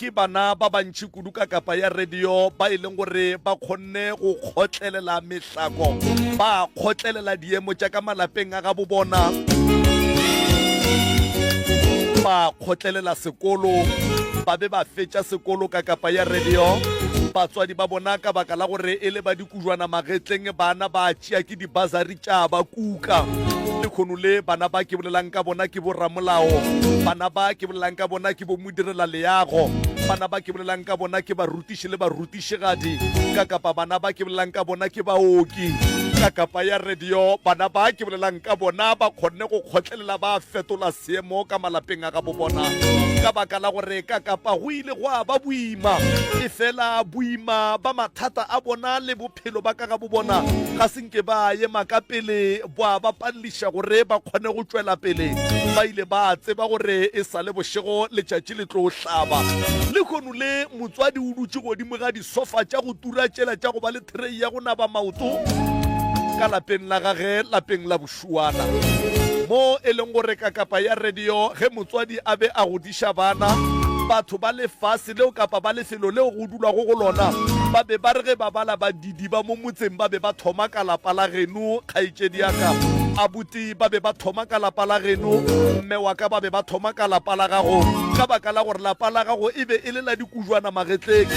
Ke bana ba bantši kudu ka kapa ya radio ba e leng gore ba kgonne go kgotlelela mehlako, ba kgotlelela diemo tša ka malapeng a gabo bona, ba kgotlelela sekolo, ba be ba fetša sekolo ka kapa ya radio. Batswadi ba bona ka baka la gore e le ba dikujwana magetleng, bana ba tšea ke dibasari tša ba kuka. Lekhono le bana ba ke bolelang ka bona ke boramolao, bana ba ke bolelang ka bona ke bo direla leago. Bana ba ke bolelang ka bona ke barutiši le barutišigadi ka kapa bana ba ke bolelang ka bona ke baoki ka kapa ya radio. Bana ba ke bolelang ka bona ba kgonne go kgotlelela ba fetola seemo ka malapeng a gabo bona ka baka la gore ka kapa go ile gwa ba boima. Efela boima ba mathata a bona le bophelo ba ka gabo bona ga se nke ba ema ka pele bwa ba paleliša gore ba kgone go tšwela pele. Ba ile ba tseba gore e sa le bošego letšatši le tlo hlaba. Lehono le motswadi o dutše godimo ga disofa tša go tura tšela tša go ba le threi ya go naba maoto ka lapeng la gage lapeng la bošuana mo e leng gore kakapa ya radio ge motswadi a be a godiša bana batho ba lefase leo kapa ba lefelo leo go dulwago go lona ba be ba re ge ba bala ba Didiba mo motseng ba be ba thoma ka lapa la geno, kgaetšedi ya ka. Abuti ba be ba thoma ka lapa la geno, mme wa ka ba be ba thoma ka lapa la gago, ka baka la gore lapa la gago e be e le la dikujwana magetleng.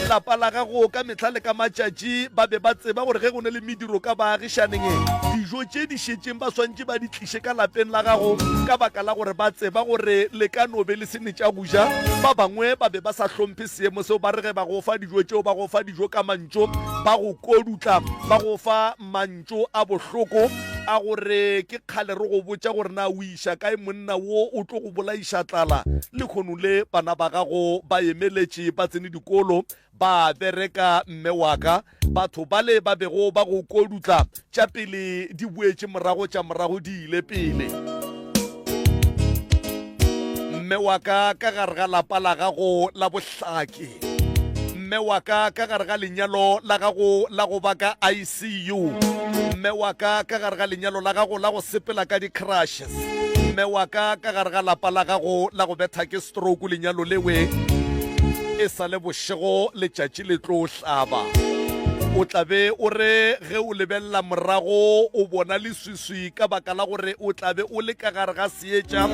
Lapa la gago ka mehla le ka matšatši ba be ba tseba gore ge go ne le mediro ka baagišaneng, dijo tše di šetšeng ba swantše ba di tliše ka lapeng la gago, ka baka la gore ba tseba gore le ka no be le se ne tša go ja. Ba bangwe ba be ba sa hlomphe seemo seo, ba re ge ba go fa dijo tšeo, ba go fa dijo ka mantšu, ba go kodutla, ba go fa mantšu a bohloko a gore ke kgale re go botša gore na o iša kae monna wo o tlo go bolaiša tlala. Lehono le bana ba gago ba emeletše, ba tsene dikolo, ba bereka mme wa ka. Batho bale ba bego ba go kodutla, tša pele di boetše morago, tša morago di ile pele. Mme wa ka ka gare ga lapa la gago la bohlaki. Mme wa ka ka gare ga lenyalo la gago la go ba ka ICU. Mme wa ka ka gare ga lenyalo la gago la go sepela ka di-crushes. Mme wa ka ka gare ga lapa la gago la go betha ke stroke lenyalo lewe e sa le bošego letšatši le tlo hlaba. O tla be o re ge o lebelela morago o bona leswiswi ka baka la gore o tla be o le ka gare ga seetša,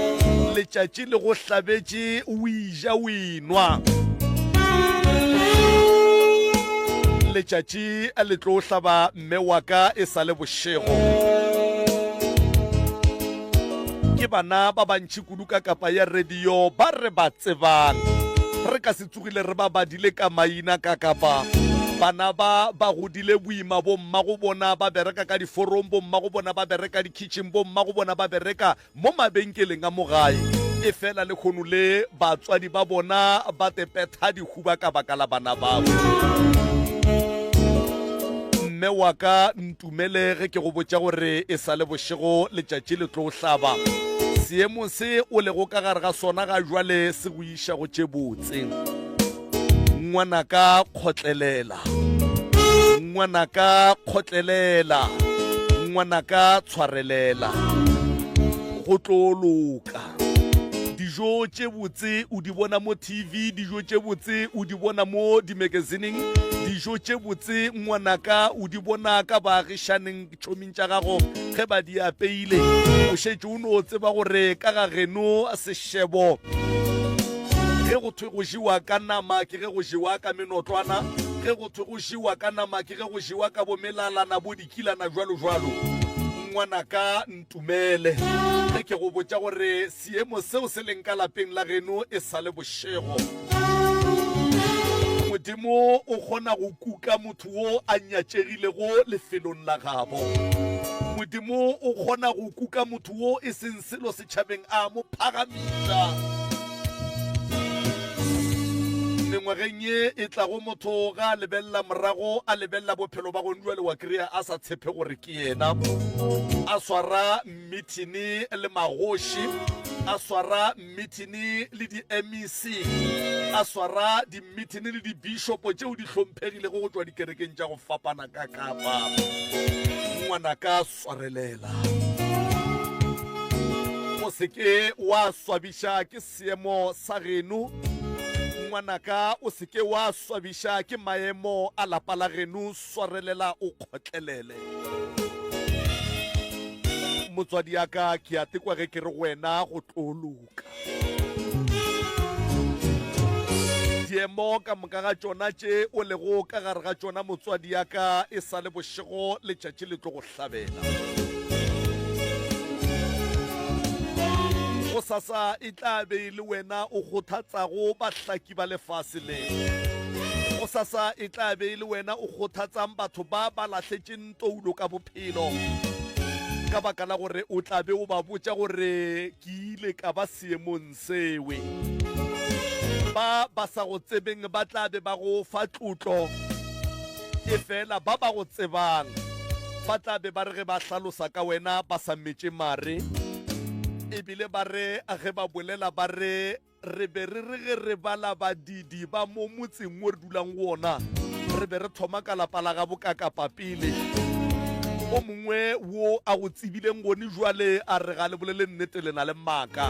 letšatši le go hlabetše o eja o enwa. Letšatši le tlo hlaba mme wa ka e sa le bošego. Ke bana ba bantši kudu ka kapa ya radio ba re ba tsebang. Re ka se tsogile re ba badile ka maina ka kapa. Bana ba ba godile boima bo mmago bona ba bereka ka diforong, bo mmago bona ba bereka dikhitšhing, bo mmago bona ba bereka mo mabenkeleng a mo gae. Efela lehono le batswadi ba bona ba tepetha dihuba ka baka la bana babo. Mme wa ka Ntumele ge ke go botša gore e sa le bošego letšatši le tlo hlaba. Seemo se o lego ka gare ga sona ga jwale se go iša go tše botse. Ngwanaka kgotlelela. Ngwanaka kgotlelela. Ngwanaka tshwarelela. Go tlo loka. Dijo tše botse o di bona mo TV, dijo tše botse o di bona mo dimakasineng, dijo tše botse ngwanaka o di bona ka baagišaneng tšhoming tša gago ge ba di apeile. O šetše o no tseba gore ka ga geno sešebo ge go thwe go jewa ka nama ke ge go jewa ka menotlwana, ge go thwe go jewa ka nama ke ge go jewa ka bomelalana bo dikilana jwalo jwalo. Ngwanaka Ntumele ge ke go botša gore seemo seo se leng ka lapeng la geno e sa le bošego. Modimo o kgona go kuka motho wo a nyatšegilego lefelong la gabo. Modimo o kgona go kuka motho wo e seng selo setšhabeng a mo phagamiša. Mengwageng ye e tlago motho ga a lebelela morago a lebelela bophelo ba gone jwale wa kry-a a sa tshepe gore ke yena a swara mmithini le magoši, a swara mmithini le di-MEC, a swara dimmithini le dibishopo tšeo di hlomphegilego go tšwa dikerekeng tša go fapana ka Kapa. Ngwanaka swarelela. O se ke wa swabiša ke seemo sa geno. Ngwanaka o se ke wa swabiša ke maemo a lapa la geno, swarelela o kgotlelele. Motswadi ya ka, ke a tekwa ge ke re go wena go tlo loka. Diemo ka moka ga tšona tše o lego ka gare ga tšona motswadi ya ka, e sa le bošego letšatši le tlo go hlabela. Gosasa e tla be e le wena o kgothatsago bahlaki ba lefase le. Gosasa e tla be e le wena o kgothatsang batho ba ba lahletšeng toulo ka bophelo, ka baka la gore o tla be o ba botša gore ke ile ka ba seemong sewe. Ba ba sa go tsebeng ba tla be ba go fa tlotlo. Efela ba ba go tsebang ba tla be ba re ge ba hlalosa ka wena ba sa metše mare, e bile ba re ge ba bolela ba re, Re be re re ge re bala badidi ba mo motseng wo re dulang go wona, re be re thoma ka lapa la gabo Kakapa pele. O mongwe wo a go tsebileng gone jwale a re ga le bolele nnete le na le maaka.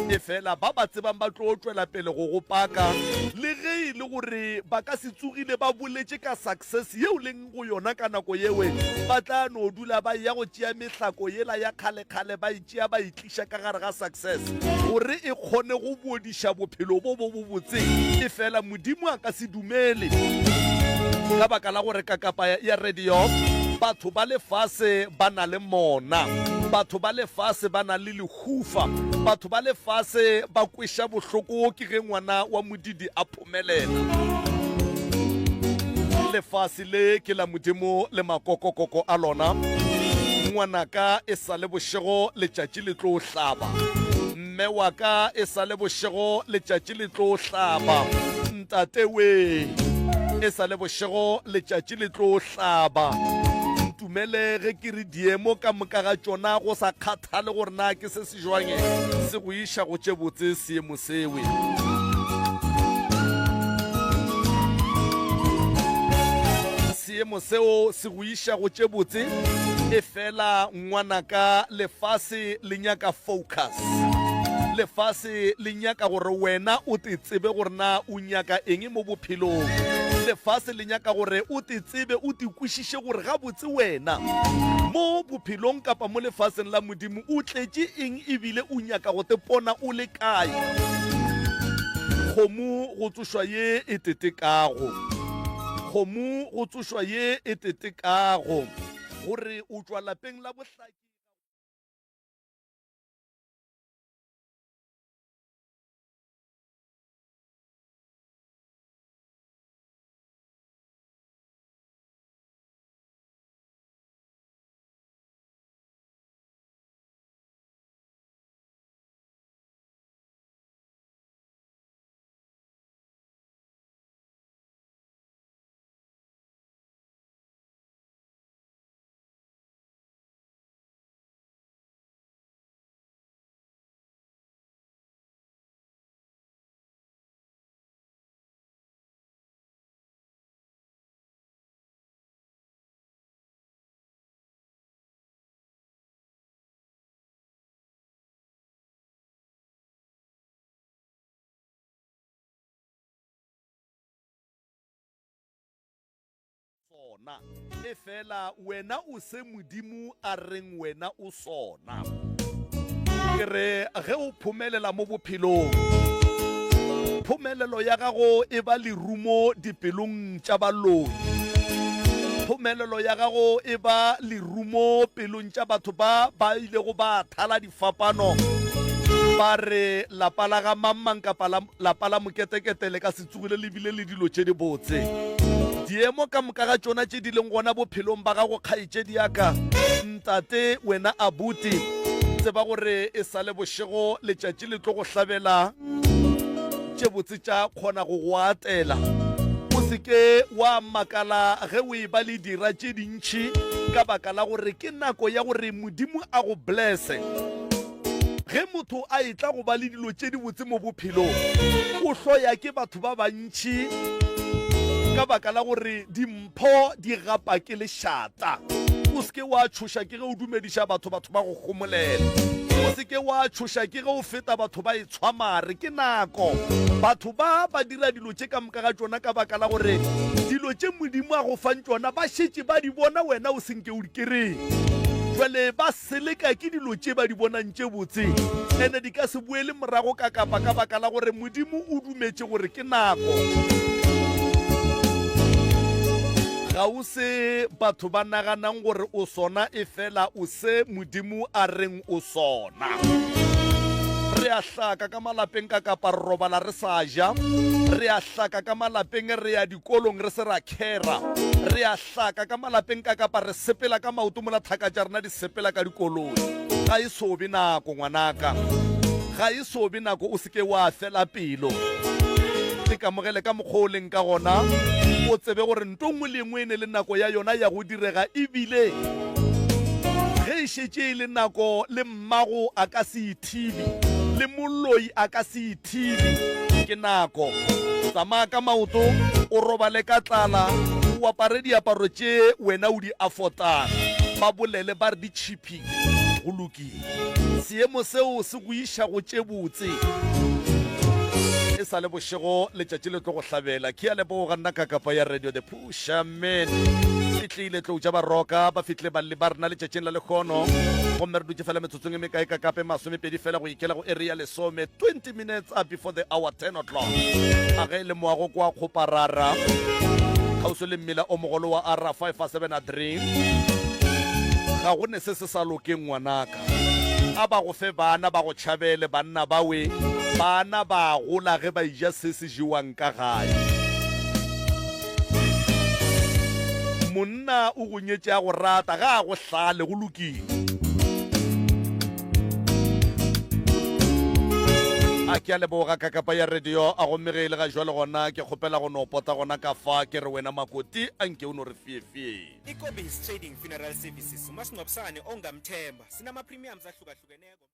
Efela ba ba tsebang ba tlo tšwela pele go go paka le ge e le gore ba ka se tsogile ba boletše ka success yeo leng go yona ka nako yewe, ba tla no dula ba eya go tšea mehlako yela ya kgalekgale ba e tšea ba e tliša ka gare ga success gore e kgone go bodiša bophelo bo bo bobotse. Efela Modimo a ka se dumele ka baka la gore kakapa ya radio batho ba lefase ba na le mona, batho ba lefase ba na le lehufa, batho ba lefase ba kweša bohloko ke ge ngwana wa modidi a phomelela. Lefase le ke la Modimo le makokokoko a lona. Ngwanaka, e sa le bošego letšatši le tlo hlaba. Mme wa ka, e sa le bošego letšatši le tlo hlaba. Ntate we, e sa le bošego letšatši le tlo hlaba. Ntumele ge ke re diemo ka moka ga tšona go sa kgathale gore na ke se se jwang se go iša go tše botse seemo sewe. Seemo seo se go iša go tše botse, efela ngwanaka lefase le nyaka focus. Lefase le nyaka gore wena o te tsebe gore na o nyaka eng mo bophelong. Lefase le nyaka gore o te tsebe, o te kwešiše gore gabotse wena mo bophelong kapa mo lefaseng la Modimo o tletše eng ebile o nyaka go te pona o le kae. Kgomo go tsošwa ye e tetekago. Kgomo go tsošwa ye e tetekago. Gore o tšwa lapeng la bohlaki. Sona. Efela wena o se Modimo a reng wena o sona. Ke re ge o phomelela mo bophelong, phomelelo ya gago e ba lerumo dipelong tša baloi. Phomelelo ya gago e ba lerumo pelong tša batho ba ba ilego ba thala difapano ba re lapa la ga mang-mang kapa lapa la moketekete le ka se tsogile le bile le dilo tše dibotse. Diemo ka moka ga tšona tše di leng gona bophelong ba gago, kgaetšedi ya ka, ntate, wena abuti, tseba gore e sa le bošego letšatši le tlo go hlabela tše botse tša kgona go go atela. O se ke wa makala ge o e ba le dira tše dintši ka baka la gore ke nako ya gore Modimo a go blesse. Ge motho a etla go ba le dilo tše dibotse mo bophelong, o hloya ke batho ba bantši ka baka la gore dimpho di gapa ke lešata. O se ke wa tšhoša ke ge o dumediša batho, batho ba go homolela. O se ke wa tšhoša ke ge o feta batho ba etshwa mare. Ke nako. Batho ba ba dira dilo tše ka moka ga tšona ka baka la gore dilo tše Modimo a go fang tšona ba šetše ba di bona wena o se nke o di kereye. Jwale ba seleka ke dilo tše ba di bonang tše botse ene di ka se boele morago ka kapa ka baka la gore Modimo o dumetše gore ke nako. Ga o se batho ba naganang gore o sona efela o se Modimo a reng o sona. Re a hlaka ka malapeng ka kapa re robala re sa ja. Re a hlaka ka malapeng re ya dikolong re se ra khera. Re a hlaka ka malapeng ka kapa re sepela ka maoto mola thaka tša rena di sepela ka dikoloi. Ga e so be nako ngwanaka. Ga e so be nako o se ke wa fela pelo. Ikamogele ka mokgwa o leng ka gona, o tsebe gore nto nngwe le nngwe e ne le nako ya yona ya go direga ebile ge e šetše e le nako le mmago a ka se e thibe, le moloi a ka se e thibe. Ke nako. Tsamaya ka maoto, o robale ka tlala, o apare diaparo tše wena o di affordang. Ba bolele ba re di tšhiphile. Go lokile. Seemo seo se go iša go tše botse. E sa le bošego, letšatši le tlo go hlabela. Ke a leboga nna ka kapa ya Radio The Pusherman. E tlile tlou tša baroka ba fihlile balli ba rena letšatšing la lekgono. Gomme re dutše fela metsotsong e mekae ka kape masomepedi fela go ikela go eri ya lesome, 20 minutes before the hour 10 o'clock. A ge e le moago kwa Kgoparara, kgauswi le mmila o mogolo wa R573. Ga go ne se se sa lokeng ngwanaka. A ba go fe bana ba go tšhabele banna bawe bana ba gola ge ba ija se se jewang ka gae. Monna o go nyetše a go rata ga a go hlale go lokile. A ke a leboga kakapa ya radio a gomme ge e le ga jwale gona ke kgopela go no pota gona ka fa ke re wena makoti a nke o no re fiefie. I-Kobis Trading Funeral Services umasingcwabisane ongamthemba. Sinama-premiums ahlukahlukeneko.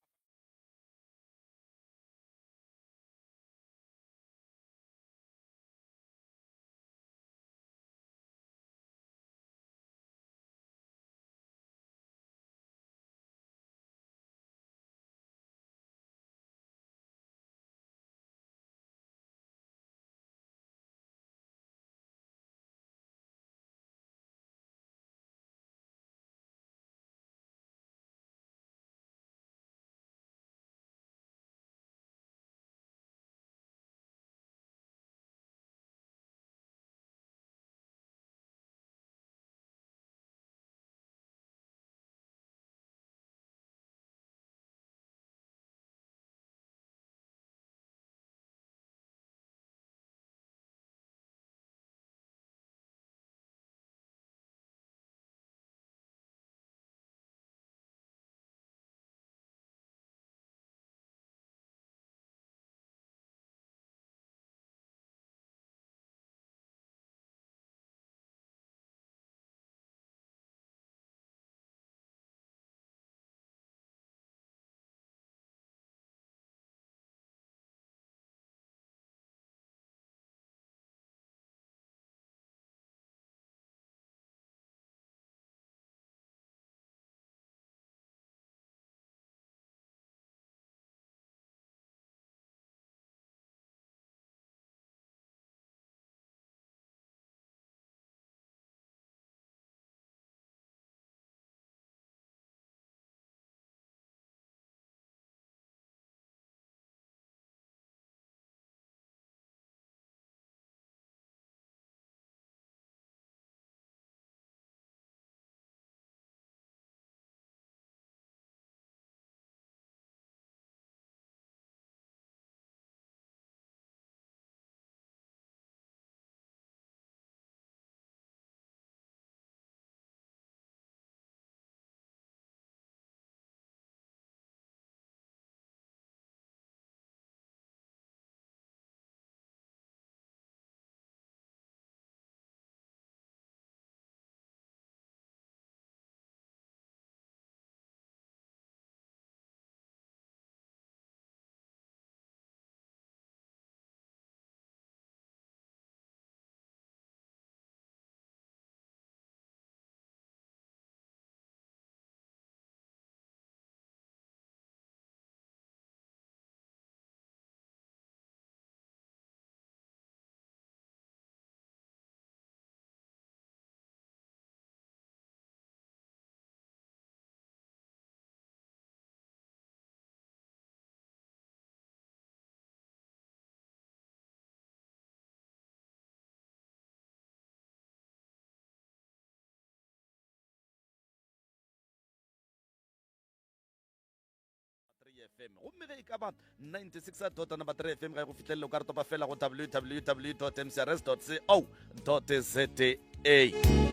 FM. Gomme ge e ka ba 96 dot number 3 FM ga e go fihlelele o ka re topa fela go www mcrs co za.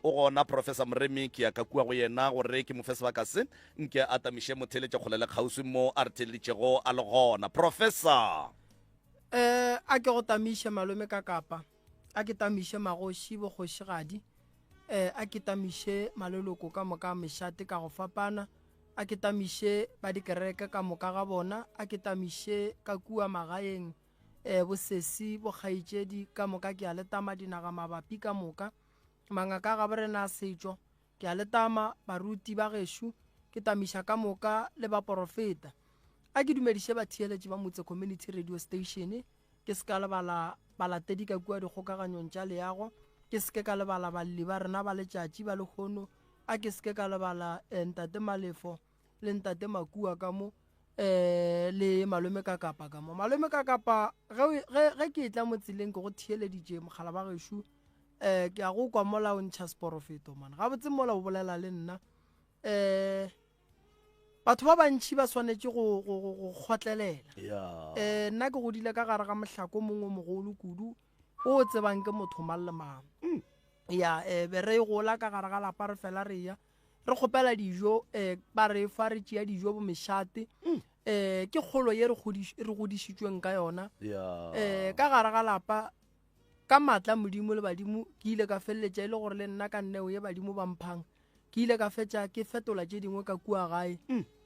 O gona Professor Moremi ke ya ka kua go yena gore ke mo fe sebaka se nke a tamiše motheeletša kgole le kgauswi mo a re theeleditšego a le gona. Professor. Eh, a ke go tamiše malome ka kapa a ke tamiše magoši bokgošigadi eh, a ke tamiše maleloko ka moka a mešate ka go fapana a ke tamiše ba dikereke ka moka ga bona a ke tamiše ka kua magaeng eh, bosesi bokgaetšedi ka moka ke a le tama dinaga mabapi ka moka mangaka a gabo rena a setšo ke a le tama baruti ba gešo ke tamiša ka moka le baporofeta a ke dumediše batheeletši ba motse community radio station ke se ka lebala balatedi ka kua dikgokaganyong tša leago ke se ke ka lebala balli ba rena ba letšatši ba lehono a ke se ke ka lebala eh, ntate malefo le ntate makua ka mo eh le malome ka kapa ka mo malome ka kapa ge ge ge ke tla mo tseleng ke go theeleditše mogala ba gešo eh ke a go kwa mola o ntšha seporofeto man gabotse mola o bolela le nna eh batho ba bantšhi ba swanetše go go go go kgotlelela yeah. eh nna ke godile ka gare ga mohlako mongwe mogolo kudu o o tsebang ke motho mang le mang mm. ya eh be re gola ka gare ga lapa re fela re ya re kgopela dijo eh ba re fa re tšea dijo bo mešate mm. eh ke kgolo ye re godišitšweng ka yona yeah. eh ka gare ga lapa Ka maatla a Modimo le badimo, ke ile ka feleletša e le gore le nna ka neo ye badimo ba mphang, ke ile ka fetša ke fetola tše dingwe ka kua gae,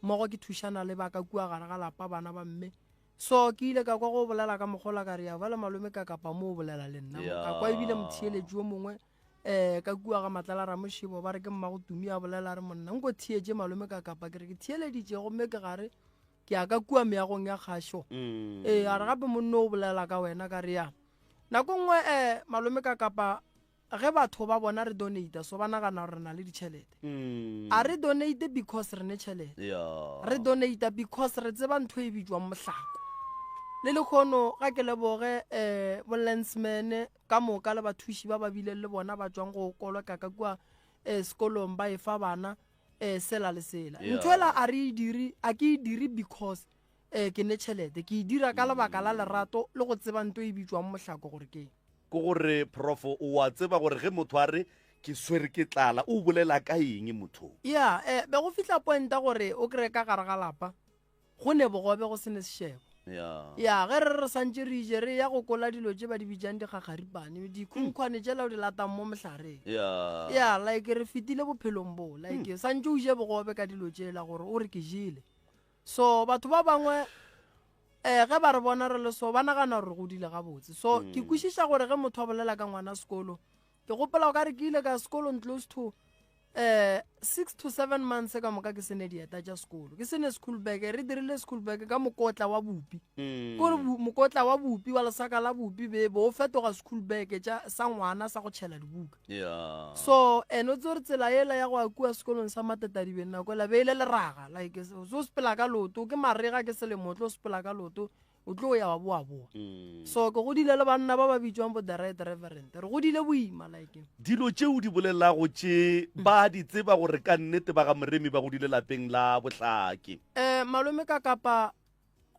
mmogo ke thušana le ba ka kua gare ga lapa, bana ba mme. So ke ile ka kwa go bolela ka mokgola ka re, ya bjale malome ka kapa mo o bolela le nna mo. Ka kwa ebile motheeletši yo mongwe um ka kua ga Matlala Ramošebo ba re ke mmago Tumi a bolela a re monna nko theetše malome ka kapa ke re ke theeleditše gomme ke gare ke ya ka kua meagong ya kgašo mm. ee a re gape monno o bolela ka wena ka re ya nako nngwe um malome ka kapa ge batho ba bona re donata so ba nagana gore re na le ditšhelete mm. a re donate because re ne tšhelete yeah. re donata because re tseba ntho e bitswang mohlako le lekgono ga ke leboge um eh, bolensman ka moka le bathuši ba ba bileng le bona ba tswang go koleka ka kua um sekolong ba e fa bana eh sela le sela Yeah. ntho ela a re e dire a ke e dire because eh ke ne tšhelete ke e dira ka lebaka la lerato le go tseba nto e bitswang mohlako gore ke eng. Ke gore prof o wa tseba gore ge motho a re ke swere ke tlala o bolela ka eng motho? ya eh be go fihla pointa gore o kry-e ka gare ga lapa Go ne bogobe go se ne sešebo. Ya. Ya, ge re re santše re ije re ya go kola dilo tše ba di bitšang dikgakgaripane, dikhunkhwane tšela o di latang mo mohlareng. Ya. Ya, like re fetile bophelong bo, like santše o je bogobe ka dilo tšela gore o re ke jele. So batho ba bangwe eh ge ba re bona re le so ba nagana gore re godile gabotse. So ke kwešiša gore ge motho a bolela ka ngwana sekolo, ke gopola o ka re ke ile ka sekolong close to eh 6 to 7 months ka moka ke sene dieta tša sekolo ke sene school bag re dirile school bag ka mokotla wa bupi mm. kore mokotla wa bupi wa lesaka la bupi be bo o fetoga school bag tša sa ngwana sa go tšhela dibuka yeah. so and o tsore tsela ela ya go ya kua sekolong sa matetadibeng nako ela be e le leraga like so sepela ka loto ke marega ke selemo o tlo sepela ka loto o tlo ya wa boa boa mm. so ke godile le banna ba ba bitswang bo the right reverend re godile boima like dilo tše o di bolelago tše ba di tseba gore ka nnete ba ga moremi ba godile lapeng la bohlaki um malome ka kapa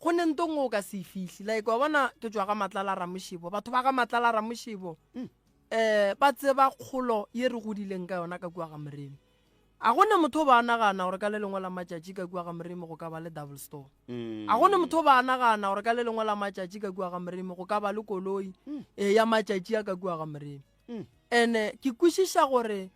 go ne nto nngwe o ka se e fihle like wa bona ke tswa ga matlala ramošebo batho ba ga matlala ramošebo um ba tseba kgolo ye re godileng ka yona ka kua ga moremi A go ne motho o ba a nagana gore ka le lengwe la matšatši ka kua ga Moremi go ka ba le double store? Mm. A go ne motho o ba a nagana gore ka le lengwe la matšatši ka kua ga Moremi go ka ba le koloi mm. e ya matšatši a ka kua ga Moremi? Mm. Ene ke kwešiša gore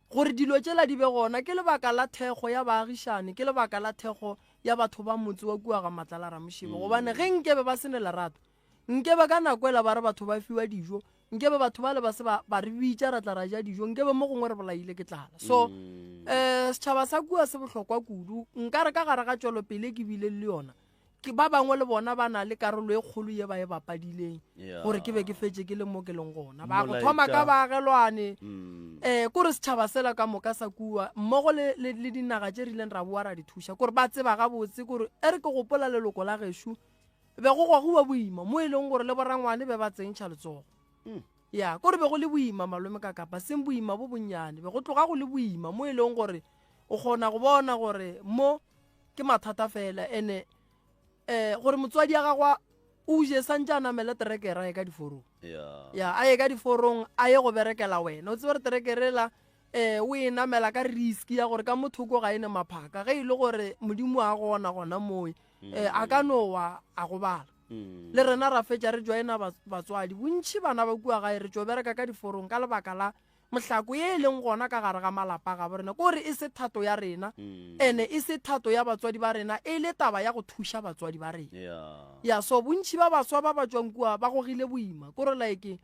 gore dilo tšela di be gona ke lebaka la thekgo ya baagišane ke lebaka la thekgo ya batho ba motse wa kua ga Matlala Ramošebo mm. gobane ge nkebe ba se ne lerato Nkebe ka nako ela ba re batho ba fiwa dijo, nkebe batho bale ba se ba, ba re bitša ra tla ra ja dijo, nkebe mo gongwe re bolaile ke tlala. So, um setšhaba sa kua se bohlokwa kudu. Nka re ka gare ga tšwelopele ke bile le yona, ke ba bangwe le bona ba na le karolo e kgolo ye ba e bapadileng gore ke be ke fetše ke le mo ke leng gona. Ba go thoma ka baagelwane, um kore setšhaba sela ka moka sa kua mmogo le, le, le dinaga tše rileng ra boa ra di thuša, kore ba tseba gabotse kore e re ke gopola leloko la gešo be go gogiwa boima mo e leng gore le borangwane be ba tsentšha letsogo mm. ya kore be go le boima malome ka kapa seng boima bo bonnyane be go tloga go le boima mo e leng gore o kgona go bona gore mo ke mathata fela ene um gore motswadi ya gagwa o je santse a namele terekere a ye ka diforong ya a ye ka diforong a ye go berekela wena o tsebe gore terekere la um o e namela ka risk ya gore ka mothoko ga e ne maphaka ge e le gore modimo a gona gona moe um a ka no wa a gobala mm. le rena ra fetša re joina batswadi bontšhi bana ba kua gae re tšo bereka ka diforong ka lebaka la mohlako ye e leng gona ka gare ga malapa ga bo rena kore e se thato ya rena mm. ene e se thato ya batswadi ba rena e le taba ya go thuša batswadi ba rena ya so bontšhi ba baswa ba ba tswang kua ba gogile boima kore like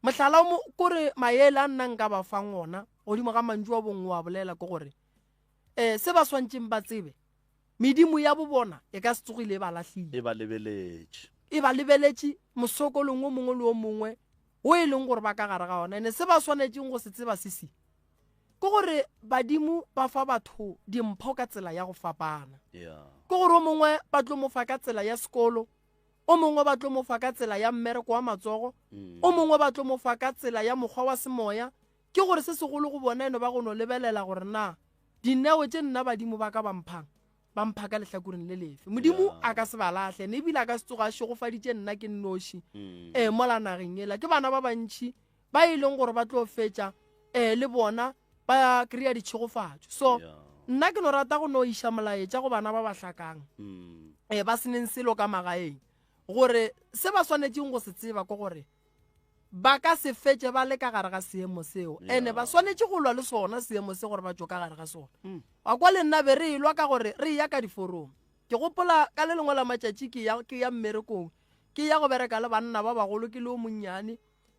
mohlala kore maele a nna nka ba fang ona godimo ga mantšu a bongwe wa bolela ke gore um se ba swantšeng ba tsebe Medimo ya bobona e ka se tsogile e ba lahlile. E ba lebeletše. E ba lebeletše mosokolong o mongwe le o mongwe wo e leng gore ba ka gare ga ona. Ene se ba swanetšeng go se tseba se se, ke gore badimo ba fa batho dimpho ka tsela ya go fapana. Ke gore o mongwe ba tlo mo fa ka tsela ya sekolo, o mongwe ba tlo mo fa ka tsela ya mmereko wa matsogo, mm. o mongwe ba tlo mo fa ka tsela ya mokgwa wa semoya. Ke gore se segolo go bona eno ba go no lebelela gore na Dineo tše nna badimo ba ka ba mphang, ba mpha ka lehlakoreng le lefe. Modimo a ka se ba lahle, ene ebile a ka se tsoga a šegofaditše nna ke nnoši mm. eh, mola nageng ela. Ke bana ba bantši ba e leng gore ba tlo fetša eh, le bona ba kry-a ditšhegofatšo. So nna ke no rata go no iša molaetša go bana ba ba hlakang mm. eh, ba seneng selo ka magaeng gore se ba swanetšeng go se tseba ke gore ba ka se fetše ba le ka gare ga seemo seo ene ba swanetše go lwa le sona seemo se gore ba tšo ka gare ga sona mm. wa kwa le nna be re elwa ka gore re ya ka diforong ke gopola ka le lengwe la matšatši ke ya ke ya mmerekong ke ya go bereka le banna ba bagolo ke le o monnyane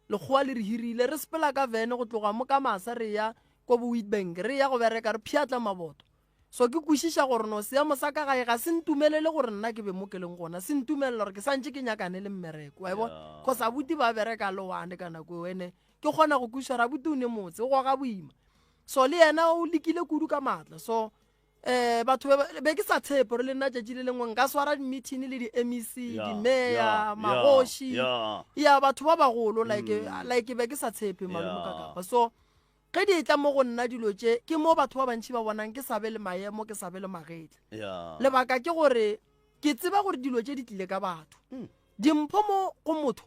lekgowa le re hirile re sepela ka vene go tloga mo ka masa re ya ko bo witbank re ya go bereka re pšhatla maboto So ke kwešiša gore no seemo sa ka gae ga se ntumelele gore nna ke be mo ke leng gona, se ntumelela gore ke santše ke nyakane le mmereko, wa e bona? Yeah. Cause abuti ba bereka le one ka nako eo, ene ke kgona go kwešiša gore abuti o ne motse, o goga boima. So le yena o lekile kudu ka maatla. So eh batho be be ke sa tshepe gore le nna tšatši le lengwe nka swara di-meeting le di-MEC, Yeah, di-mayor, yeah, magoši, yeah. ya batho ba bagolo like like be ke sa tshepe malome ka Yeah. kapa. So Ge di etla mo go nna dilo tše, ke mo batho ba bantši ba bonang ke sa be le maemo, ke sa be le magetla. Yeah. Lebaka ke gore ke tseba gore dilo tše di tlile ka batho. Mm. Dimpho mo go motho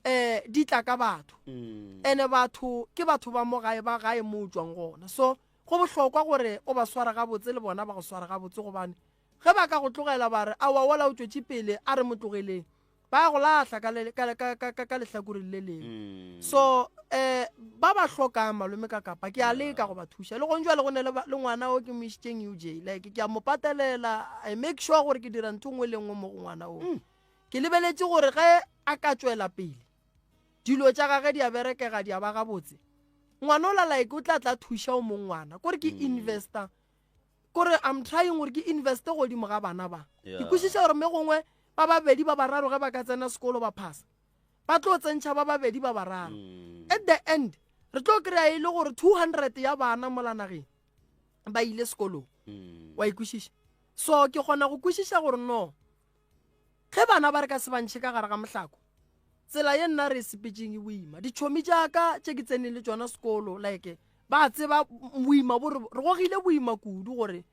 eh di tla ka batho. Mm. Ene batho ke batho ba mo gae ba gae mo o tšwang gona. So go bohlokwa gore o ba sware gabotse le bona ba go sware gabotse gobane ge ba ka go tlogela ba re aowa wola o tšwetše pele a re mo tlogeleng ba go lahla ka, le, ka, ka, ka, ka, ka lehlakoreng le lengwe mm. so um ba ba hlokang malome ka kapa ke a leka go ba thuša le gong jale go ne le ngwana o ke mo išitšeng uj like ke a mo patelela i make sure gore ke dira ntho nngwe le nngwe mo go ngwana o mm. ke lebeletše gore ge a ka tšwela pele dilo tša gage di a berekega di a ba gabotse ngwana o la like o tla tla thuša o mong ngwana kore ke mm. investor kore i'm trying gore ke investe godimo ga bana ba ke kwešiša gore mme gongwe ba babedi ba bararo ge ba ka tsena sekolo ba phasa ba tlo tsentšha ba babedi ba bararo mm. at the end re tlo kry-a e le gore 200 ya bana mola nageng ba ile sekolong mm. wa ikwešiša so ke kgona go kwešiša gore no Ge bana ba re ka se ba ntšhe ka gare ga mohlako, tsela ye nna re e sepetšeng e boima. Ditšhomi tša ka tše ke tseneng le tšona sekolo, like, ba tseba boima bo re, re gogile boima kudu gore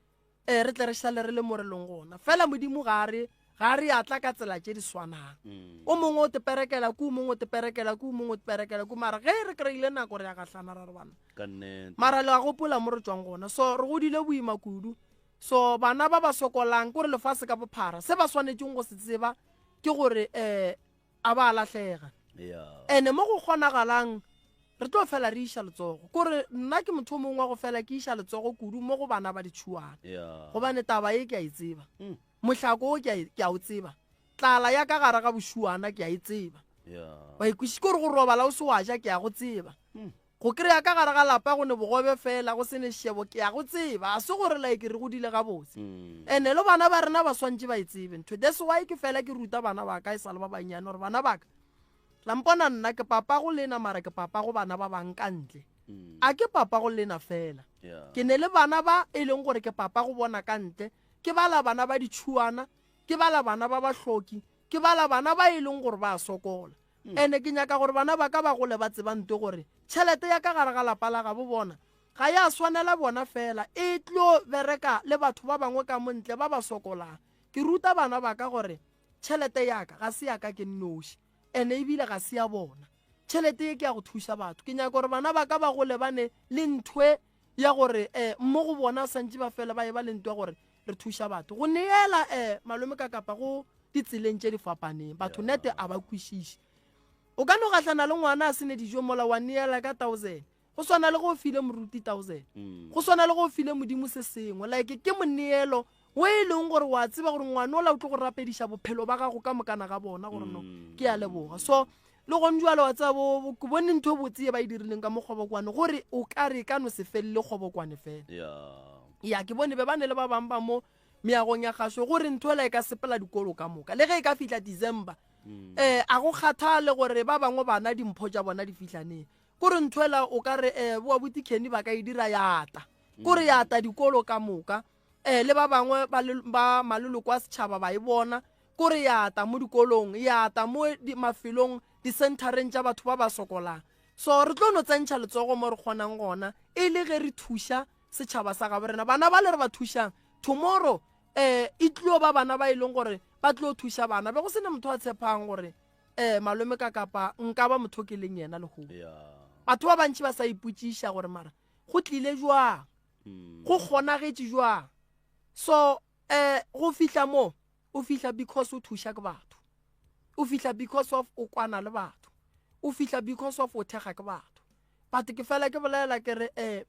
um re tle re šale re le mo re leng gona. Fela Modimo ga a re, ga a re atla ka tsela tše di swanang. Mm. O mongwe o te perekela ku, o mongwe o te perekela ku, o mongwe o te perekela ku, mara ge re kry-ile nako re ya gahlana ra re bana. Ka nnete. Mara le a gopola mo re tšwang gona. So re godile boima kudu. So bana ba ba sokolang, kore lefase ka bophara, se ba swanetšeng go se tseba ke gore um a ba lahlega. Yeah. Ene mo go kgonagalang re tlo fela re iša letsogo. Kore nna ke motho o mongwe wa go fela ke iša letsogo kudu mo go bana ba ditšhuana. Yeah. Gobane taba ye ke a e tseba. Mm. Mohlako o ke a e, ke a o tseba. Tlala ya ka gare ga bošuana ke a e tseba. Yeah. Wa ikwešiša kore go robala o se wa ja ke a go tseba. Mm. Go kry-a ka gare ga lapa go ne bogobe fela go se ne šebo ke a go tseba a se gore like re godile gabotse ene le bana ba rena ba swantše ba e tsebe ntho that's why ke fela ke ruta bana ba ka e sa le ba bannyane gore bana ba ka la mpona nna ke papa go lena mara ke papa go bana ba bang ka ntle a ke papa go lena fela ke ne le bana ba e leng gore ke papa go bona ka ntle ke bala bana ba ditšhuana ke bala bana ba bahloki ke bala bana ba e leng gore ba sokola Ene ke nyaka gore bana ba ka ba gole ba tseba nto gore tšhelete ya ka gare ga lapa la gabo bona ga ya swanela bona fela, e tlo bereka le batho ba bangwe ka mo ntle ba ba sokolang. Ke ruta bana ba ka gore tšhelete ya ka ga se ya ka ke nnoši, ene ebile ga se ya bona. Tšhelete ye ke ya go thuša batho. Ke nyaka gore bana ba ka ba gole ba ne le nthwe ya gore um mo go bona santše ba fele ba eba le ntwa gore re thuša batho. Go neela um malome ka kapa go ditseleng tše di fapaneng. Batho nete a ba kwešiše. O ka no gahlana le ngwana a se ne dijo mola wa neela ka thousand. Go swana le ge o file moruti thousand. Go swana le ge o file Modimo se sengwe. Like ke moneelo o e leng gore wa tseba gore ngwana ola o tlo go rapediša bophelo ba gago ka mokana ga bona gore no ke a leboga. So le gone jwale wa tseba bo ke bone ntho e botse ye ba e dirileng ka mo kgobokwane gore o ka re e ka no se felele kgobokwane fela. Ya ke bone be ba ne le ba bang ba mo meagong ya kgašo gore ntho ela e ka sepela dikolo ka moka le ge e ka fihla December. Eh a go kgathale gore ba bangwe bana dimpho tša bona di fihla neng. Kore ntho ela o ka re eh bo abuti Kenny ba ka e dira ya ata. Kore ya ata dikolo ka moka. Eh le ba bangwe ba ba maloloko a setšhaba ba e bona. Kore ya ata mo dikolong, ya ata mo di mafelong, di-centereng tša batho ba ba sokolang. So re tlo no tsentšha letsogo mo re kgonang gona e le ge re thuša setšhaba sa gabo rena. Bana ba le re ba thušang tomorrow eh e tlo ba bana ba e leng gore ba tlo thuša bana. Be go se ne motho a tshepang gore eh malome ka kapa nka ba motho ke leng yena lehono. Batho ba bantši ba sa ipotšiša gore mara go tlile jwang, go kgonagetše jwang. So eh go fihla mo o fihla because o thuša ke batho, o fihla because of o kwana le batho, o fihla because of o thekga ke batho. But ke fela ke bolela ke re eh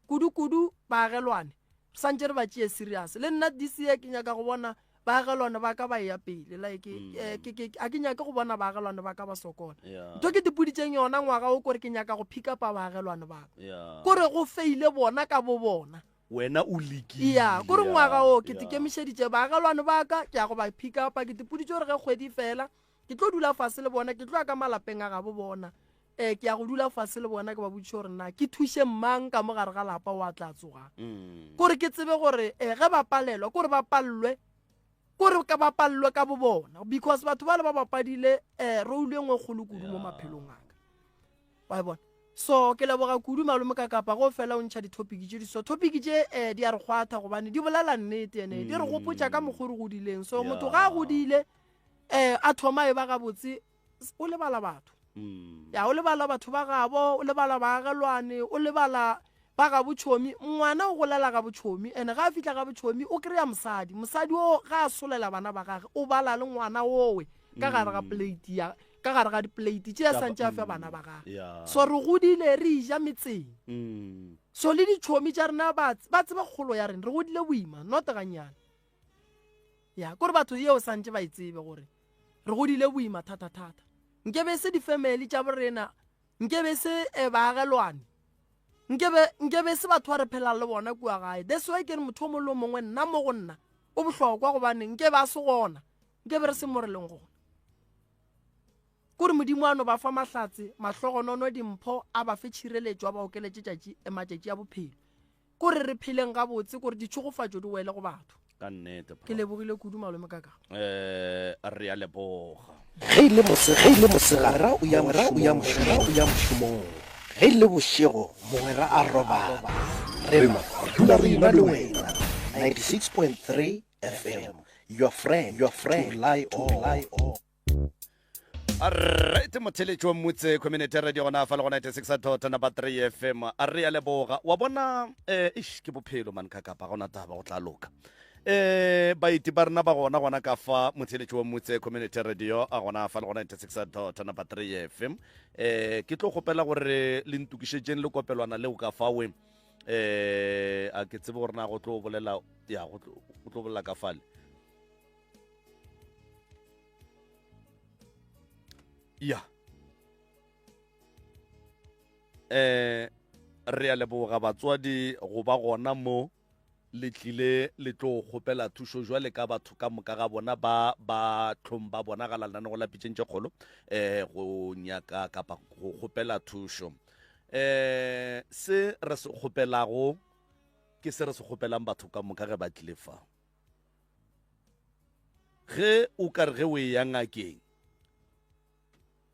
kudu-kudu baagelwane re santše re ba tšee serious. Le nna this year ke nyaka go bona baagelwane ba ka ba eya pele, like eh, ke, ke, a ke nyake go bona baagelwane ba ka ba sokola. Ntho ke tipoditšeng yona ngwaga o kore ke nyaka go pick up baagelwane ba ka. Kore go feile bona ka bo bona. Wena o lekile. Ya, kore ngwaga o ke tikemišeditše baagelwane ba ka, ke ya go ba pick up. Ke tipoditše gore ge kgwedi e fela ke tlo dula fase le bona, ke tlo ya ka malapeng a gabo bona. Eh, ke ya go dula fase le bona ke ba botšiše gore na ke thuše mang ka mo gare ga lapa wa tla tsogang. Kore ke tsebe gore eh, ge ba palelwa kore ba palelwe, kore ka ba palelwe ka bo bona, because batho bale ba bapadile eh, role e nngwe kgolo kudu mo maphelong a ka. Wa e bona? So ke leboga kudu malome ka kapa go fela o ntšha di-topic tše di so. Topic tše eh, di a re kgwatha gobane di bolela nnete ene di re gopotša ka mokgwa o re godileng. So motho ga a godile eh, a thoma e ba gabotse o lebala batho. Ya, o lebala batho ba gabo, o lebala baagelwane, o lebala ba ga botšhomi. Ngwana o golela ga botšhomi, ene ga a fihla ga botšhomi o kry-a mosadi. Mosadi o ga a solela bana ba gage, o bala le ngwana owe ka gare ga plate ya, ka gare ga diplate tše a santše a fe bana ba gage. So re godile re ja metseng. So le ditšhomi tša rena ba tseba kgolo ya rena, re godile boima, not gannyane. Ya, kore batho yeo santše ba e tsebe gore re godile boima thata-thata. Nkebe se difemeli tša borena, nkebe se eh, baagelwane, nkebe nkebe se batho ba re phelang le bona kua gae. That's why ke re motho o mongwe le o mongwe nna mo go nna o bohlokwa, gobane nkebe a se gona, nkebe re se mo re leng gona. Kore Modimo a no ba fa mahlatse, mahlogonono, dimpho, a ba fe tšhireletšo, a ba okeletše tšatši, eh, matšatši a bophelo. Kore re pheleng gabotse, kore ditšhogofatšo di wele go batho. Ka nnete, Ke lebogile kudu malome ka ka. Eh, re a leboga. Ge e le mose, ge e le mosegare, o ya mogwera o ya mogwera o ya mošomong. Ge e le bošego, mogwera a robala. Rena re dula re ena le wena. 96.3 FM, your friend, your friend, to rely on. To rely on. Alright, motheletši wa Mmutse Community Radio gona fa le gona 96 dot number 3 FM. A re ya leboga. Wa bona eh ish ke bophelo man ka kapa gona taba go tla loka. Eh baeti ba rena ba gona gona ka fa motheletši wa Mmutse Community Radio a gona fa le gona 96 dot number 3 FM. Eh ke tlo kgopela gore le ntokišetšeng le kopelwana leo ka fawe. Eh a ke tsebe gore na go tlo bolela ya go tlo bolela ka fale. Ya. Eh re a leboga batswadi go ba gona mo le tlile le tlo kgopela thušo jwale ka batho ka moka ga bona ba ba tlhong ba bonagala lenanego la pitšeng tše kgolo eh go nyaka kapa go kgopela thušo. Eh se re se kgopelago ke se re se kgopelang batho ka moka ge ba tlile fa. Ge o ka re ge o eya ngakeng,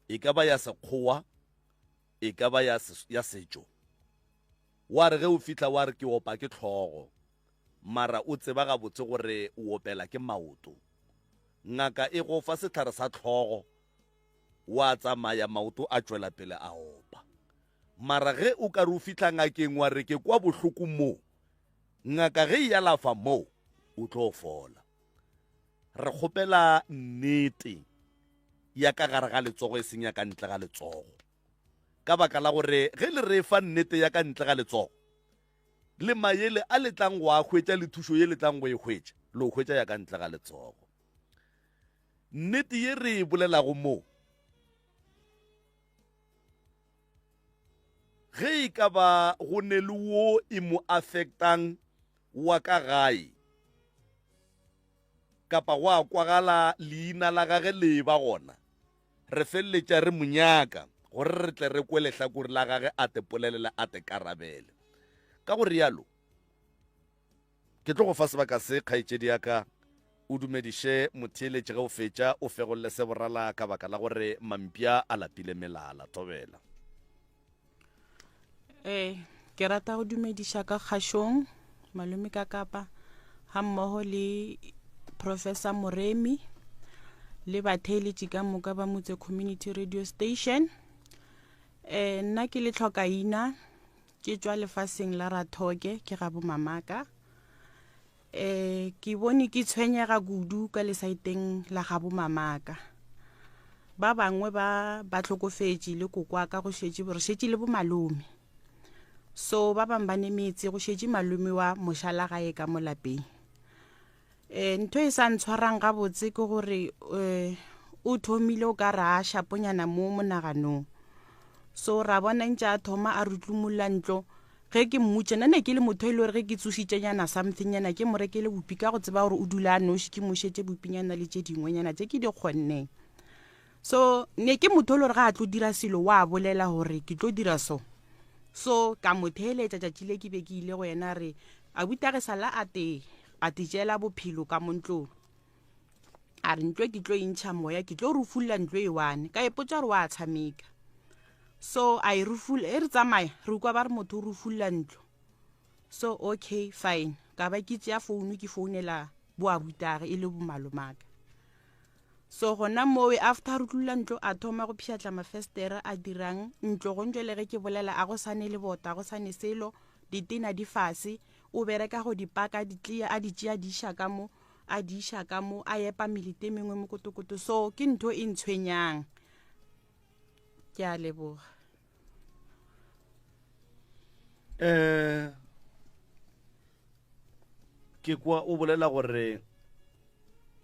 e ka ba ya sekgowa, e ka ba ya, ya setšo, wa re ge o fihla wa re ke opa ke hlogo. Mara o tseba gabotse gore o opela ke maoto. Ngaka e go fa sehlare sa hlogo, wa tsamaya maoto a tšwela pele a opa. Mara ge o ka re o fihla ngakeng wa re ke kwa bohloko mo, ngaka ge e alafa mo, o tlo fola. Re kgopela nnete ya ka gare ga letsogo e seng ya ka ntle ga letsogo. Ka baka la gore ge le re fa nnete ya ka ntle ga letsogo, le mayele a le tlang go a hwetša le thušo ye le tlang go e hwetša, le hwetša ya ka ntle ga letsogo. Nnete ye re e bolelago mo, ge e ka ba go ne le wo e mo affectang wa ka gae, kapa gwa kwagala leina la gage le eba gona, re feleletša re mo nyaka gore re tle re kwe lehlakore la gage a te polelele a te karabele. Ka go rialo, ke tlo go fa sebaka se, kgaetšedi ya ka, o dumediše motheeletši ge o fetša o fegolle se borala ka baka la gore mampša a lapile melala. Thobela. Ee, ke rata go dumediša ka kgašong malome ka kapa ga mmogo le Professor Moremi le batheeletši ka moka ba Motse Community Radio Station. Eh, nna ke le tlhokaina ke tšwa lefaseng la Rathoke ke ga bomamaka. Eh, ke bone ke tshwenyega kudu ka lesaeteng la gabo mamaka. Ba bangwe ba ba hlokofetše le kokwaka go šetše re šetše le bomalome. So ba bangwe ba ne metse go šetše malome wa mošala gae ka mo lapeng. Eh, ntho e sa ntshwarang gabotse ke gore eh, o thomile o ka re a šaponyana mo monaganong. So ra bona ntše a thoma a rutlumolla ntlo Ge ke mmutša, nna ne ke le motho e le gore ge ke tsošitšenyana somethingnyana ke mo rekele bupi ka go tseba gore o dula a noši, ke mo šetše bupinyana le tše dingwenyana tše ke di kgonneng. So ne ke motho e le gore ga a tlo dira selo wa bolela gore ke tlo dira so. So ka mo theeletša tšatši le ke be ke ile go yena re abuti a re sala a te a te tšeela bophelo ka mo ntlong. A re ntlo ke tlo e ntšha moya ke tlo rufulla ntlo e one ka ipotša gore wa tshameka. So a e rufulla e re tsamaya re ukwa ba re motho o rufulla ntlo. So okay fine ka ba ke tšea founu ke founela bo abutage e le bomalomaka. So gona mowe after a rutlulla ntlo a thoma go pšhatla mafestere a dirang ntlo go ntšwe le ge ke bolela a go sane le bota go sane selo ditena di fase o bereka go di paka di tlia a di tšea di iša ka mo a di iša ka mo a epa melete e mengwe mokotokoto so ke ntho e ntshwenyang ke a leboga eh ke kwa o bolela gore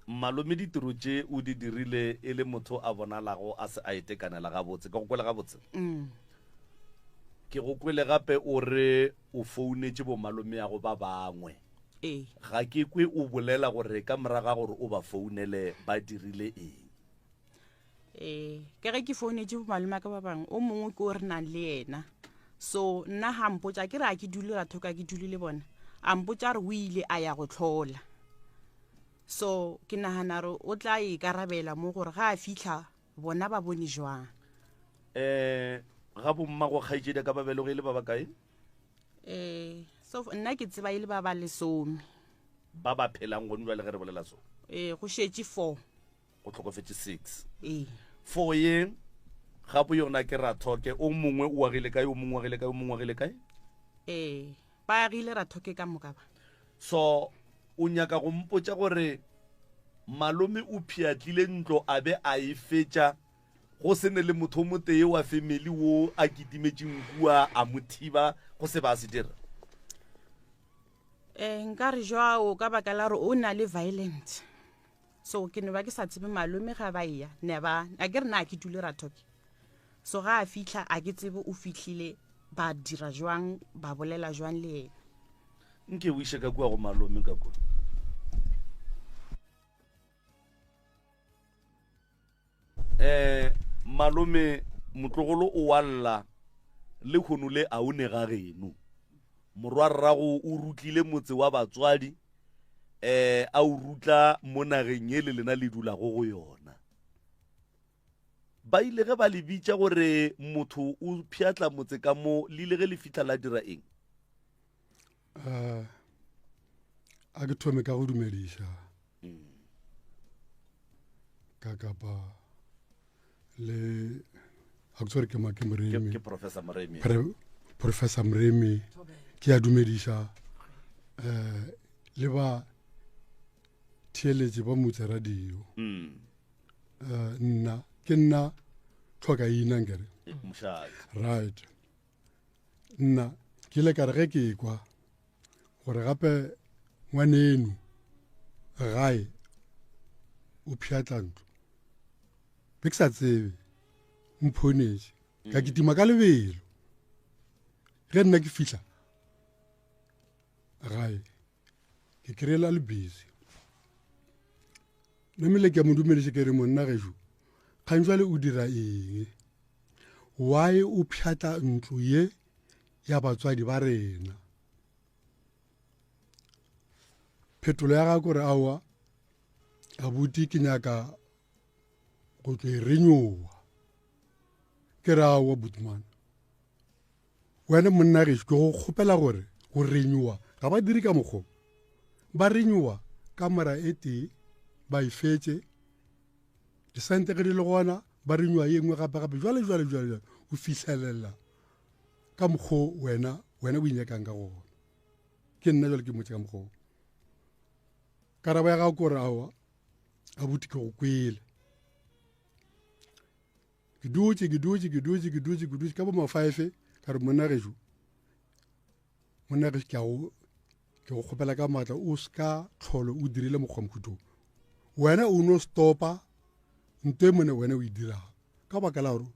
malome ditiro tše o di dirile e le motho a bonalago a se a itekanela gabotse ke go kwele gabotse mm. ke go kwele gape o re o founetše bomalomeago ba bangwe Ee. Ga ke kwe o bolela gore ka morago ga gore o ba founele ba dirile eng. Ee, ke ge ke founetše bomalome ka ba bangwe, o mongwe ke o re nang le yena. So nna ga mpotša ke re a ke dule rathoka ke dule le bona, a mpotša re o ile a ya go tlhola. So ke nagana gore o tla ikarabela mo gore ga a fitlha bona ba bone jwang. Um ga bomma go kgaetšedi ka ba belege e le ba bakae? Eh, so nna ke tseba e le ba ba lesome. Ba ba phelang gone jwale ge re bolela so? Eh, go šetše four. Go hlokofetše six. Ee. Four ye gape yona ke Rathoke, o mongwe o agile kae, o mongwe o agile kae, o mongwe o agile kae? Ee, ba agile Rathoke ka moka ba. So o nyaka go mpotša gore malome o pheatlile ntlo a be a e fetša Go se ne le motho o motee wa family wo a kitimetšeng kua a mo thiba go se ba a se dira. Eh, nka re jwao ka baka la gore o na le violent so ke no ba ke sa tsebe malome ga ba eya ne ba a ke re na ke dule rathoke so ga a fitlha a ke tsebe o fitlhile ba dira jwang ba bolela jwang le yena Nke o iše ka kua go malome ka kua. Eh, malome motlogolo o wa lla le kgono le a o ne ga geno morwarrago o rutlile motse wa batswadi eh a o rutla mo nageng ye le lena le dulago go yona ba ile ge ba le bitša gore motho o pšhatla motse ka mo le ile ge le fitlha la dira eng um. A ke thome ka go dumediša ka kapa le ga ke tshwere ke ma ke Moremi. Ke Professor Moremi. Professor Moremi ke a dumediša eh le ba theeletše ba motse radio. Eh nna ke nna tlhoka ina nkere. Right. Nna ke ile ka re ge ke ekwa gore gape ngwaneno gae o pšhatla ntlo be ke sa tsebe mphonetše ka kitima ka lebelo ge nna ke fihla gae ke kry-ela le busy namile ke a mo dumediše ke re monna gešo kgang jwale o dira eng why o pšhatla ntlo ye ya batswadi ba rena phetolo ya gagwe kore aowa abuti ke nyaka go tlo e renyowa ke re aowa butman wena monna gešo ke go kgopela gore go renyowa ga ba dire ka mokgo ba renyowa ka mora e tee ba e fetše disente ge di le gona ba renyowa ye nngwe gape gape jwale jwale jwale jwale o fihlelela ka mokgo wena wena o inyakang ka gona ke nna jwale ke mmotse ka mokgoo karabo ya gago kore aowa abuti ke go kwele ke dutše ke dutše ke dutše ke dutše ke dutše ka bo mafive ka re monna gešo monna gešo ke a go ke go kgopela ka maatla o ska tlholo o dirile mokgwa mokhutong wena o no stopa nto e mone wena o e dirago ka baka la gore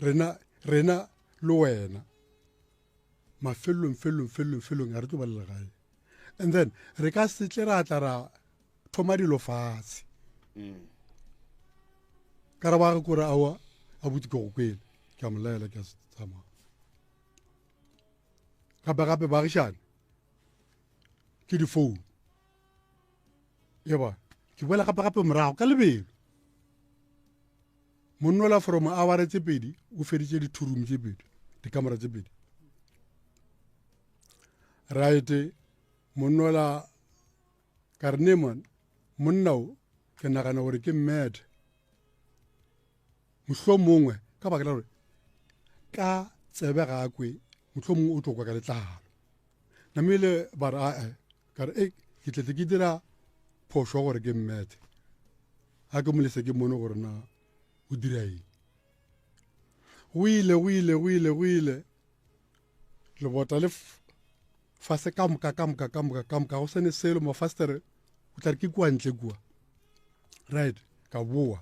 rena rena le wena mafelelong felelong felelong felelong a re tlo balela gae and then re ka se tle ra tla ra thoma dilo fatshe mm. ka re ba re kore aowa a botse ke go kwele ke a molaela ke a tsamaya gape gape baagišane ke difounu e ba ke boela gape gape morago ka lebelo monnola from aware tse pedi o feditše dithurum tse pedi dikamora tse pedi right monnola ka re ne man monna o ke nagana gore ke mad mohlho mongwe ka baka la gore ka tsebe ga kwe mohlho mongwe o tlo kwa ka letlalo namile ba re ae ka re e ke tletse ke dira phošo gore ke mmethe ga ke molese ke mone gore na o dira eng go ile go ile go ile go ile lebota le fase ka moka ka moka ka moka ka moka go sene selo mafastere o tla re ke kua ntle kua right ka boa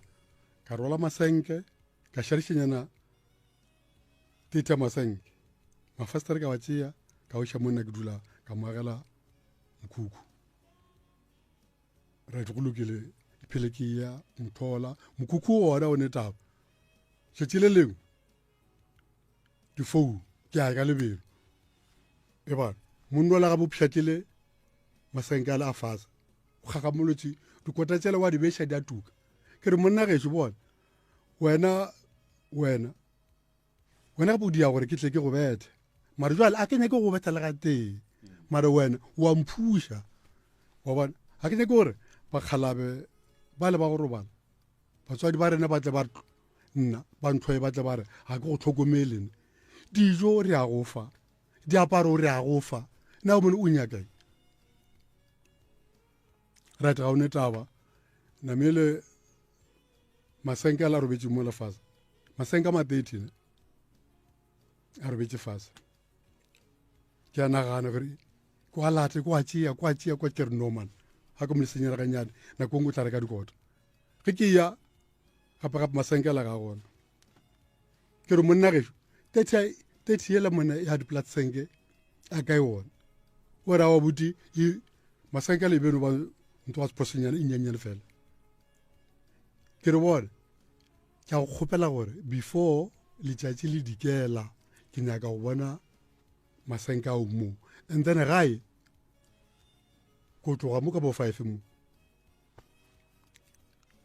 ka rwala masenke ka šarišenyana teta masenke mafastere ka ba tšea ka oša monna ke dula ka moagela mokhukhu right go lokile phele ke ya mothola mokhukhu ona o ne taba tšatši le lengwe difounu ke a ka lebelo e ba monna la ga bopšhatlile masenke a le a fasa o kgagamolotse dikota tsele wa di beša di a tuka ke re monna gešo bona wena wena wena gape o dia gore ke tle ke go bethe mare jale a ke nyake go betha le gatee mare wena wa mphuša wa bona ga ke nyake gore bakgalabe ba le ba go robala batswadi ba rena ba tle ba nna ba ntlhoe ba tle ba re ga ke go tlhokomele ne dijo re a go fa diaparo re a go fa na o mone o nyakae right ga o ne taba namele masenke a la robetše mo lefase masenke a ma-thirty ne a robetše fase ke a nagana gore kwa late kwa tšea kwa tšea kwa ke re no man ga ke mo lesenyela ganyane nako nngwe o tla reka dikota ge ke ya gape gape masenkela ga gona ke re monna gešo 30 yela monna ya diplatsenke a kae ona o ra wa buti masenkela e beno ba ntho wa sephosenyana e nyenyane fela ke re bone ke a go kgopela gore before letšatši le dikela ke nyaka go bona masenka ao mo and then gae ko tloga mo ka bo five mo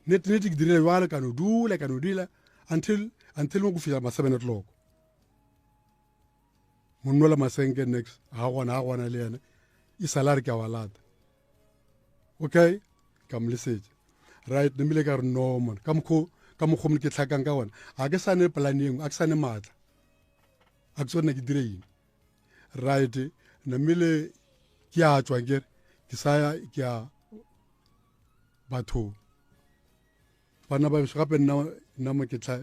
nete nete ke dirile jwale ka no dula ka no dula until until mo go fihla ma seven o'clock monnola masenke next ga gona ga gona le yena e sala re ke a wa lata. Okay, ka mo lesetša. Right, namile ka re no man, ka mokgo ka mokgo ke tlhakang ka gona. A ke sane plan engwe, a ke sane matla. A ke tsone ke dire eng. Right, namile ke a tswa ke ke sa ya ke a batho bana ba gape nna nna mo ke tla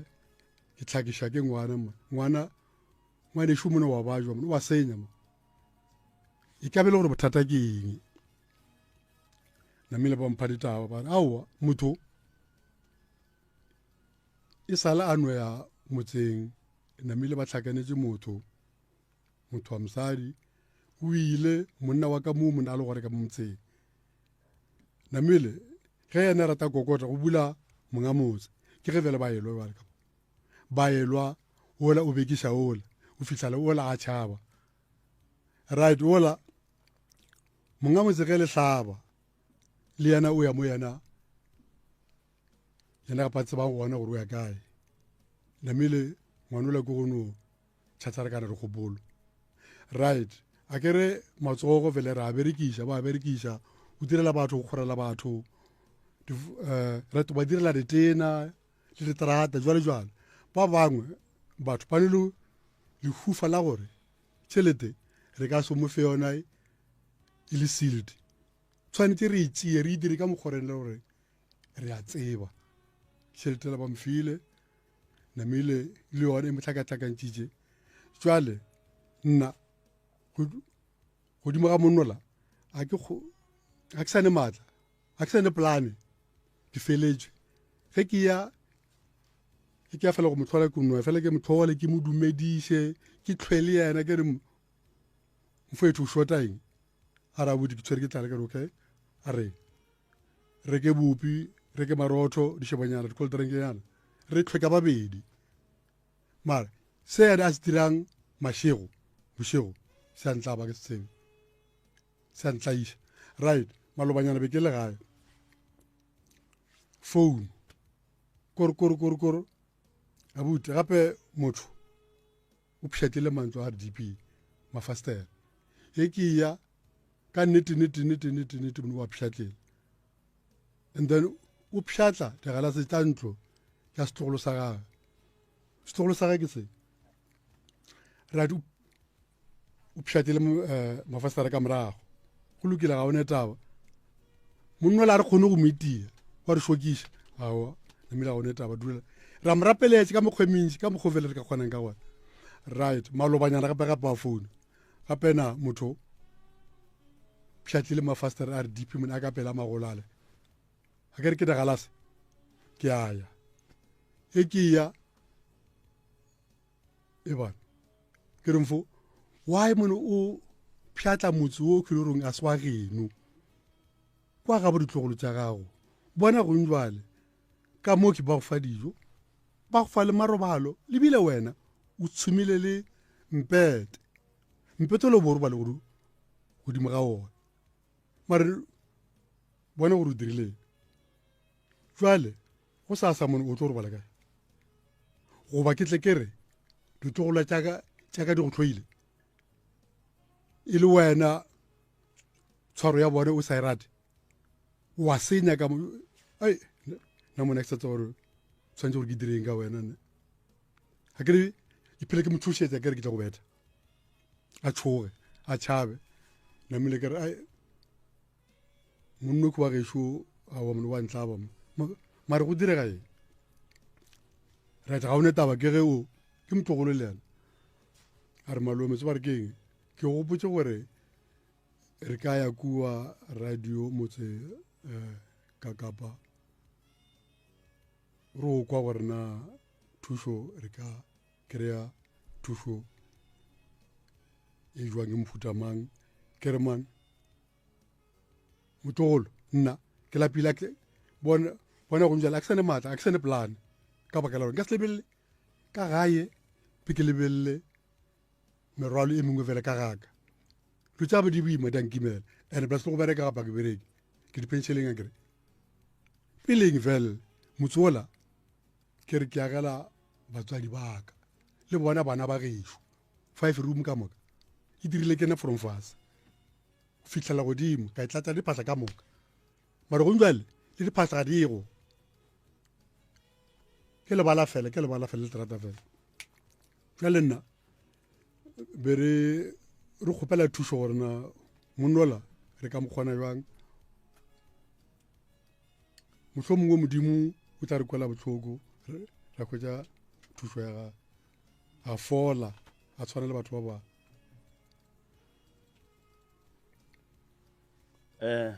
ke tlhakiša ke ngwana mo ngwana ngwanešu mone wa bajwa mone wa senya mo e ka be le gore bothata ke eng namile ba mpha ditaba ba re aowa motho e sale a no ya motseng namile ba tlhakanetse motho motho wa mosadi o ile monna wa ka moo monna a le gore ka mo motseng namile ge yena a rata kokota go bula monga motse ke ge bjale ba elwa bjale ka ba elwa ola o bekiša ola o fihlala ola a tšhaba right ola monga motse ge le hlaba le yena o ya mo yena yena kapa tsebang gona gore o ya kae namile ngwanola ke go no tšhatšharakana dikgopolo right a ke re matsogo fele re a berekiša ba a berekiša o direla batho go kgorela batho eh, right ba direla ditena le diterata jwale jwale ba bangwe batho ba ne le lehufa la gore tšhelete re ka se mo fe yona e le sealed tshwanetse re e tšee re e dire ka mokgoreng le gore re a tseba tšhelete la ba mfile namile le yone e mo tlhakatlhakantšitše jwale nna godimo ga monnola a ke ga ke sane maatla ga ke sane polane ke feletšwe ge ke ya ke ke ya fela go mo tlhola ke nwa fela ke mo tlhole ke mo dumediše ke tlhwele yena ke re mfethu o shota eng a re abuti ke tshwere ke tlala ke re okay a re reke bupi reke marotho dišebanyana di-cold drinknyana re tlhwe ka babedi mara se yena a se dirang mašego bošego se a ntlaba ke se tsebe se a ntlaiša right malobanyana be ke le gae phone koro koro koro koro abuti gape motho o pšhatlile mantlo a rdp mafastere e ke ya ka nnete nnete nnete nnete nnete mone wa pšhatlile and then o pšhatla digalase tša ntlo ya setlogolo sa gage setlogolo sa gage ke se radi o pšhatlile eh, mafastere ka morago go lokile ga one taba monna la re kgone go mo itia wa re šokiša aowa namile ga one taba dula ra mo rapeletse ka mokgwa e mentši ka mokgwa o fele re ka kgonang ka gona right malobanyana gape gape wa founa gape na motho pšhatlile mafastere a re dp mone a ka pela magolale a ke re ke digalase ke a ya e ke ya e bana ke re mfo why mone o pšhatla motse wo ke le a se wa geno kwa gabo ditlogolo tša gago bona gong jwale ka mo ke ba go fa dijo ba go fa le marobalo lebile wena o tshumile le mpete mpete le bo robale godimo ga ona mare bona gore o dirileng jwale go sa sa mone o tlo robala kae goba ke tle ke re ditlogolo tšaka di go tlhoile e le wena tshwaro ya bone o sa e rate wa senya ka ai nna mone ke sa tsa gore tshwanetse gore ke direng ka wena nne ga ke re iphele ke mo tshošetsa ke re ke tla go betha a tshoge a tšhabe namile ke re ai monno ke wa gešo awa mone wa ntlaba mare go direga eng right ga o ne taba ke ge o ke motlogolo le yena a re malome tse ba re ke eng ke gopotse gore re ka ya kua radio motse um ka kapa re o kwa gore na thušo re ka kry-a thušo e jwang ke mofuta mang ke re mang motlogolo nna ke lapile bona bona go njala a ke sane maatla a ke sane plan ka baka la gore nka se lebelele ka gae pe ke lebelele merwalo e mengwe fela ka gaka dilo tša ba di boima di a nkimela and plus le go bereka gapa ke bereke ke dipenšeleng a kere peleng fela motse ola ke re ke agela batswadi baka le bona bana ba gešo five room ka moka e dirile ke ne from fase go fitlhela godimo ka e tlatsa diphahla ka moka. Mara gong jwale le diphahla ga digo. Ke lebala fela, ke lebala fela le terata fela. Jwale nna be re re kgopela thušo gore na monnola re ka mo kgona jwang. Mohlomongwe Modimo o tla re kwela bohloko ra hwetša thušo ya gagwe. A fola, a tshwana le batho ba bangwe. Eh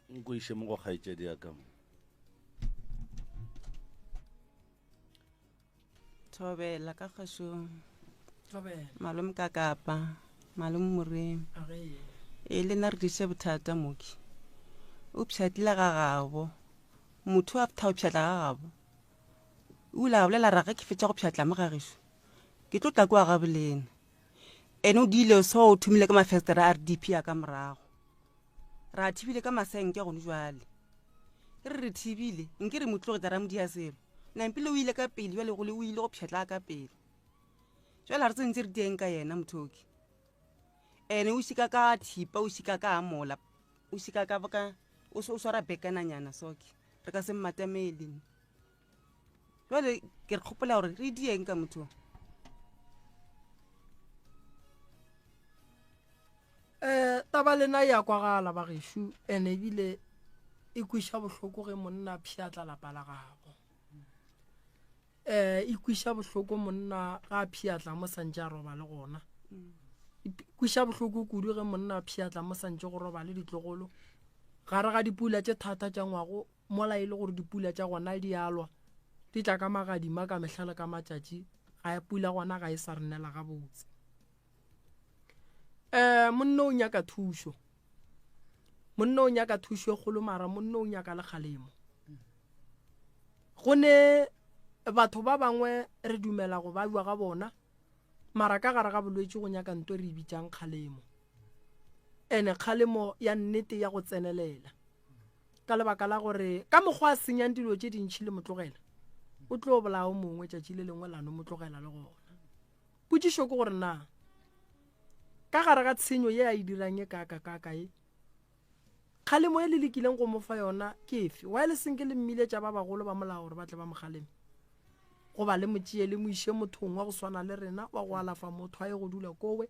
nko iše mo go kgaetšedi ya ka mo. Thobela ka kgašong. Thobela. Malome ka kapa, malome Moremi. E le nna re tlišitše bothata moki. O pšhatlile ga gabo. Motho a ptha o pšhatla ga gabo. O ile a bolela ra ge ke fetša go pšhatla mo ga gešo. Ke tlo tla kua ga bolena. Ene o diile so o thomile ka mafestere a RDP a ka morago. Ra thibile ka masenke gone jwale. Re re thibile, nke re mo tlogetsa ra mo dia selo. Nampile o ile ka pele jwale go le o ile go pšhatla ka pele. Jwale ga re tsentse re dieng ka yena mothoki. Ene o šika ka thipa, o šika ka amola, o šika ka ka o swara bekananyana soke. Re ka se mmatamele. Jwale ke re kgopola gore re dieng ka motho. Eh taba lena ya kwagala ba gešo ene ebile e kwiša bohloko ge monna a pšhatla lapa la gabo. Eh e kwiša bohloko monna ga a pšhatla mo santše a robale gona. E kwiša bohloko kudu ge monna a pšhatla mo santše go robale ditlogolo. Gare ga dipula tše thata tša ngwago mola e le gore dipula tša gona di alwa di tla ka magadima ka mehla le ka matšatši ga pula gona ga e sa re nela gabotse. Um monna o nyaka thušo monna o nyaka thušo e kgolo mara monna o nyaka le kgalemo go ne batho ba bangwe re dumela go babja ga bona mara ka gare ga bolwetši go nyaka nto re e bitsang kgalemo ene kgalemo ya nnete ya go tsenelela ka lebaka la gore ka mokgwa a senyang dilo tše dintšhi le motlogela o tlo bolao mongwe tšatši le lengwe lano motlogela le gona Potšišo ke gore na ka gare ga tshenyo ye a e dirang e kaakakaaka ye, kgalemo ye le lekileng go mo fa yona ke efe? Why le senke le mmiletša ba bagolo ba molao gore ba tle ba mo kgaleme? Goba le mo tšee le mo iše mothong wa go swana le rena wa go alafa motho a ye go dula kowe?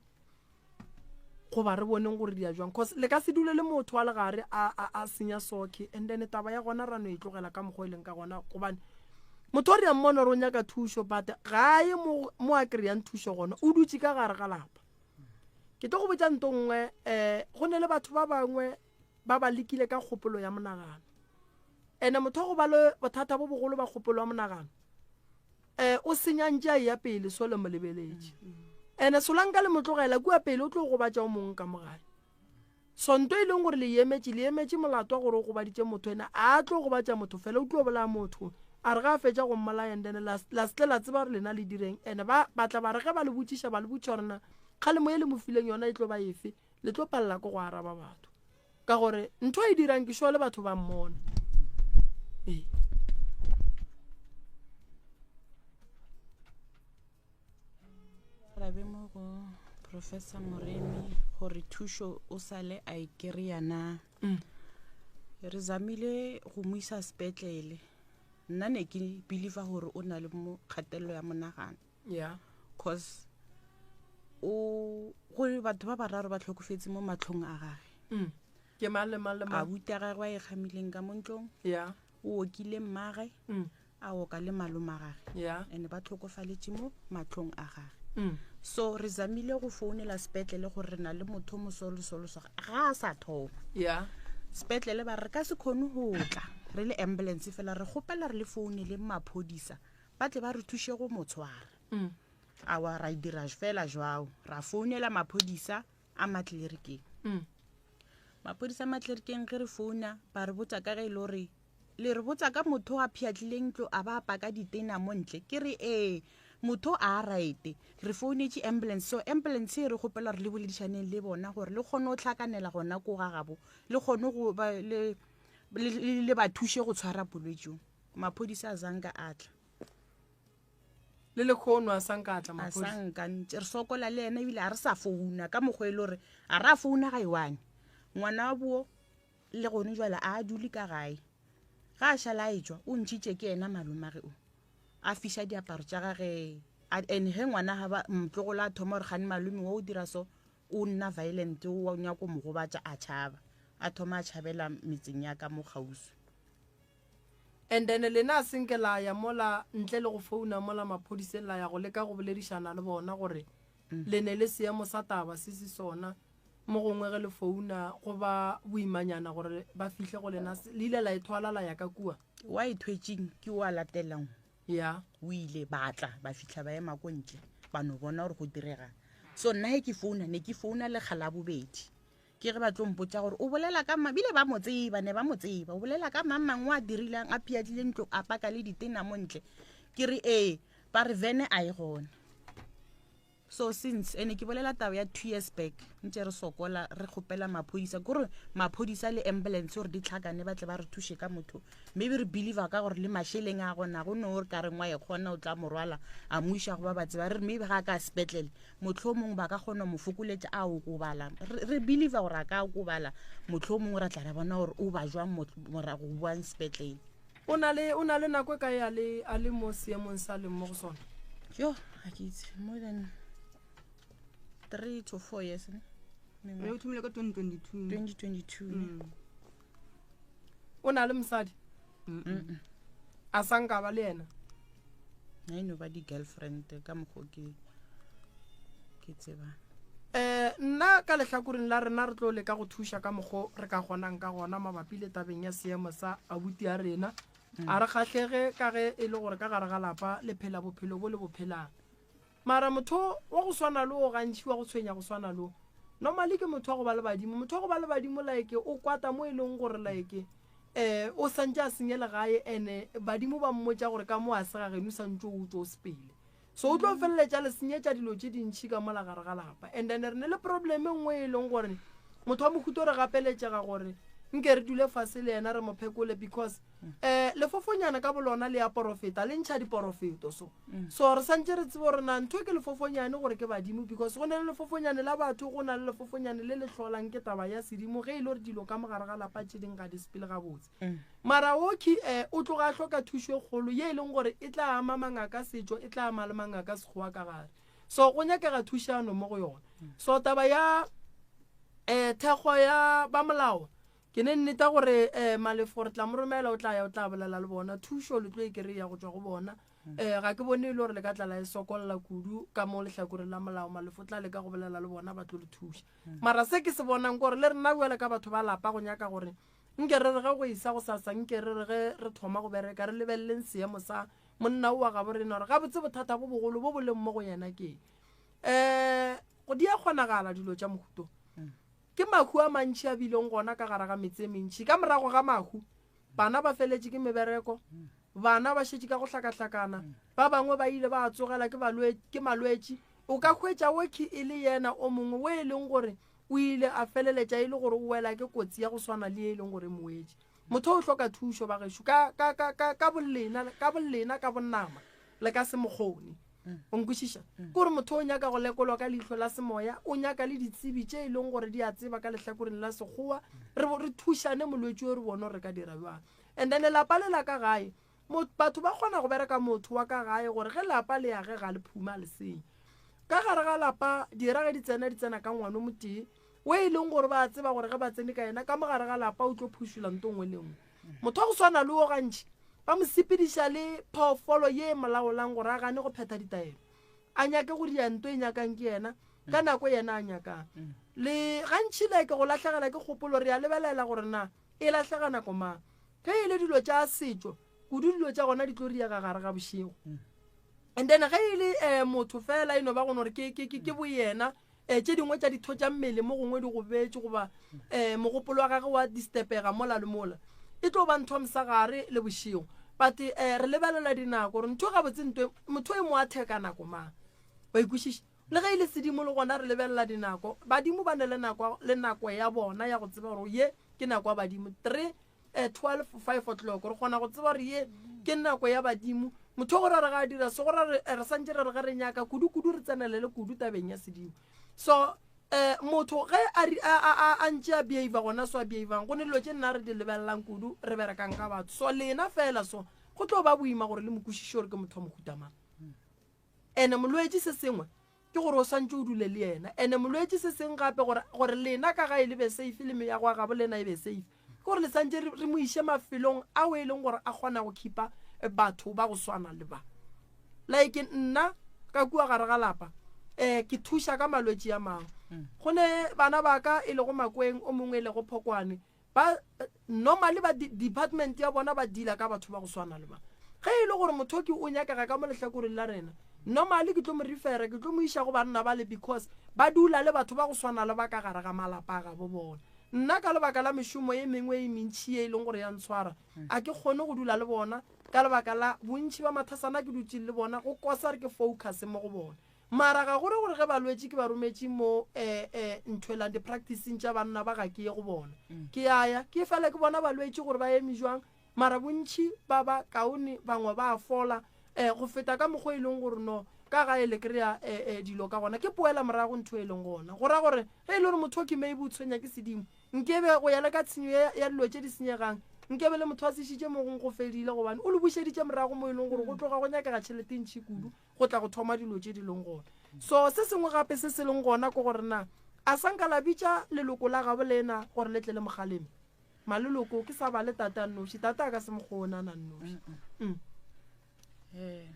Goba re boneng gore di ya jwang? Cause le ka se dule le motho wa legare a, a, a senya soke and then taba ya gona ra no e tlogela ka mokgwa e leng ka gona gobane motho o re ya mmona gore o nyaka thušo but ga ye mo, mo a kry-ang thušo gona o dutše ka gare ga lapa. Ke tlo go botša nto nngwe um go ne le batho ba bangwe ba ba lekile ka kgopolo ya monagano ene motho wa go ba le bothata bo bogolo ba kgopolo ya monagano um o senyantše a eya pele so le mo lebeletše ene solanka le mo tlogela kua pele o tlo gobatša o mongwe ka mogae so nto e leng gore le emetše le emetše molato wa gore o gobaditše motho ene a tlo gobatša motho fela o tlo bolaya motho a re ga a fetša go mmolaya and then la la setle la tseba gore lena le direng ene ba batla ba re ge ba le botšiša ba le botšiša gore na kgalemo e le mo fileng yona e tlo ba efe le tlo palela ke go araba batho ka gore ntho e dirang ke sure le batho ba mmona ee arabe mo go professor moremi gore thušo o sale a e kry-a na mm. re zamile go mo isa sepetlele nna ne ke believer gore o na le mo kgatelelo ya monagano yeah cause o go batho ba bararo ba tlhokofetse mo matlhong a gage mm. ke mang le mang le mang abuti a gagwe a e kgamileng ka mo ntlong yeah o okile mmage mm. a oka le malome a gage yeah and ba tlhokofaletše mo matlhong a gage mm. so re zamile go founela sepetlele gore re na le motho mosolosoloso ga a sa thoma yeah sepetlele ba re ka se kgone go tla re le ambulance fela re kgopela re le founele maphodisa ba tle ba re thuše go mo tshwara mm. awa ra dira fela jwao ra founela maphodisa a matlerikeng mm. maphodisa a matlerikeng ge re founa ba re botsa ka ge e le gore le re botsa ka motho a phiatlileng ntlo a ba paka ditena mo ntle ke re ee motho a raete re founetše ambulance so ambulance e re kgopela gore le boledišaneng le bona gore le kgone go tlhakanela gona ko ga gabo le kgone go ba le le ba thuše go tshwara bolwetšo maphodisa a zanka a tla le lekgono a sanka a tla a sanka ntse re sokola le ena ebile a re sa founa ka mokgwa e le gore a re a founa ga e one. Ngwana wa buo le gone jwale a a dule ka gae. Ga a šala a etšwa o ntšhitše ke yena malomage o. A fiša diaparo tša gage and ge ngwana ga ba motlogolo a thoma gore gane malome wo o dira so o nna violent o nyako mo gobatša a tšhaba. A thoma a tšhabela metseng ya ka mo kgauswi. And then lena a senke la ya mola ntle le go founa mola maphodiseng la ya go leka go boledišana le bona gore le ne le seemo sa taba se se sona mo gongwe ge le founa go ba boimanyana gore ba fihle go lena le ile la ethwala la ya ka kua. Wa ethwetšeng ke o a latelang. Ya. O ile ba tla ba fihla ba ema ko ntle ba no bona gore go diregang. So nna ge ke founa ne ke founa lekga la bobedi. Ke ge ba tlo mpotša gore o bolela ka mang, bile ba mo tseba, ne ba mo tseba, o bolela ka mang mang o a dirilang, a phiatlile ntlo, a paka le ditena mo ntle. Ke re ee, ba re vene a e gona. So since, ene ke bolela taba ya 2 years back, ntše re sokola, re kgopela maphodisa, kore maphodisa le ambulance gore di tlhakane ba tle ba re thuše ka motho. Maybe re believer ka gore le mašeleng a gona, go no re ka reng wa e kgona o tla mo rwala, a mo iša go ba ba tseba. Re re maybe ga a ka sepetlele, mohlomongwe ba ka kgona mo fokoletša a okobala. Re, re believer gore a ka okobala, mohlomongwe ra tla ra bona gore o ba jwang morago go boang sepetlele. O na le, o na le nako e kae a le, a le mo seemong sa leng mo go sona? Yo, ga ke itse, more than 3 to 4 years ne? Ee, o thomile ka 2022. 2022 ne? O na le mosadi? Mm-mm. A sa nka ba le yena? Na e no ba di-girlfriend ka mokgwa o ke, ke tsebang. Eh, nna ka lehlakoreng la rena re tlo leka go thuša ka mokgo re ka kgonang ka gona mabapi le tabeng ya seemo sa abuti ya rena. A re kgahlege ka ge e le gore ka gare ga lapa le phela bophelo bo le bo phelang. Mara motho wa go swana le o gantši wa go tshwenya go swana le o, normally ke motho wa go ba le badimo. Motho wa go ba le badimo like o kwata mo e leng gore like eh o santše a senye legae ene badimo ba mmotša gore ka mo a se ga geno santše o tšo o sepele. So o tlo feleletša le senyetša dilo tše dintšhi ka mola gare ga lapa. And then re ne le problem e nngwe e leng gore motho wa mohuta o re gapeletšega gore nke re dule fase le yena re mo phekole because um lefofonyana ka bolona le ya porofeta le ntšha diporofeto so. So re santše re tsebe gore na ntho ke lefofonyane gore ke badimo because go na le lefofonyane la batho go na le lefofonyane le le hlolang ke taba ya sedimo ge e le gore dilo ka mogare ga lapa tše ding ga di sepele gabotse. Mara Oki eh, o tloga a hloka thušo e kgolo ye e leng gore e tla ama mangaka setšo, e tla ama le mangaka sekgowa ka gare. So go nyakega thušano mo go yona. So taba ya eh, thekgo ya ba molao, ke ne nneta gore eh, Malefo re tla mo romela, o tla ya o tla bolela le bona. Thušo le tlo e kry-a go tšwa go bona. Eh, ga ke bone e le gore le ka tla la e sokolla kudu ka mo lehlakoreng la molao. Malefo o tla leka go bolela le bona, ba tlo le thuša. Mara se ke se bonang ke gore le rena bjale ka batho ba lapa go nyaka gore Nke re re ge go esa gosasa, nke re re ge re thoma go bereka, re lebeleleng seemo sa monna o wa gabo rena gore gabotse bothata bo bogolo bo bo leng mo go yena ke eng. Um go di a kgonagala dilo tša mohuto. Ke mahu a mantši a bileng gona ka gare ga metse e mentši. Ka morago ga mahu, bana ba feletše ke mebereko, bana ba šetše ka go hlakahlakana, ba bangwe ba ile ba tsogela ke balwe, ke malwetši. O ka hwetša Woki e le yena o mongwe o e leng gore O ile a feleletša e le gore o wela ke kotsi ya go swana le ye e leng gore e mo wetše. Motho o hloka thušo, bagešo. Ka, ka, ka, ka, ka bolena, ka bolena, ka bonama, le ka se mo kgone. O nkwešiša? Ke gore motho o nyaka go lekolwa ka leihlo la semoya, o nyaka le ditsebi tše e leng gore di a tseba ka lehlakoreng la Sekgowa, re, re thušane molwetši o re bone gore re ka dira bjang. And then lelapa le la ka gae, Batho ba kgona go bereka motho wa ka gae gore ge lapa le age ga le phuma le senye. Ka gare ga lapa dira ge di tsena di tsena ka ngwano motee o e leng gore ba tseba gore ge ba tsene ka yena ka mo gare ga lapa o tlo phušola nto nngwe le nngwe. Motho wa go swana le wo gantši ba mo sepediša le phoofolo ye e mo laolang gore a gane go phetha ditaelo, a nyake go dira nto e nyakang ke yena ka nako yena a nyakang. Le gantši like go lahlegela ke kgopolo re a lebelela gore na e lahlega nako mang. Ge e le dilo tša setšo, kudu dilo tša gona di tlo riega gare ga bošego. And then ge e le um motho fela e no ba gone gore ke, ke, ke, ke boyena um tše dingwe tša ditho tša mmele mo gongwe di gobetše goba um mogopolo wa gage wa distepega mola le mola, e tlo ba ntho mosegare le bošego. But um re lebelela dinako gore ntho gabotse ntwe motho e mo atheka nako mang, wa ikwešiša? Le ge e le sedimo le gona re lebelela dinako. Badimo ba ne le nako, le nako ya bona ya go tseba gore ye ke nako ya badimo. 3, 12, 5 o'clock re kgona go tseba gore ye ke nako ya badimo. Motho o go ra re ga a dira se, go ra re, re santše re re ge re nyaka kudu-kudu re tsenelele kudu tabeng ya sedimo. So. Um motho ge a, a, a, a, a ntše a behavior gona so a behavang, go ne dilo tše nna re di lebelelang kudu re berekang ka batho. So lena fela so go tlo ba boima gore le mo kwešiše gore ke motho wa mohuta mang. Ene molwetši se sengwe ke gore o swantše o dule le yena. Ene molwetši se seng gape gore, gore lena ka gae le be safe le meago ya gabo lena e be safe, ke gore le swantše re, re mo iše mafelong ao e leng gore a kgona go khipa batho ba go swana le ba. Like nna ka kua gare ga lapa um ke thuša ka malwetši a mangwe. Go ne bana ba ka e lego Makweng, o mongwe e lego Phokwane, ba normally ba department ya bona ba deala ka batho ba go swana le ba. Ge e le gore mothoki o nyakega ka mo lehlakoreng la rena, normally ke tlo mo refera, ke tlo mo iša go banna bale because ba dula le batho ba go swana le ba ka gare ga malapa a gabo bona. Nna ka lebaka la mešomo e mengwe e mentši ye e leng gore ya ntshwara, a ke kgone go dula le bona ka lebaka la bontši ba mathasana ke dutšeng le bona, go kosa re ke focus mo go bona. Mara ga go re gore ge balwetši ke ba rometše mo eh, eh, nthwelang di-practiceng tša banna ba ga ke ye go bona. Ke a ya, ke fela ke bona balwetši gore ba eme jwang, mara bontši ba ba kaone, bangwe ba a fola eh, go feta ka mokgwa e leng gore no ka gae le kry-a eh, eh, dilo ka gona. Ke poela morago ntho e leng gona. Go ra gore ge e le gore motho ke maybe o tshwenya ke sedimo, nkebe go ya le ka tshenyo ya, ya dilo tše di senyegang, nkebe le motho a se išitše mo gong go fedile, gobane o le bušeditše morago mo e leng gore go tloga go nyakega tšhelete e ntši kudu go tla go thoma dilo tše di leng gona. So se sengwe gape se se leng gona ke gore na a sa nka la bitša leloko la gabo lena gore le tle le mo kgaleme? Maleloko ke sa ba le tate a nnoši, tate a ka se mo kgone a na nnoši. Mm. Eh,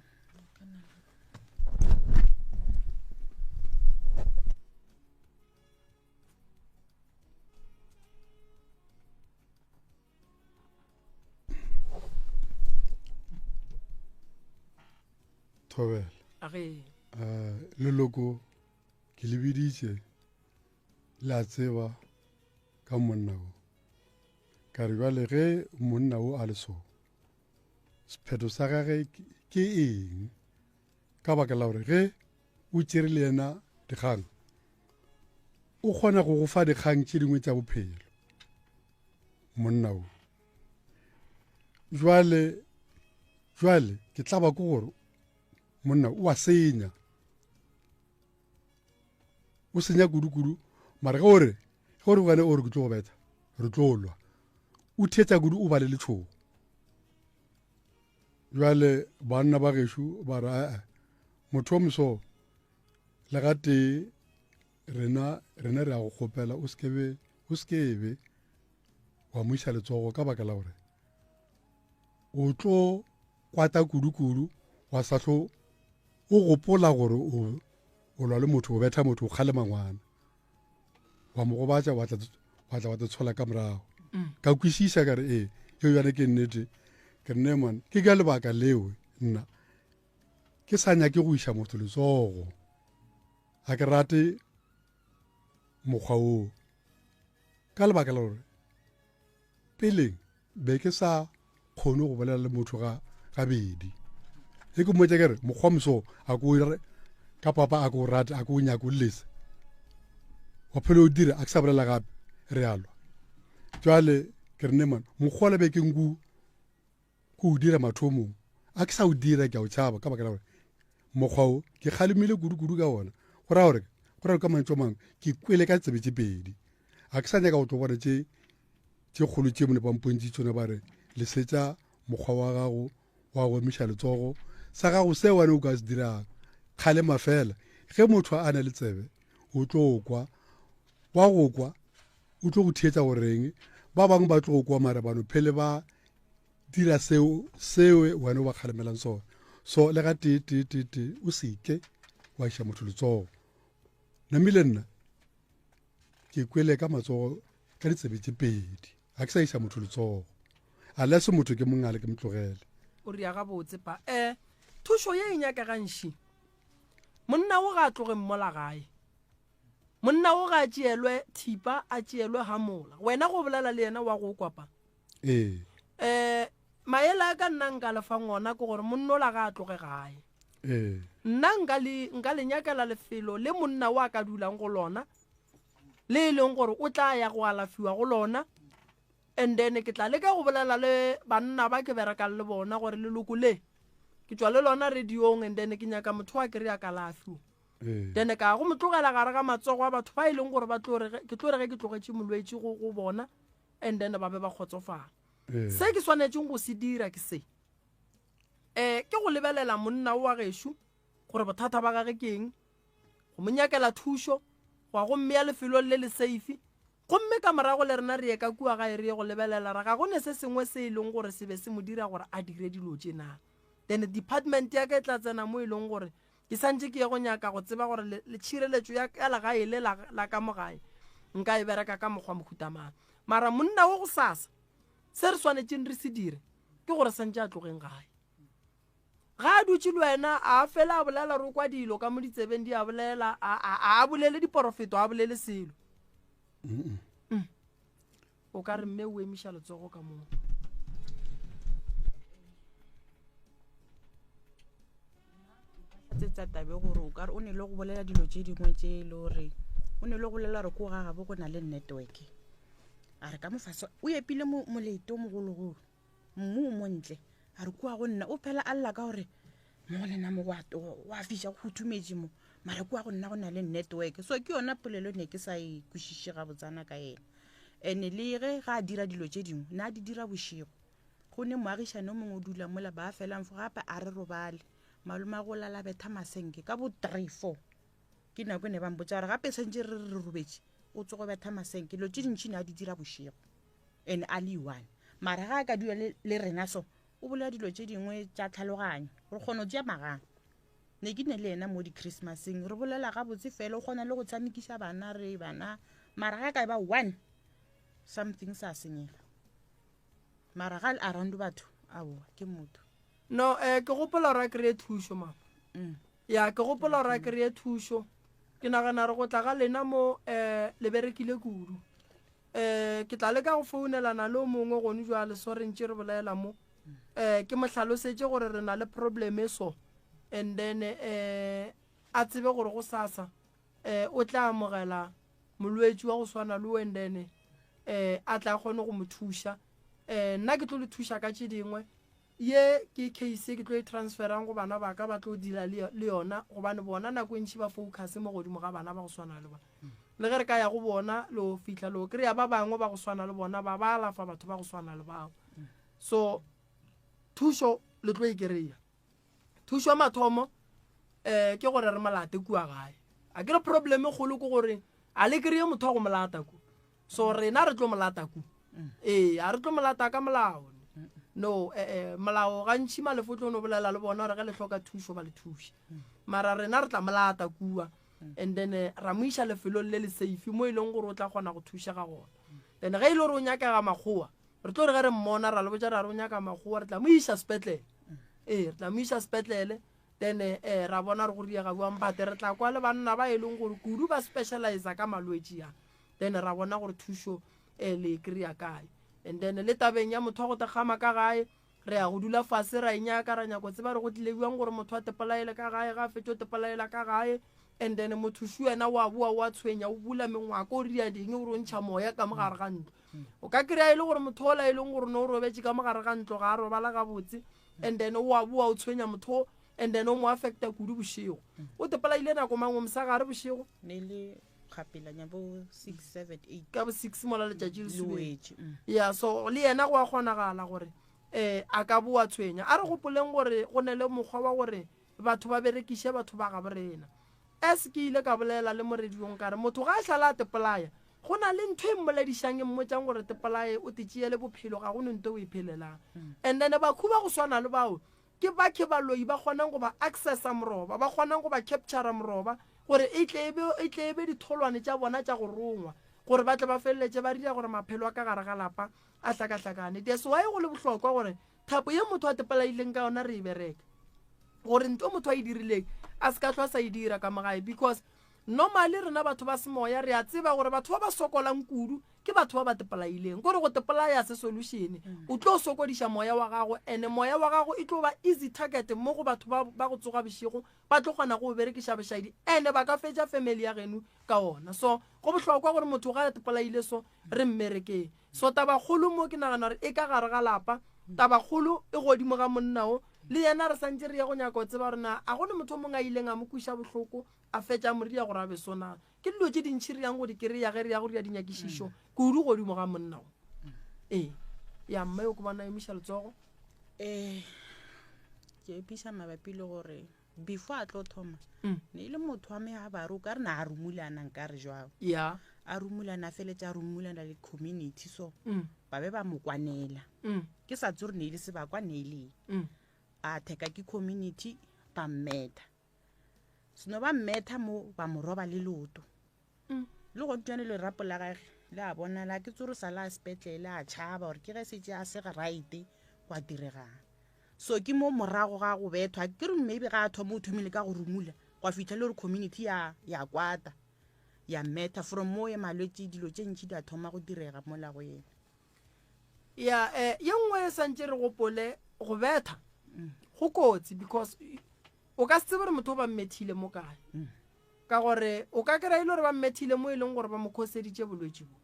Thobela. A ge. Eh, leloko ke le biditše le a tseba ka monna wo. Ka re bjale ge monna wo a le so, sephetho sa gage ke eng? Ka baka la gore ge o tšere le yena dikgang, o kgona go go fa dikgang tše dingwe tša bophelo monna wo. Jwale, jwale ke tla ba ke gore monna o a senya, o senya kudu-kudu. Mara ge o re, ge o re wena o re ke tlo go betha, re tlo lwa, o thetsa kudu, o ba le letšhogo. Jwale banna ba gešo ba re, ee, motho o moso le ga tee rena, rena re a go kgopela o sekebe, o sekebe wa mo iša letsogo ka baka la gore o tlo kwata kudu-kudu wa sa hlo o gopola gore o, o lwa le motho, o betha motho, o kgalema ngwana, wa mo gobatša, wa tla, wa tla wa te tshola ka morago. Mm. Ka kwešiša ka re, ee, yeo yone ke nnete. Ke re, ne man, ke ka lebaka leo nna ke sa nyake go iša motho letsogo. Ga ke rate mokgwa woo, ka lebaka la gore peleng be ke sa kgone go bolela le motho ga gabedi. E ke mmotša ke re mokgwa moso a ko re ka papa a ko rate, a ko nyake o lese wa phele o dira, a ke sa bolela gape, re a lwa. Jwale ke re ne man, mokgwa le be ke nku ko o dira mathomong, a ke sa o dira, ke a o tšhaba ka baka la gore mokgwa o ke kgalemile kudu-kudu ka ona. Go raya gore, go raya gore ka mantšu a mangwe ke kwele ka tsebe tše pedi, a ke sa nyaka go tlo bona tše tše kgolo tše mone ba mpontši tsona ba re lesetša mokgwa wa gago wa go emiša letsogo sa gago se wena o ka se dirang, kgalema fela. Ge motho a na le tsebe o tlo kwa, wa go kwa o tlo go theetša goreng, ba bangwe ba tlo go kwa mara ba no phele ba dira seo seo wena o ba kgalemelang sona. So le ga tee tee tee tee o seke wa iša motho letsogo. Namile nna ke kwele ka matsogo ka ditsebe tše pedi, ga ke sa iša motho letsogo unless motho ke mongale ke mo tlogele. O ria gabotse pa. Eh, thušo ye e nyakegang ši. Monna wo ga a tloge mmola gae. Monna wo ga a tšeelwe thipa, a tšeelwe hamola. Wena go bolela le yena wa go kwa pa. Ee. Eh, maele a ka nna nka le fang ona ke gore monna ola ga a tloge gae. Ee. Nna nka le, nka le nyakela lefelo le monna wo a ka dulang go lona, le e leng gore o tla ya go alafiwa go lona. And then ke tla leka go bolela le banna ba ke berekang le bona gore leloko le ke tšwa le lona radiong, and then ke nyaka motho wa kry-a kalafi. Ee. Then ka go mo tlogela gare ga matsogo a batho ba e leng gore ba tlo re ke tlo re ge ke tlogetše molwetši go go bona and then ba be ba kgotsofala. Ee. Se ke swanetšeng go se dira ke se. Eh ke go lebelela monna wa gešo gore bothata ba gage ke eng, go mo nyakela thušo, go ya go mmea lefelong le le safe Gomme ka morago le rena re ye ka kua gae re ye go lebelela ra ga go ne se sengwe se e leng gore se be se mo dira gore a dire dilo tše na. Then department ya ka e tla tsena mo e leng gore ke santše ke ye go nyaka go tseba gore le, le tšhireletšo ya, ya legae le la, la ka mo gae nka e bereka ka mokgwa mohuta mang. Mara monna wo gosasa se re swanetšeng re se dire ke gore santše a tlogeng gae. Ga a dutše le wena, a a fele a bolela re o kwa dilo ka mo ditsebeng di a bolela, a, a, a bolele diporofeto, a bolele selo. Mm. O ka re mme o emiša letsogo ka moo. Tsetsa tabe gore o ka re o ne le go bolela dilo tše dingwe tše e le gore o ne le go bolela gore ko ga gabo go na le network a re ka mofase o epile molete o mogologolo mmu o montle a re kua go nna o phela a lla ka gore mo go lena mo go a fiša go huthumetše mo mara kua go nna go na le network. So ke yona polelo ne ke sa e kwešiše gabotsana ka yena. And-e le ge ga a dira dilo tše dingwe ne a di dira bošego. Go ne moagišane o mongwe o dula mola ba felang fo gape a re robale malome a go lala betha masenke ka bo 3 4 ke nako e ne ba mpotsa gore gape santse re re robetše o tsogo betha masenke. Dilo tše dintšhi ne a di dira bošego and a le one mara ga a ka dula le rena so o bolela dilo tše dingwe tša tlhaloganyo re kgona go tšea magang. Ne ke ne le yena mo di-christmaseng re bolela gabotse fela o kgona le go tshamekisa bana re bana mara ga ka e ba one something sa senyega mara ga le around batho aowa ke motho. No, eh, ke gopola gore a kry-e thušo mama. Ya, ke gopola gore a kry-e thušo. Ke nagana gore go tla ga lena mo um le berekile kudu. Um ke tla leka go founelana le o mongwe gone jwale so re ntše re bolela mo. Um ke mo hlalosetše gore re na le problem e so and then um a tsebe gore go sasa um o tla amogela molwetši wa go swana le o and then um a tla kgone go mo thuša. Um nna ke tlo le thuša ka tše dingwe. Ye ke case ye ke tlo e transferang go bana ba ka ba tlo deala le, le yona gobane bona nako e ntši ba focus mo godimo ga bana ba go swana le ba. Le ge re ka ya go bona lo fihla lo kry-a ba bangwe ba go swana le bona ba ba alafa batho ba go swana le bao. So thušo le tlo e kry-a. Thušo ya mathomo um ke gore re molate kua gae. A ke re problem e kgolo ke gore a le kry-e motho wa go molata ku. So rena re tlo molata ku. Ee, a re tlo molata ka molao. No, eh, eh, molao gantši malefo tlo no bolela le bona gore ge le hloka thušo ba le thuše. Mara rena re tla molata kua and then eh, ra mo iša lefelong le le safe mo e leng gore o tla kgona go thušega gona. Then ge e le gore o nyakega makgowa, re tlo re ge re mmona ra le botša ra re o nyaka makgowa, re tla mo iša sepetlele. Ee, re tla mo iša sepetlele then eh, ra bona re go riega bjang but re tla kwa le banna ba e leng gore kudu ba specializer ka malwetši a. Then ra bona gore thušo eh, le e kry-a kae. And then le tabeng ya motho wa go tekgama ka gae, re ya go dula fase ra e nyaka, ra nyako tseba re go tlile bjang gore motho a tepolaele ka gae, ga a fetše o tepolaela ka gae. And then motho šu yena wa boa wa tshwenya, o bula mengwako, o ria ding, o re o ntšha moya ka mo gare ga ntlo. O ka kry-a e le gore motho ola e leng gore no o robetše ka mo gare ga ntlo ga a robala gabotse, and then wa boa o tshwenya motho o, and then o mo affecta kudu bošego. O tepolaile nako mang o mosegare bošego? Ne le kgapelanya bo 6 7 8 ka bo 6 mola letšatši le Le subetše. wetše, mm. Ya, so le yena go a kgonagala gore um a ka boa tshwenya. A re gopoleng gore go ne le mokgwa wa gore batho ba berekiše batho ba gabo rena. As ke ile ka bolela le mo radiong ka re motho ga a šala a tepolaya, go na le ntho e mmoledišang e mmotšang gore tepolaye o te tšeele bophelo ga go ne nto o e phelelang. And then bakhu ba go swana le bao Ke ba ke baloi ba kgonang go ba accessa moroba, ba kgonang go ba captura moroba, gore e tle e be, e tle e be ditholwane tša bona tša go rongwa, gore ba tle ba feleletše ba dira gore maphelo a ka gare ga lapa a hlakahlakane. That's why go le bohlokwa gore thapo ye motho a tepelaileng ka yona re e bereke, gore ntho motho a e dirileng a se ka hlwa sa e dira ka mo gae. Because normally rena batho ba semoya re a tseba gore batho ba ba sokolang kudu ke batho ba ba tepolaileng. Kore go tepolaya se solution. O tlo sokodiša moya wa gago, and moya wa gago e tlo ba easy target mo go batho ba ba go tsoga bošego, ba tlo kgona go o berekiša bošaedi, and ba ka fetša family ya geno ka ona. So go bohlokwa gore motho ga a tepolaile so re mmerekeng. So tabakgolo mo ke nagana gore e ka gare ga lapa, tabakgolo e godimo ga monna o. Le yena re santše re ye go nyaka go tseba gore na a go ne motho o mongwe a ileng a mo kweša bohloko a fetša a mo ria gore a be so na. Ke dilo tše dintši re yang go di kry-a ge re ya go dira dinyakišišo kudu godimo ga monna o. Ee. Ya mma yo ke bona a emiša letsogo. Eh, ke epiša mabapi le gore before a tlo thoma ne e le motho wa megabaru o ka re na a rumulana nka re jwang ya a rumulana a feletša a rumulana le community so ba be ba mo kwanela ke sa tse gore ne e le sebakwa ne e leng a theka ke community ba mmetha seno ba mmetha mo ba mo roba le leoto le go tswane lerapo la gage le a bonala ke tsoro sa la sepetlele a tšhaba gore ke ge setse a sege right kwa diregang so ke mo morago ga go bethwa ke re maybe ga a thoma o thomile ka go rumula gwa fitlha le gore community ya ya kwata ya mmetha from mo ye malwetse dilo tše ntši di a thoma go direga mola go yena ya eh ye nngwe e santše re gopole go betha go kotsi because o ka se tsebe gore motho o ba mmethile mo kae ka gore o ka kry-a e le gore ba mmethile mo e leng gore ba mo khoseditše bolwetši bo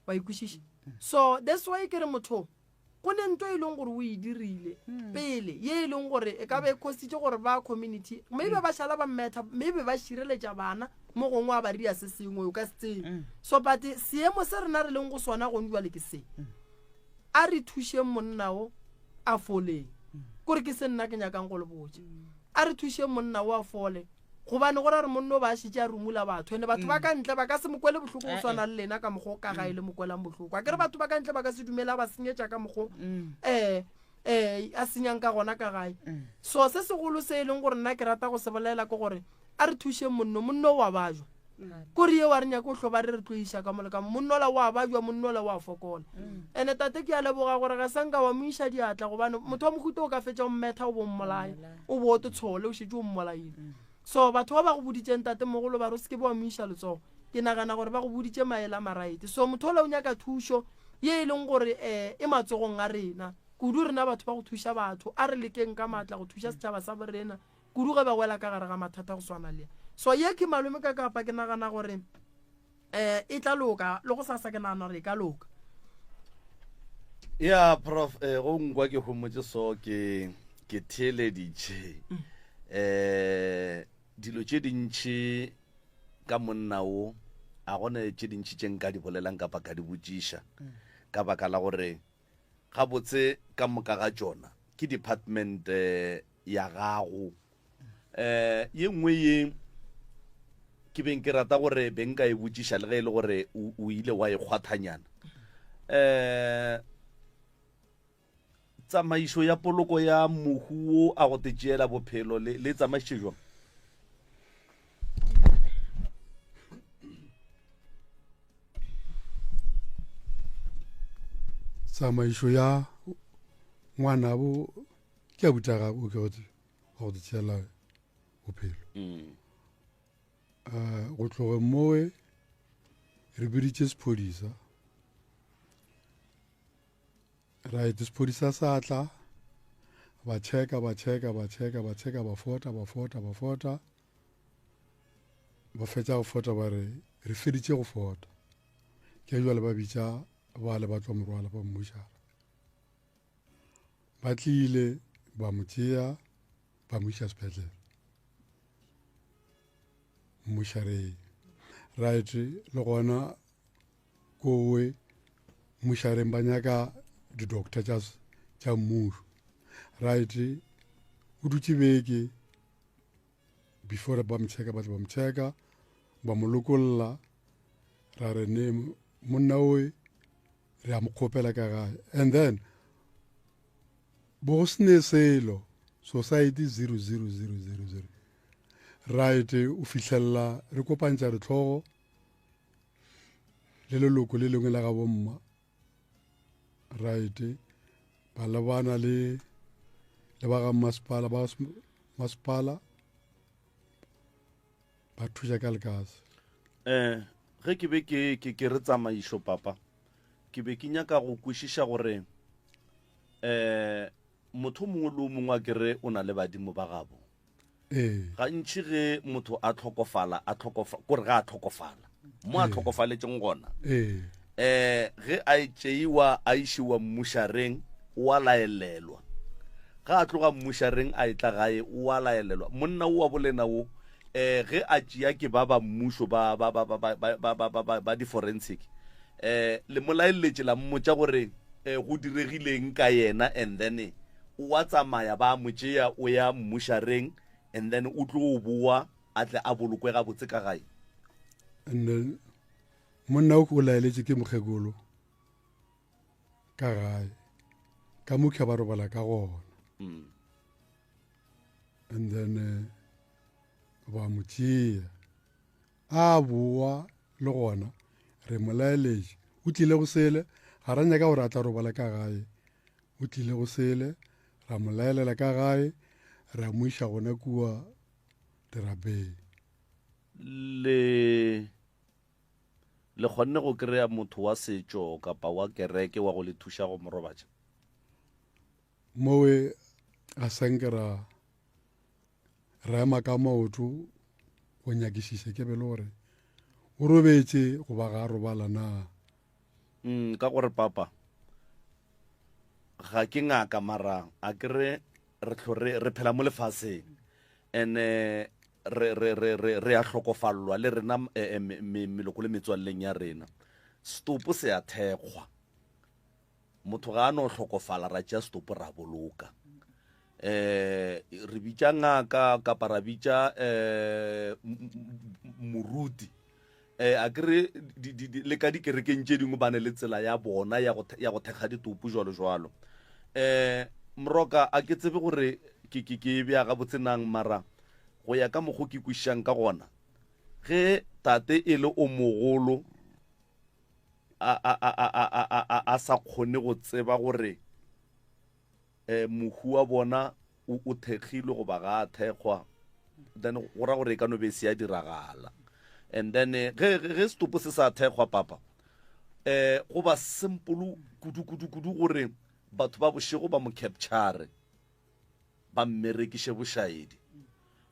wa ikwešiša so that's why ke re motho go ne nto e leng gore o e dirile pele ye e leng gore e ka ba e khositše gore ba community maybe ba šala ba mmetha maybe ba šireletša bana mo gongwe a ba ria se sengwe o ka se tsebe so but seemo se rena re leng go sona gone jwale ke se a re thušeng monna o a foleng kore ke se nna ke nyakang go le botša a re thušeng monna o a fole gobane go ra re monno ba šetše a rumula batho ene batho ba ka ntle ba ka se mo kwele bohloko go swana le lena ka mokgwa o ka gae le mo kwelang bohloko a kere batho ba ka ntle ba ka se dumele a ba senyetša ka mokgwa um um a senyang ka gona ka gae so se segolo se e leng gore nna ke rata go se bolela ke gore a re thušeng monno monno wa bajwa kore ye wa re nyake o hloba re re tlo iša ka mo le ka mo monnola wa bajwa monnola wa fokola ene tate ke a leboga gore ga sa nka wa mo iša diatla gobane motho wa mohuta o ka fetša o mmetha o bo mmolaya o bo o te tshole o šetše o mmolaile so batho ba ba go boditseng tate mogolo ba re o se ke be wa mo iša letsogo ke nagana gore ba go boditše maele a maraete so motho ola o nyaka thušo ye e leng gore um e matsogong a rena kudu rena batho ba go thuša batho a re lekeng ka maatla go thuša setšhaba sa borena kudu ge ba wela ka gare ga mathata go swana le so ye ke malome ka kapa ke nagana gore um e tla loka le go sasa ke nagana gore e ka loka ya prof eh, go nkwa ke homotse so ke ke theeleditše um dilo tše dintšhi ka monna o a gone tše dintšhi tše nka di bolelang kapa ka di botšiša ka baka la gore gabotse ka moka ga tšona ke department ya gago. Um ye nngwe ye ke beng ke rata gore be nka e botšiša le ge e le gore o ile wa e kgwathanyana um tsamaišo ya poloko ya mohu wo a go te tšeela bophelo le le tsamaišitše jwang? Tsamaišo ya ngwanabo ke abuti a gagwe o ke wa go tšeela bophelo um go tlogeng mowe re biditše sephodisa right sephodisa sa tla ba checka ba checka ba checka ba checka ba fota ba fota ba fota ba fetša go fota ba re re feditše go fota ke jale ba bitša ba le ba tswa morwala ba mmušara Ba tlile ba mo tšea ba mo iša sepetlele mmušareng right le gona kowe mmušareng ba nyaka di-doctor tša tša mmušo right o dutše beke before ba mo checka ba tla ba mo checka ba mo lokolla ra re ne monna oe re a mo kgopela ka gae and then bo go sene selo society 00000 right o fihlelela re kopantša ditlhogo le leloko le lengwe la ga bomma right ba lebana le le ba ga masepala ba masepala ba thuša ka lekase um ge ke be ke ke ke re tsamaišo papa ke be ke nyaka go kwešiša gore um motho mongwe le o mongwe a kere o na le badimo ba gabo ee gantši ge motho a tlhokofala a tlhokofa kore ga a tlhokofala mo a tlhokofaletšeng gona ee eh ge a e tšeiwa a išiwa mmušareng o a laelelwa. Ga a tloga mmušareng a etla gae, o a laelelwa. Monna wo wa bolena wo, eh, ge a tšea ke ba ba mmušo ba, ba, ba, ba, ba, ba, ba, ba, ba, ba, ba di-forensic, eh, le mo laeletše la mmotša gore eh, go diregileng ka yena, and then o a tsamaya, ba mo tšea o ya mmušareng, and then o tlo boa a tle a bolokwe gabotse ka gae. And then monna o o laeletše ke mokgekolo ka gae ka mokha ba robala ka gona mm. and then eh, ba mo tšea a boa le gona re mo laeletše o tlile go sele ga ra nyaka gore a tla robala ka gae o tlile go sele ra mo laelela ka gae ra mo iša gona kua terapeng le Le kgonne go kry-a motho wa setšo kapa wa kereke wa go le thuša go mo robatša? Mowe ga sa nke ra ra ema ka maoto go nyakišiša ke be le gore o robetše goba ga a robala na. Mm, ka gore papa ga ke ngaka mara a ke re re hlo re re phela mo lefaseng ene re re re re re a hlokofallwa le rena eh, eh, meloko le metswalleng ya rena setopo se a thekgwa motho ga a no hlokofala ra tšea setopo ra boloka eh re bitša ngaka kapa ra bitša eh moruti eh a kere le ka dikerekeng tše dingwe ba ne le tsela ya bona ya go ya go thekga ditopo jwalo jwalo eh mroka a ke tsebe gore ke ke ke bja ga botsenang mara go ya ka mokgo ke kwišang ka gona ge tate e le o mogolo a a a a a a a sa kgone go tseba gore eh mohu wa bona o o thekgilwe goba ga a thekgwa then go ra gore e ka no be se ya diragala and then eh, ge ge setopo se sa thekgwa papa eh go ba simple kudu kudu kudu gore batho ba bošego ba mo capture ba mmerekiše bošaedi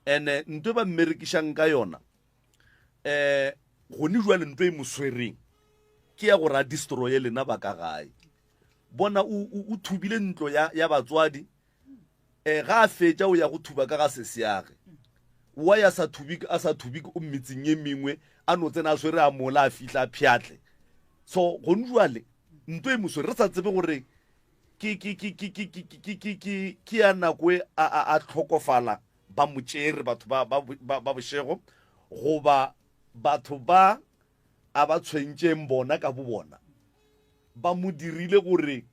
ene nto e ba mmerekišang ka yona eh gone jwale nto e mo swereng ke ya gore a destroye lena ba ka gae bona o, o, o thubile ntlo ya, ya batswadi um ga a fetša o ya go thuba ka ga sesiage wa ya sa thubi a sa thubi o metseng ye mengwe a no tsena a swere a mola a fihla a pšhatle so gone jwale nto e moswere re sa tsebe gore ke ke ke ke ke ke ke ke ke ke ya nako e a a a tlhokofala ba mo tšere batho ba ba ba ba bošego goba batho ba a ba tshwentšeng bona ka bobona ba mo dirile gore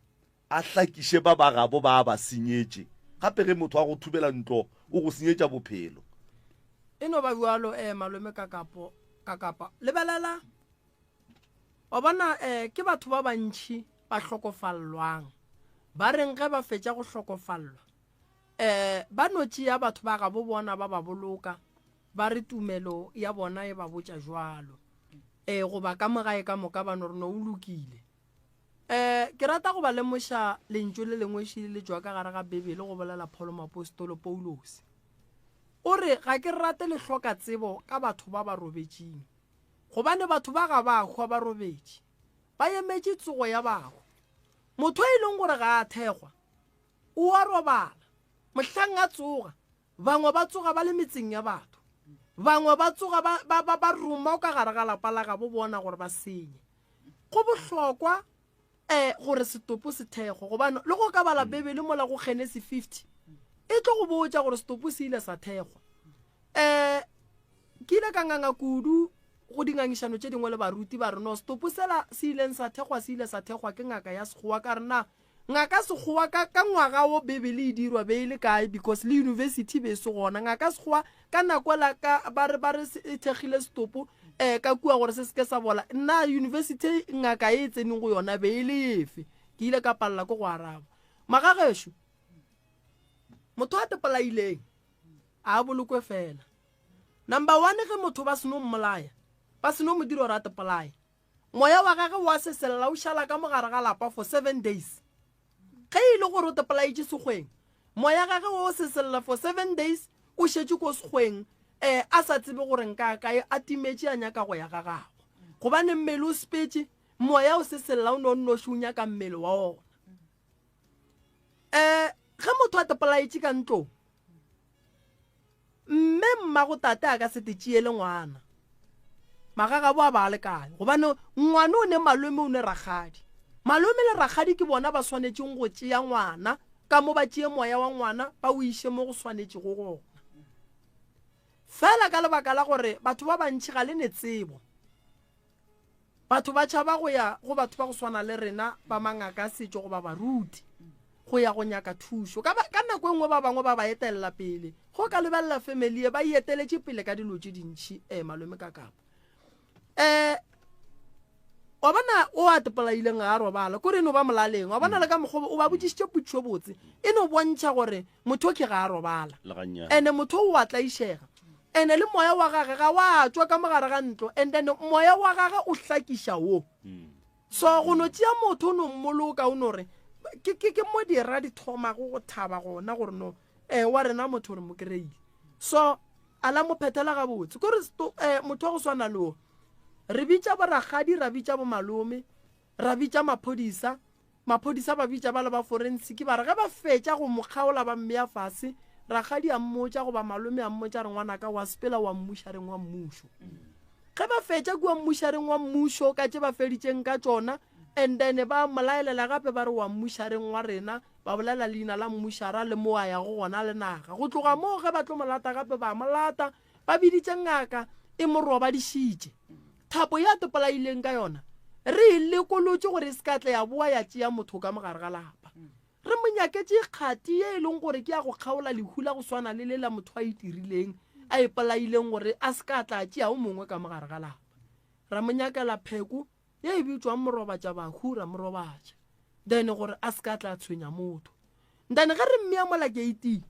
a hlakiše ba ba gabo ba a ba senyetše. Gape ge motho a go thubela ntlo o go senyetša bophelo. E no ba bjalo eh malome Kakapo, Kakapa. Lebelela, wa bona eh ke batho ba bantši ba hlokofallwang. Ba reng ge ba fetša go hlokofallwa eh ba no tšea batho ba gabo bona ba ba boloka ba re tumelo ya bona e ba botša jwalo. Eh goba ka mo gae ka moka ba no re no o lokile. Um ke rata go ba lemoša lentšu le lengwe šele le tšwa ka gare ga Bibele go bolela Paulo moapostolo Paulose. O re, Ga ke rate le hloka tsebo ka batho ba ba robetšeng, gobane batho ba ga ba hwa ba robetše, ba emetše tsogo ya bahu. Motho e leng gore ga a thekgwa, o a robala, mohlang a tsoga, Bangwe ba tsoga ba le metseng ya batho. Bangwe ba tsoga ba, ba, ba, ba roma ka gare ga lapa la gabo bona gore ba senye. Go bohlokwa eh, gore setopo se thekgwe gobane le go ka bala Bibele mola go Genesi 50 e tlo go botša gore setopo se ile sa thekgwa. Eh, ke ile ka nganga kudu go dingangišano tše dingwe le baruti ba re no setopo sela se ileng sa thekgwa se ile sa thekgwa ke ngaka ya sekgowa ka re na Ngaka Sekgowa ka, ka ngwaga wo Bibele e dirwa be e le kae because le university be e se gona. Ngaka Sekgowa ka nako la ka ba re ba re e thekgile setopo eh ka kua gore se seke sa bola. Nna university ngaka e tseneng go yona be e le efe? Ke ile ka palela ke go araba. Magagešo, motho a tepolaileng a bolokwe fela. Number one ge motho ba seno mmolaya, ba seno mo dira gore a tepolaye. Moya wa gage wa sesella o šala ka mo gare ga lapa for seven days. Ge e le gore o tepolaetše sekgweng, moya gage o sesella for seven days o šetše ko sekgweng um a sa tsebe gore nka kae a timetše a nyaka go ya ga gagwe. Gobane mmele o sepetše, moya o sesella o no nnoši o nyaka mmele wa ona. Um. Ge motho a tepolaetše ka ntlong, mme mmago tate a ka se te tšeele ngwana. Magagabo a ba a le kae? Gobane ngwana o ne malome o ne rakgadi. Malome le rakgadi ke bona ba swanetšeng go tšea ngwana ka mo ba tšee moya wa ngwana ba o iše mo go swanetšego gona. Fela ka lebaka la gore batho ba bantši ga le ne tsebo. Batho ba tšhaba go ya go batho ba go swana le rena ba mangaka a setšo goba baruti go ya go nyaka thušo. Ka, ka nako e nngwe ba bangwe ba ba etelela pele. Go ka lebelela family ye ba e eteletše pele ka dilo tše dintši, eh, malome ka kapa. Eh, wa bona o a tepolaileng ga a robala, kore e no ba molaleng. Wa bona le ka mokgwa o ba botšišitše potšišo botse, e no bontšha gore motho ke ga a robala. Ene motho o a tlaišega. Ene le moya wa gage ga wa tšwa ka mogare ga ntlo, and then moya wa gage o hlakiša wo. So go no tšea motho o no mmoloka o no re ke ke ke mo dira di thomago go thaba gona gore no eh wa rena motho re mo kry-ile. So a la mo phethela gabotse kore eh, motho wa go swana le o re bitša borakgadi ra bitša bomalome ra bitša maphodisa Maphodisa ba bitša bale ba forensiki ba re ge ba fetša go mo kgaola ba mmea fase, rakgadi a mmotša goba malome a mmotša re ngwanaka wa sepela wa mmušareng wa mmušo. Ge ba fetša kua mmušareng wa mmušo ka tše ba feditšeng ka tšona and then ba mo laelela gape ba re wa mmušareng wa rena ba bolela leina la mmušara le mo a yago gona le naga. Go tloga moo ge ba tlo mo lata gape ba mo lata Ba biditše ngaka e mo robadišitše. Thapo ye a topolaileng ka yona re e lekolotše gore e se ka tla ya boa ya tšea motho ka mogare ga lapa. Re mo nyaketše kgati ye e leng gore ke ya go kgaola lehu la go swana le le la motho a itirileng, a ipolaileng gore a se ka tla tšea o mongwe ka mogare ga lapa. Ra mo nyakela pheko ye e bitšwang morobatša-bahu ra mo robatša then gore a se ka tla tshwenya motho. Then ge re mmea mola keiting,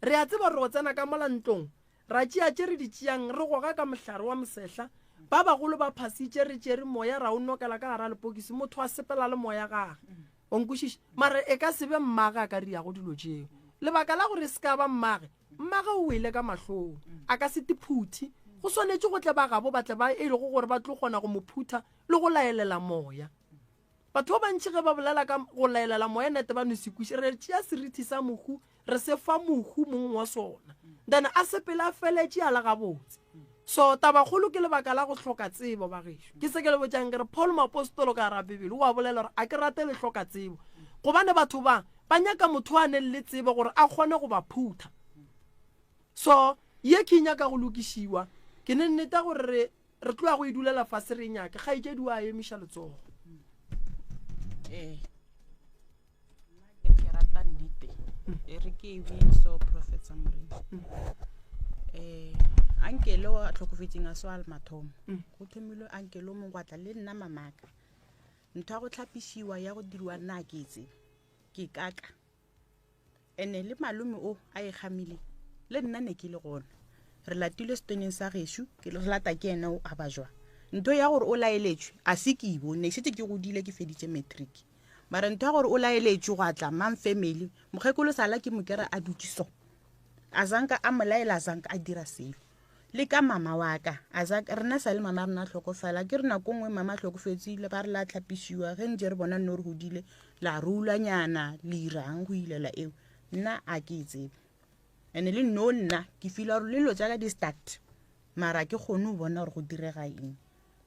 re a tseba gore go tsena ka mola ntlong ra tšea tše re di tšeang re goga ka mohlare wa mosehla. Ba bagolo ba phasitše re tšere moya ra o nokela ka gara lepokisi, motho a sepela le moya gage. O nkwešiša? Mara e ka se be mmage a ka riago dilo tšeo. Lebaka la gore e se ka ba mmage, mmage o wele ka mahlong, a ka se tiphuthe. Go swanetše go tle ba gabo ba tle ba e lego gore ba tlo kgona go mo phutha le go laelela moya. Batho ba bantši ge ba bolela ka go laelela moya nete ba no se kweše. Re tšea serithi sa mohu re se fa mohu mong wa sona, then a sepele a feletše a le gabotse. So tabakgolo ke lebaka la go hloka tsebo bagešo. Ke se ke le botšang ke re Paul moapostolo ka gara Bibele o a bolela gore a ke rate le hloka tsebo, gobane batho ba ba nyaka motho a neng le tsebo gore a kgone go ba phutha. So ye ke e nyaka go lokišiwa, ke ne nneta gore re re tloya go e dulela fase re e nyake. Kgaetšedi o a emiša letsogo. Ee. Nna ke rata nnete e re ke e bue so professor Moremi um ankele o a tlhokofetseng a so a le mathomo go thomilwe ankele o mongwe gwa tla le nna mamaka ntho ya go tlhapišiwa ya go diriwa nna a ke e tsebe ke kaka Ene le malome o a e kgamile le nna ne ke le gona. Re latilwe setoneng sa gešo, ke re lata ke ena o a ba jwa. Ntho ya gore o laeletšwe a se ke e bone, ne šetše ke godile ke feditše matric. Mara ntho ya gore o laeletšwe gwa tla mang family, mokgekolo sala ke mo kera a dutše so. A zanka a mo laela a zanka a dira selo. Le ka mama wa ka, a za rena sa le mama rena a hlokofala, ke re nako nngwe mama a hlokofetse ile ba re la tlhapišiwa ge ntše re bona nno re godile la rulanyana le irang go ilela eo nna a ke e tsebe ene le nno nna ke fila gore le dilo tša ka di start mara ke kgone go bona gore go direga eng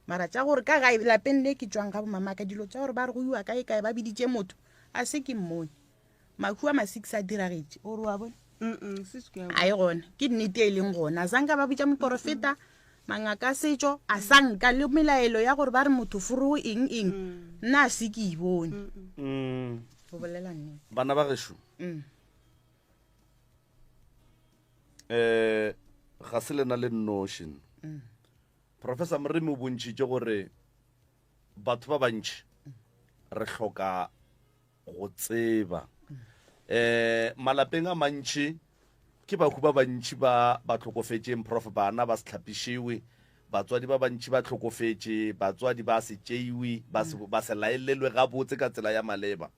mara tša gore ka gae lapeng le ke tšwang ga bomama ka dilo tša gore ba re go iwa kae kae ba biditše motho a se ke mmone mahu a ma-six a diragetše o re wa bone a e gona ke nnete e leng gona a sanka ba bitša moporofeta mangaka a setšo a sanka le melaelo ya gore ba re motho forogo eng eng mm. nna a se ke e bone mm. go bolela nnete bana ba gešo um ga se lena le nnoši mm. professor moremi o bontšhitše gore batho ba bantši re hloka go tseba um malapeng a mantši ke bahu ba bantši ba ba hlokofetšeng prof bana ba se hlapišiwe batswadi ba bantši ba hlokofetše batswadi ba se tšeiwe ba se ba se laelelwe gabotse ka tsela ya maleba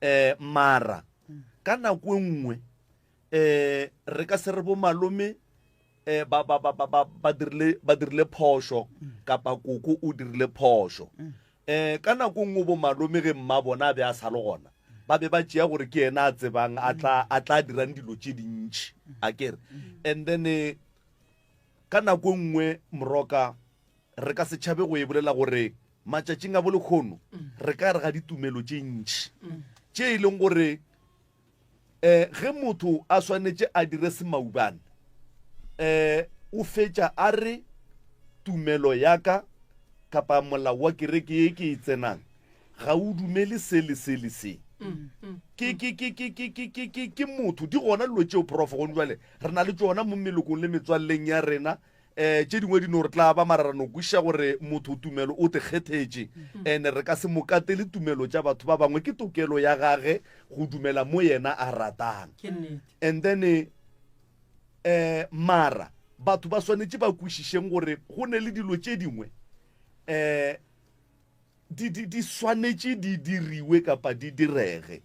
um mara ka nako e nngwe um re ka se re bo malome um ba ba ba ba ba dirile ba dirile phošo kapa koko o dirile phošo um ka nako nngwe bo malome ge mma bona a be a sa le gona. Ba be ba tšea gore ke yena a tsebang a tla a tla dirang dilo tše dintši a kere. And then eh, ka nako e nngwe moroka re ka se tšhabe go e bolela gore matšatšing a bolekgono re ka re ga ditumelo tše ntši tše e leng gore um ge motho a swanetše a dire semaubane um o fetša a re tumelo ya ka kapa molao wa kereke ye ke e tsenang ga o dumele se le se le se. Ke, ke, ke, ke, ke, ke, ke, ke, ke motho. Di gona dilo tšeo, Prof. Gone jwale re na le tšona mo melokong le metswalleng ya rena. Um tše dingwe di no re tla ba mara ra no kwešiša gore motho tumelo o te kgethetše. And re ka se mo katele tumelo tša batho ba bangwe. Ke tokelo ya gage go dumela mo yena a ratang. Ke nnete. And then um mara batho ba swanetše ba kwešišeng gore go ne le dilo tše dingwe um di, di, di swanetše di diriwe kapa di direge.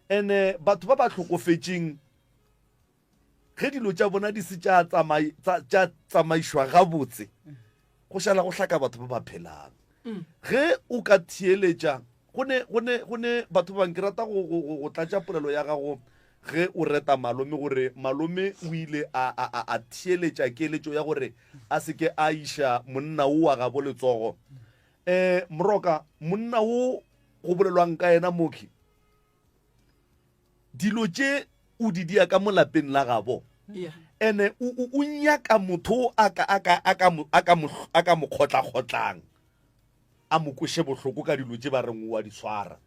Ene batho ba ba hlokofetšeng ge dilo tša bona di se tša tsamai, tša, tša tsamaišwa gabotse, go šala go hlaka batho ba ba phelang. Ge o ka theeletša, go ne, go ne, go ne batho ba bang, ke rata go, go, go, go tlatša polelo ya gago ge o reta malome gore malome o ile a, a, a, a theeletša keletšo ya gore a se ke a iša monna wo wa gabo letsogo. Um Moroka, monna wo go bolelwang ka yena mokhwi, dilo tše o di dia ka mo lapeng la gabo, ene o, o, o nyaka motho a ka, a ka, a ka mo, a ka mo, a ka mo kgotlakgotlang, a mo kweše bohloko ka dilo tše ba reng o a di swara.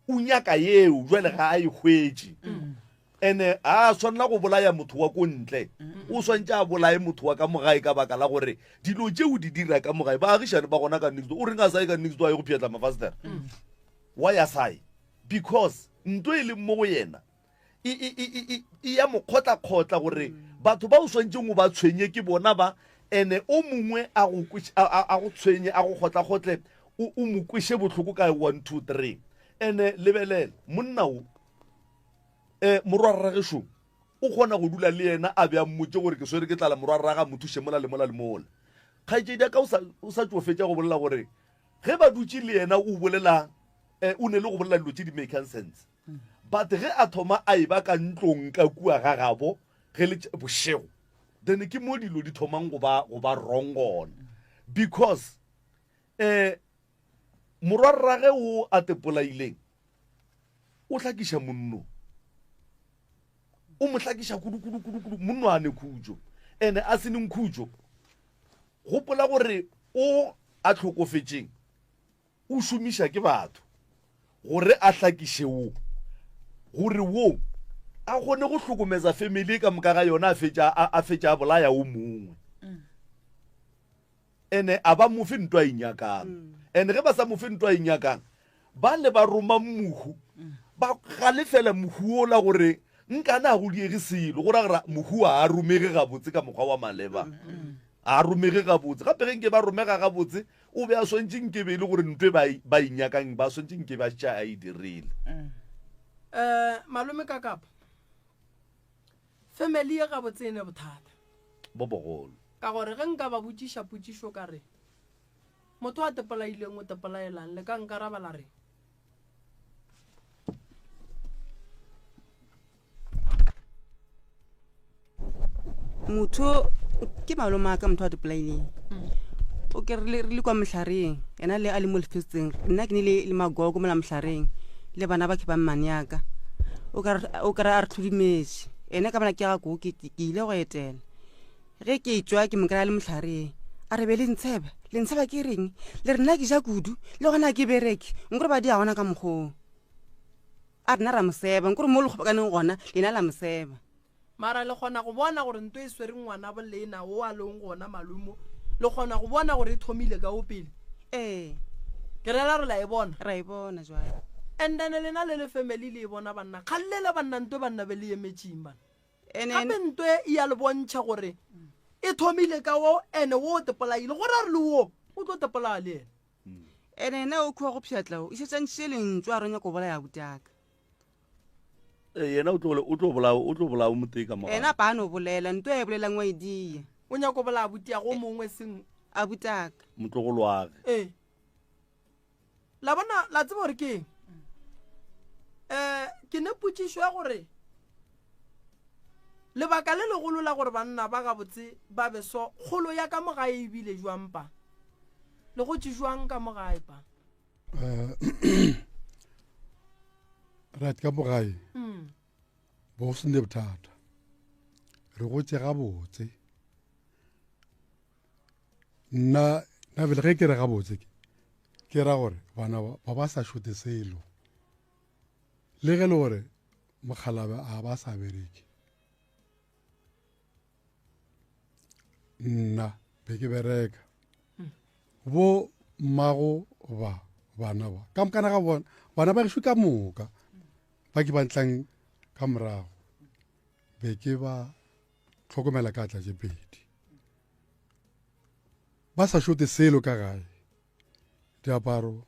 O nyaka yeo, jwale ga a e hwetše. Ene ga a swanela go bolaya motho wa ko ntle, o swantše a bolaye motho wa ka mo gae ka baka la gore dilo tše o di dira ka mo gae, baagišane ba gona ka next door. O reng a sa ye ka next door a ye go phetla mafastere? Why a sa ye? Because nto e leng mo go yena e, e, e, e, e, e ya mo kgotlakgotla gore batho ba o swantšeng o ba tshwenye ke bona ba, ene o mongwe a go kweše, a, a, a go tshwenye, a go kgotlakgotle, o, o mo kweše bohloko ka 1, 2, 3. Ene lebelela, monna wo, um morwarragešo o kgona go dula le yena a be a mmotše gore ke swere ke tlala, morwarrage a mo thuše mola le mola le mola. Kgaetšedi ya ka o sa, o sa tšo fetša go bolela gore ge ba dutše le yena o bolela, um o ne le go bolela dilo tše di makang sense. But ge a thoma a eba ka ntlong ka kua ga gabo ge le bošego, then ke mo dilo di thomang go ba, go ba wrong gona. Because um morwarrage o a tepolaileng o hlakiša monno, o mo hlakiša kudu kudu kudu kudu, monno a ne khutšo, ene a se neng khutšo. Gopola gore o a hlokofetšeng o šomiša ke batho gore a hlakiše wo, gore wo a kgone go hlokomeza family ka moka ga yona, a fetša a fetša a bolaya o mongwe. Ene a ba mofe ntwa e nyakang. Ene ge ba sa mofe ntwa e nyakang, ba le ba roma mohu, ba galefela mohu ola gore nkane a go diege selo, go ra gore mohu a a romege gabotse ka mokgwa wa maleba. A romege gabotse. Gape ge nke ba romega gabotse, o be a swantše nke be e le gore ntwe ba e, ba e nyakang, ba swantše nke ba šetše a e dirile. Um malome ka kapa family ye gabotse e ne bothata bo bogolo. Ka gore ge nka ba botšiša potšišo ka re, Motho a tepolaileng o tepolaelang, le ka nkaraba la reng? Motho ke malome a ka motho a dipolaileng o ke re le kwa mohlareng yena le a le mo lefetseng nna ke ne le le magogo mola mohlareng le bana ba ke ba mmane yaka o ka re a re tlhodumetse ene ka bana ke ga koo ke ile go etela ge ke tswa ke mo kry-a le mohlareng a re be le ntsheba le ntsheba ke reng le re nna ke ja kudu le gona ke bereke nkore ba di a gona ka mokgoo a rena ra moseba nkore mo le kgobokaneng gona lena la moseba Mara le kgona go bona gore nto e swere ngwanabo lena wo a leng gona malumo, le kgona go bona gore e thomile ka wo pele. Ee. Ke rela re la e bona. Ra e bona jwale. And then lena le le family le e bona banna. Kgallela banna nto banna be le emetšeng banna. Ene Gape nto e ya le bontšha gore e thomile ka wo ene wo o tepolaile. Go ra re le wo o tlo tepolaya le yena. Ene yena o khuwa go pšhatla o išetšantšitše lentšu a re o nyaka go bolaya abuti aka. Eh, yena o tlo o tlo bolaya o tlo bolaya o motee ka mo Ena pa a no bolela nto e bolelang wa e dia. O nyaka go bolaya abuti ya go mongwe seng. Abuti aka. Motlogolo wa ge. Ee. La bona la tseba gore ke eng? Um ke ne potšišo ya gore lebaka le legolo la gore banna ba gabotse ba be so kgolo ya ka mo gae e bile jwang pa le gotše jwang ka mo gae pa eh, right ka mo gae mm. bo se ne bothata re gotše gabotse nna nna bele ge ke re gabotse ke ke ra gore bana ba ba sa šote selo le ge le gore mokgalabe a ba sa bereke nna be ke bereka bo mmago ba bana ba ka mokana ga bona bana ba gešo ka moka ba ke ba ntlang ka morago be ke ba tlhokomela ka tla tše pedi ba sa šote selo ka gae diaparo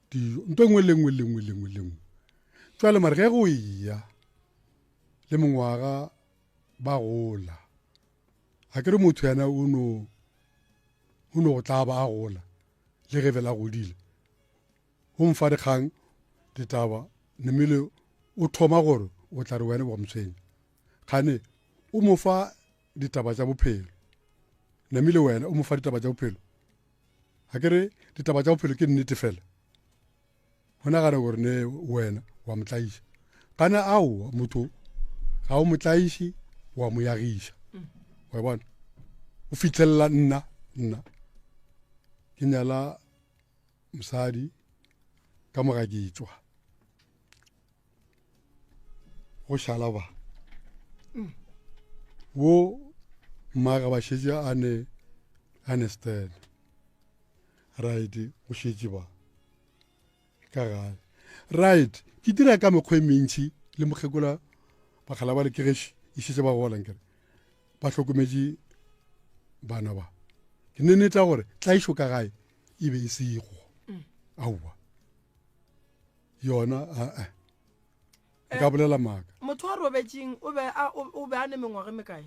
dijo nto e nngwe le nngwe le nngwe le nngwe le nngwe jale mare ge go eya le mengwaga ba gola a ke re motho yena o no o no go tla ba a gola le ge fela godile o mfa dikgang ditaba nemele o thoma gore o tla re wena wa motshwenya kgane o mo fa ditaba tša bophelo namile wena o mo fa ditaba tša bophelo ga ke re ditaba tša bophelo ke nnete fela o nagana gore ne wena wa mo tlaiša kana aowa motho ga o mo tlaiše wa mo yagiša wa bona o fitlhelela nna nna ke nyala mosadi ka moga ke tswa go šala ba wo mmaga ba šetše a ne a ne stene right go šetše ba ka gae right ke dira ka mekgwa e mentši le mokgekola bakgala ba le ke gešo e šetše ba gola nkere ba hlokometše bana ba ke neneta gore tlaišo ka gae e be e sego mm. aowa yona aa nka eh, bolela maaka motho a robetseng o be a o be a ne mengwaga e mekae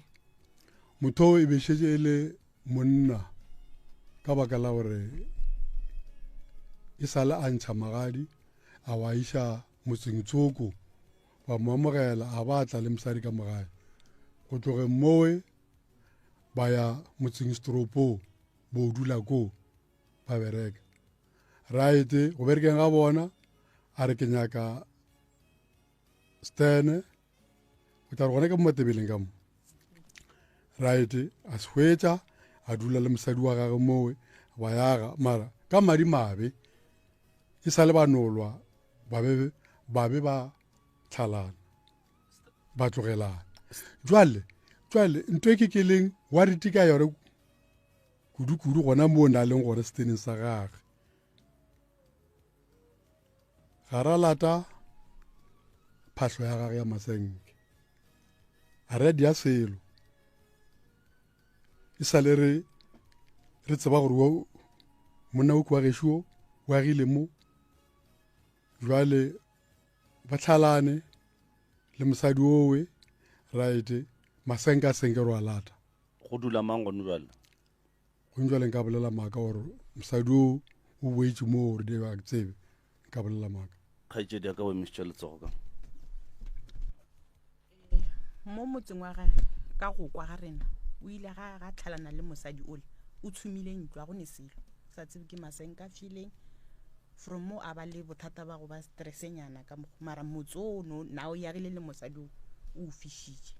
motho e be šetše e le monna ka baka la gore e sale a ntšha magadi a wa iša motseng tsoko ba mo amogela a ba tla le mosadi ka mogae go tlogeng mowe ba ya motseng setoropong bo dula koo ba bereka right go berekeng ga bona a re ke nyaka stene o tla re gona ke mo matebeleng ka mo right a se hwetša a dula le mosadi wa gage mowe ba yaga mara ka madi mabe e sa le ba nolwa ba be ba be ba tlhalana ba tlogelana jwale jwale ntho e ke ke leng wa rete ka yone kudu-kudu gona moo na leng gore seteneng sa gage ga ra lata phahlo ya gage ya masenke a re dia selo e sa le re re tseba gore wo monna o kwa gešo o agile mo jwale ba tlhalane le mosadi owe right masenke a senke ro a lata go dula mang gone jwale gone jwale nka bolela maaka gore mosadi o o boetše moo gore di ba tsebe nka bolela maaka kgaetšedi ya ka o emišitše letsogo ka mo motseng wa gage ka go kwa ga rena o ile ga ga tlhalana le mosadi ole o tshumile ntlo a go ne selo sa tsebe ke masenka fileng from mo a ba le bothata ba go ba stressenyana ka mokgwa mara motse o no na o yagile le mosadi o o fišitše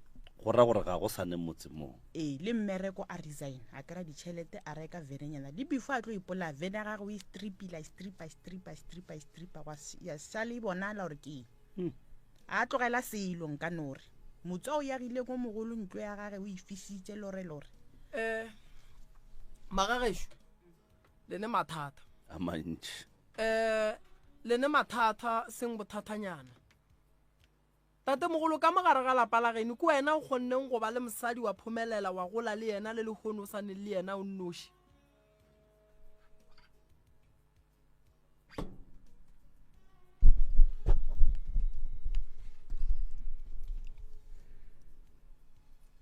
go ra gore ga go sa ne motse moo ee le mmereko a resign a kry-a ditšhelete a reka venenyana le before a tlo ipolaya vene ya gage o e stripile a e stripa a e stripa a e stripa a e stripa gwa ya sale e bonala gore ke eng hmm. a tlogela selo nka nore motse o yagile ko mogolo ntlo ya gage o e fisitše lorelore um eh, magagešo le ne mathata a mantši um le ne mathata seng bothathanyana tatemogolo ka mogare ga lapa la geno ke wena o kgonneng go ba le mosadi wa phomelela wa gola le yena le lehono o sa ne le yena o nnoši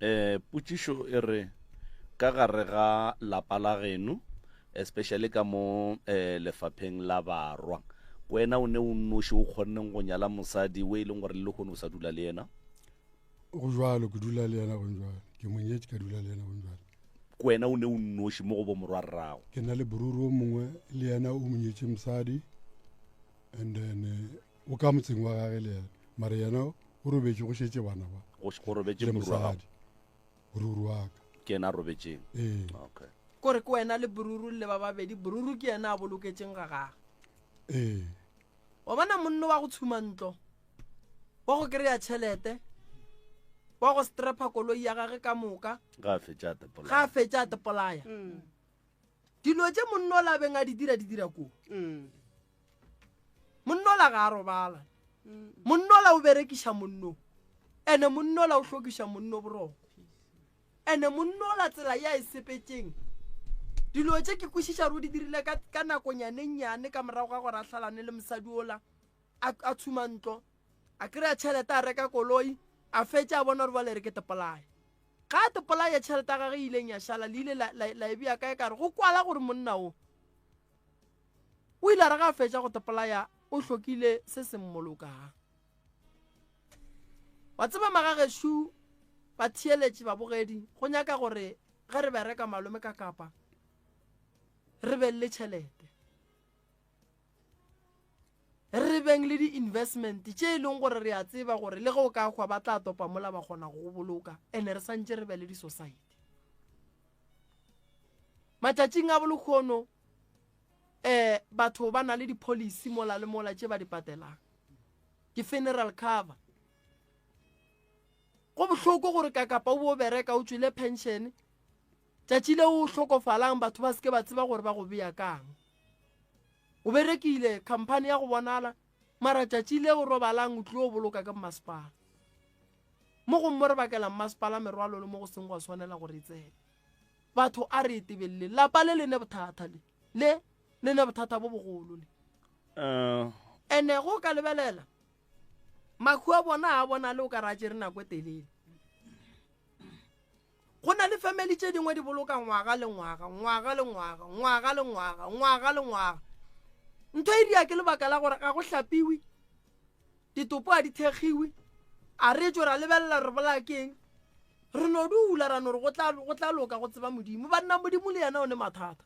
eh potšišo e re ka gare ga lapa la geno especially ka mo eh, lefapheng la barwa. Wena o ne o nnoši o kgonneng go nyala mosadi o e leng gore le lehono o sa dula le yena? Go jwalo, ke dula le yena gong jwale. Ke mo nyetše ka dula le yena gong jwale. Wena o ne o nnoši mo go bomorwarrago? Ke na le boruru o mongwe le yena o mo nyetše mosadi and then eh, o ka motseng wa gage le yena mara yena o robetše go šetše bana ba Go robetše le moruru wa gago? mosadi boruru wa ka. Ke yena a robetšeng? Ee. Okay. Kore ke wena le boruru le ba babedi, boruru ke yena a boloketšeng ga gage. Ee. Wa bona monno wa go tshuma ntlo, wa go kry-a tšhelete, wa go strepa koloi ya gage ka moka, Ga a fetša a tepolaya. Ga a fetša a tepolaya. Dilo tše monno la beng a di dira, di dira koo. Monno la ga a robala. Monno la o berekiša monno. Ene monno la o hlokiša monno boroko. Ene monno la tsela ya e sepetšeng. Dilo tše ke kwešiša gore o di dirile ka, ka nakonyanennyane ka morago ga gore a hlalane le mosadi ola, a, a tshuma ntlo, a kry-a tšhelete, a reka koloi, a fetša a bona gore bjale re ke tepolaye. Ga a tepolaye tšhelete ya gage e ileng ya šala, le ile la, la, la e bea kae ka re go kwala gore monna o o ile a re ga a fetša go tepolaya o hlokile se se mmolokang. Wa tseba magagešo, batheeletši, babogedi, go nyaka gore ge re bereka malome ka Kapa re beng le tšhelete, re beng le di-investment tše e leng gore re a tseba gore le ge o ka hwa ba tla topa mola ba kgona go go boloka, ene re santše re be le di-society. Matšatšing a bolekgono um batho ba na le di-policy mola le mola tše ba di patelang, di-funeral cover. Go bohloko gore ka Kapa o bo o bereka o tšwele pension, tšatši le o hlokofalang batho ba seke ba tseba gore ba go bea kang. O berekile company ya go bonala, mara tšatši le o robalang o tlio boloka ke mmasepala. Mo gongwe mo re bakela mmasepala merwalo le mo go seng gwa swanela gore e tsene. Batho a re etebeleleng, lapa le le ne bothata le, le le ne bothata bo bogolo le. Ene go ka lebelela mahu a bona a bona le o ka ra tšere nako e telele. Go na le family tše dingwe di boloka ngwaga le ngwaga, ngwaga le ngwaga, ngwaga le ngwaga, ngwaga le ngwaga. Ntho e dia ke lebaka la gore ga go hlapiwe, ditopo a di thekgiwe, a re tšwe ra lebelela re bolaya keng, re no dula ra no re go tla, go tla loka go tseba Modimo. Banna Modimo le yena o ne mathata.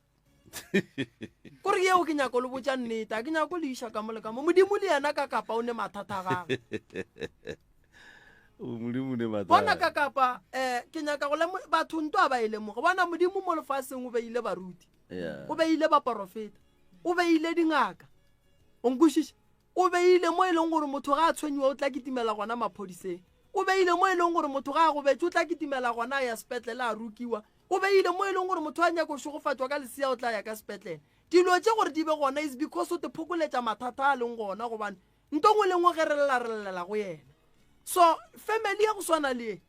Kore yeo ke nyako le botša nnete, a ke nyako le iša ka mo le ka mo. Modimo le yena ka kapa o ne mathata a gagwe. Modimo ne mathata. Bona ka kapa, eh, ke nyaka go lemo, batho nto a ba e lemoge. Bona Modimo mo lefaseng o beile baruti. Yeah. O beile baporofeta. O beile dingaka. O nkwešiša? O beile mo e leng gore motho ga a tshwenyiwa o tla kitimela gona maphodiseng. O beile mo e leng gore motho ga a gobetše o tla kitimela gona a ya sepetlele a rukiwa. O beile mo e leng gore motho a nyaka go šegofatšwa ka lesea o tla ya ka sepetlele. Dilo tše gore di be gona is because o te phokoletša mathata a leng gona, gobane nto nngwe le nngwe ge re lla re llela go yena. So family ya go swana le ye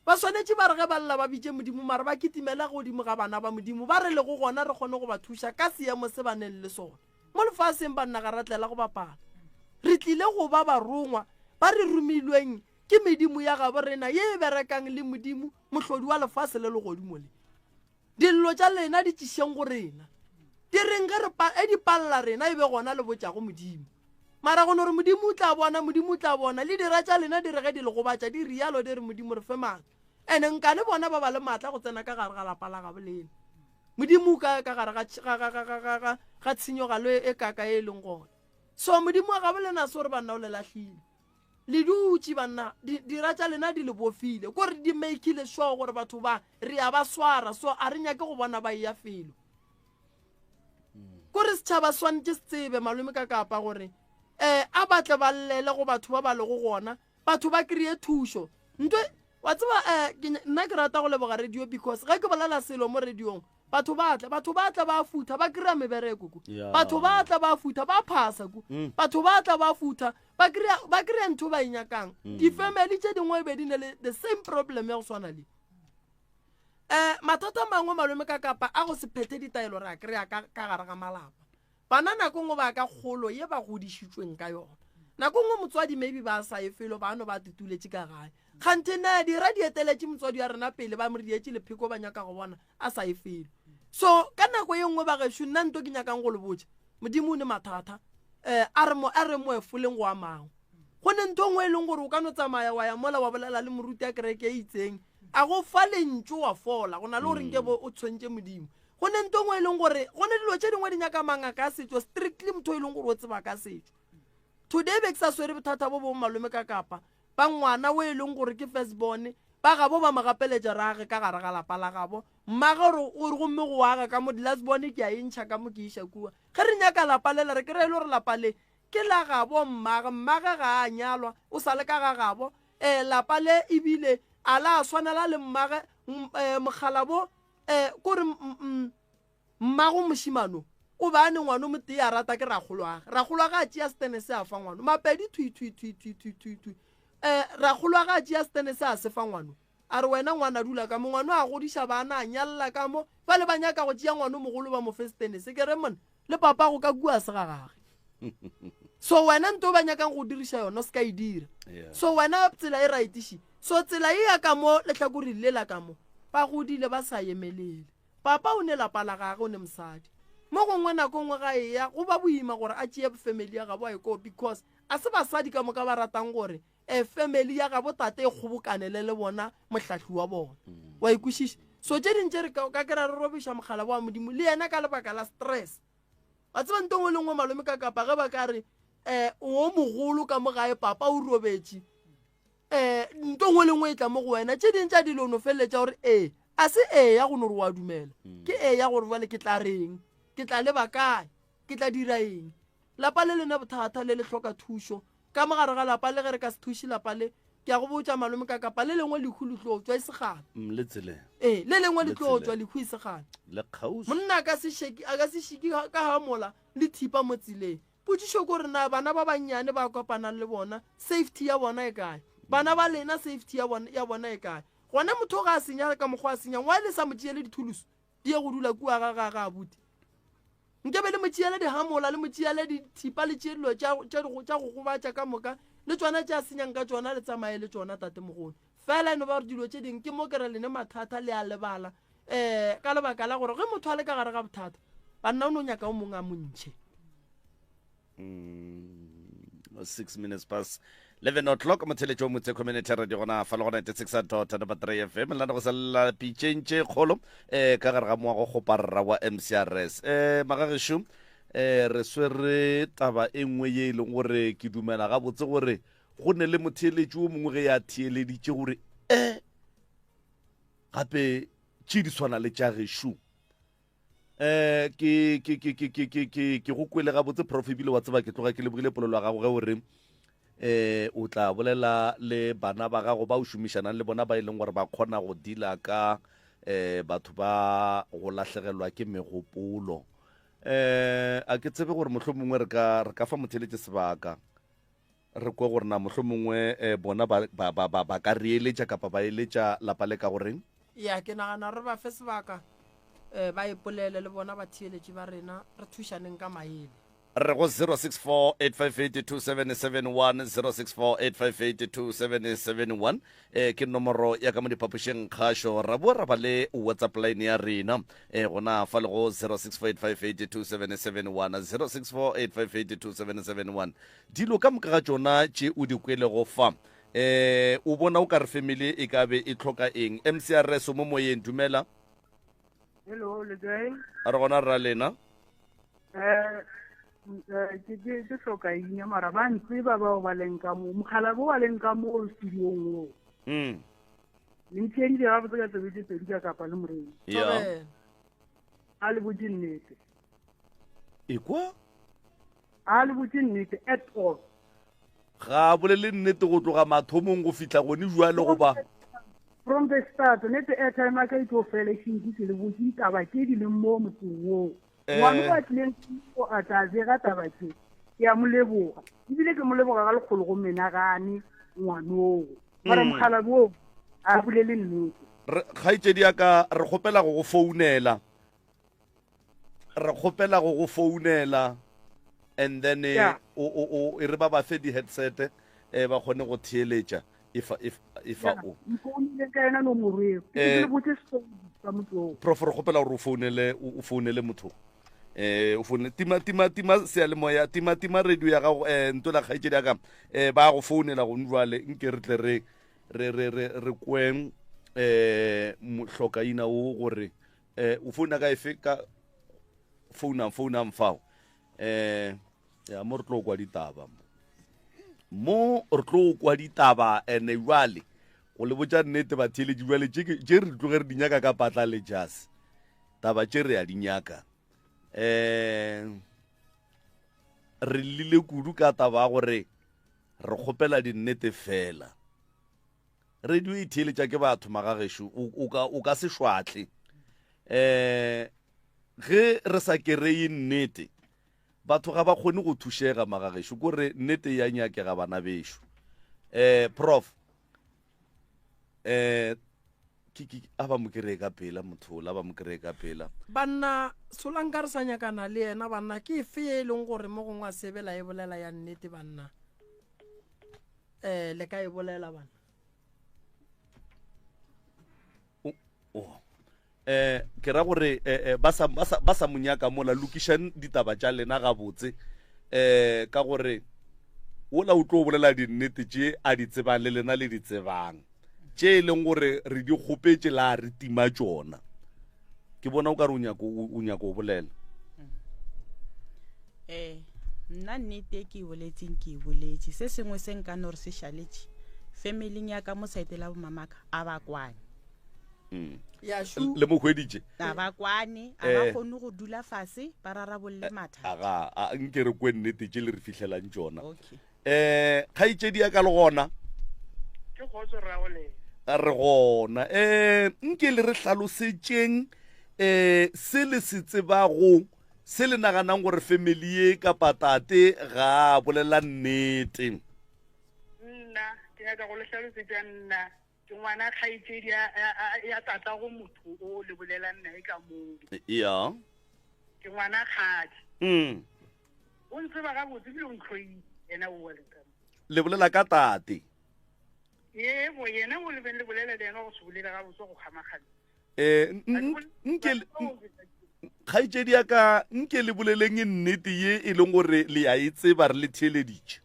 ba swanetše ba re ge ba lla ba bitše Modimo, mara ba kitimele godimo ga bana ba Modimo ba re lego gona re kgone go ba thuša ka seemo se ba neng le sona. Mo lefaseng banna ga ra tlela go bapala, re tlile go ba barongwa ba re romilweng ke medimo ya gabo rena ye e berekang le Modimo mohlodi wa lefase le legodimo le. Dillo tša lena di tšišeng go rena, di reng ge re pa, e di palla rena e be gona le botšago Modimo. Mara go no re Modimo o tla bona, Modimo o tla bona, le dira tša lena di re ge di le gobatša di rialo di re Modimo re fe maatla. Ene nkane bona ba ba le maatla go tsena ka gare ga lapa la gabo lena. Modimo o kae ka gare ga, ga, ga, ga, ga, ga, ga, ga tshenyogalo e, e kaka e leng gona. So Modimo wa gabo lena se gore banna o le lahlile. Le dutše banna, di, dira tša lena di le bofile, ko re di makeile sure gore batho ba re a ba swara, so a re nyake go bona ba eya felo. Ko re setšhaba swanetše se tsebe malome ka kapa gore eh a batle ba llele go batho ba ba lego gona, batho ba kry-e thušo. Ntwe wa tseba eh ke nna ke rata go leboga radio because ge ke bolela selo mo radiong batho ba tla, batho ba tla ba futha ba kry-a mebereko ku. Batho ba tla ba futha ba phasa ku. Batho ba tla ba futha ba kry-a, ba kry-a ntho ba e nyakang. Di-family tše dingwe e be di ne le the same problem ya go swana le. Eh mathata a mangwe malome ka kapa a go se phethe ditaelo re a kry-a ka, ka gare ga malapa. Bana nako nngwe ba ka kgolo ye ba godišitšweng ka yona. Nako nngwe motswadi maybe ba sa ye felo, ba no ba tutuletše ka gae. Kganthe na dira di eteletše motswadi wa rena pele, ba mo rietše lepheko ba nyaka go bona a sa ye felo. So ka nako ye nngwe ba gešo nna nto ke nyakang go le botša, Modimo o ne mathata. um a re mo a re mo efoleng go a mangwe go ne ntho nngwe e leng gore o ka no tsamaya wa ya mola wa bolela le moruti a kereke e itseng a go fa lentšu wa fola go na le gore nke bo o tshwentše modimo go ne nto nngwe e leng gore go ne dilo tše dingwe di nyaka mangaka a setšo strictly motho e leng gore o tseba ka setšo today be ke sa swere bothata bo bong malome ka kapa ba ngwana o e leng gore ke first born ba gabo ba mo gapeletša re age ka gare ga lapa la gabo mmage gore o re gomme go aga ka mo di-last born ke a e ntšha ka mo ke iša kua ge re nyaka lapa lela re kry-e le gore lapa le ke la gabo mmage mmage ga a nyalwa o sa le ka ga gabo um lapa le ebile a la swanela le mmage um mokgalabo um kore Mmago mošemano o be a ne ngwano motee a rata ke rakgolwage. Rakgolwage a tšea setene se a fa ngwano. Mapedi thwi thwi thwi thwi thwi thwi thwi. Eh, rakgolwage a tšea setene se a se fa ngwano. A re wena ngwana dula ka mo. Ngwano a godiša bana a nyalla ka mo. Bale ba nyaka go tšea ngwano mogolo ba mo fe setene se. Ke re monna le papago ka kua se ga gage. So wena nto ba nyakang go diriša yona o se ka e dira. Yeah. So wena tsela e right še. So tsela e ya ka mo lehlakoreng le la ka mo. Ba godile ba sa emelele. Papa o ne lapa la gage, o ne mosadi. Mo gongwe nako nngwe ga eya go ba boima gore a tšee family ya gabo a ye koo because a se basadi ka moka ba ratang gore eh, family ya gabo tate e kgobokanele le bona mohlahli wa bona. Wa e kwešiša? So tše ding tše re ka ka kry-a re robiša mogala wa Modimo le yena ka lebaka la stress. Wa tseba nto nngwe le nngwe malome ka kapa ge ba ka re eh, o mogolo ka mo gae papa o robetše um nto nngwe le nngwe e tla mo go wena tše ding tša dilo no feleletša gore ee a se ee ya go no re wa dumela mm. ke ee ya gore jale ke tla reng ke tla leba kae ke tla dira eng lapa le lena bothata le le hloka thušo ka mogare ga lapa le ge re ka se thuše lapa le ke a go botša malome ka kapa le lengwe lehu le tlo tswa e segale mm, le tseleng ee le lengwe le tlo tswa lehu e segale monna a ka se šiki ka gamola le thipa mo tseleng Potšišo ke gore na bana ba bannyane ba kopanang le bona safety ya bona e kae? Bana ba lena safety ya bona, ya bona e kae? Gona motho ga a senya ka mokgwa a senyang, why le sa mo tšeele dithulusu di ye go dula kua ga ga ga abuti? Nke be le mo tšeele dihamola, le mo tšeele dithipa, le tšee dilo tša, tša, tša go gobatša ka moka, le tšona tše a senyang ka tšona le tsamaye le tšona tatemogolo. Fela e no ba gore dilo tše dingwe ke mo ke re lene mathata le a lebala um ka lebaka la gore ge motho a le ka gare ga bothata banna o no nyaka o mongwe a mo ntšhe. 6 minutes past 11 o'clock motheletšo wa motse community radio gona fa le go 96 dot number 3 fm lana go salela pitšeng tše kgolo um ka gare ga moago kgoparra wa mcrs um magagešo um re swere taba e nngwe ye e leng gore ke dumela gabotse gore go ne le motheeletši wo mongwe ge ya theeleditše gore e gape tše di tshwana le tša gešo um ke ke ke ke ke ke ke ke go kwele gabotse prof ebile wa tseba ke tloga ke lebogile polelo ya gago ge o re eh o tla bolela le bana ba gago ba o šomišanang le bona ba e leng gore ba kgona go dila ka eh batho ba go lahlegelwa ke megopolo eh a ke tsebe gore mohlomongwe re ka re ka fa motheletše sebaka Re kwe gore na mohlomongwe eh, bona ba, ba, ba, ba, ba ka re eletša kapa ba eletša lapa le ka goreng. Ya, ke nagana re ba fe sebaka eh, ba ipolele le bona batheeletši ba rena, re thušaneng ka maele. Re go 0648582771, 0648582771 eh, ke nomoro ya ka mo diphapošeng kgašo. Ra boa ra ba le WhatsApp line ya rena eh, gona fa le go 0648582771, 0648582771. Dilo ka moka ga tšona tše o di kwelego fa, eh, o bona o ka re family e ka be e hloka eng? MCRS o mo moyeng, dumela. Hello, le kae? A re gona rra lena. Eh, eh, ke ke ke hloka ina mara ba ntseba bao ba leng ka mo mogala bo ba leng ka mo studiong o. Le ntheeditše gabotse ka tsebe tše pedi ka kapa le moreng. Yeah. A le botše nnete. Ekwa? A le botše nnete at all. Ga a bolele nnete go tloga mathomong go fihla gone jwale goba? From the start, nete airtime ya ka e tlo fela e šintši ke le botše ditaba tše di leng mo motseng woo. Eh. Ngwana o a tlileng o a tla bega taba tše, ke a mo leboga. Ebile ke mo leboga ka lekgolo go menagane ngwanoo. Mara mokgalabje oo a bolele nnete. Re, kgaetšedi ya ka, re kgopela go go founela. Re kgopela go go founela and then eh, Yeah. o o o e re ba ba fe di-headset eh ba kgone go theeletša efa efa efa Yeah. o Nfounile ka yona nomoro eo. Ke Eh. ke le botse story sa motho oo. Prof re kgopela gore o founele o o founele motho. Eh o founela tima tima tima seyalemoya tima tima radio ya gago eh ntola kgaetšedi ya ka eh ba go founela gone jwale nke re tle re re re re re kweng eh mohlokaina o gore eh o founa ka efe ka founang founang fao eh ya mo re tlo kwa ditaba mo mo re tlo kwa ditaba ene jwale go le botša nnete batheeletši jwale tše re tloge re di nyaka ka patla le jase taba tše re a di nyaka um re llile kudu ka taba ya gore re kgopela dinnete fela radio e theeletša ke batho magagešo o ka se šwatle um ge re sa kereye nnete batho ga ba kgone go thušega magagešo ko re nnete ya nyakega bana bešo um prof um ke ke a ba mo kry-e ka pela motho ola ba mo kry-e ka pela banna solanka re sa nyakana le yena banna ke efe ye e leng gore mo gongwe a sebela e bolela ya nnete banna um le ka e bolela banna oh. Eh, ke ra gore eh, eh, ba sa ba sa ba sa monyaka mola lokišang ditaba tša lena gabotse eh ka gore wola o tlo bolela dinnete tše a di tsebang le lena le di tsebang tše e leng gore re di kgopetše la re tima tšona ke bona o ka re o nyako o nyako o bolela eh nna nnete e ke e boletseng ke e boletše se sengwe se nka no re se šaletše familing ya ka mo saete la bomamaka a ba kwane mm. le mo hweditše a ba kwane a ba eh. kgone go dula fase ba rarabolle eh, mathata aga a nke re kwe nnete tše le re fihlelang tšona um kgaetšedi ya ka le gona ke kgotso rrago re gona um nke le re hlalosetšeng um se le se tsebago se le naganang gore family ye kapa tate ga a bolela nnete nna ke nyaka go le hlalosetša nna Ke ngwana kgaetšedi ya, ya, ya tatago motho o le bolelang nae ka moo. Ya. Ke ngwana kgadi. Mm. O ntseba gabotse ebile o ntlhoile yena o wa leng ka mo. Le bolela ka tate. Yebo, yena o le beng le bolela le yena go se bolele gabotse go kgamakgame. Eh, nke kgaetšedi ya ka nke le boleleng nnete ye e leng gore le ya e tseba re le theeleditše.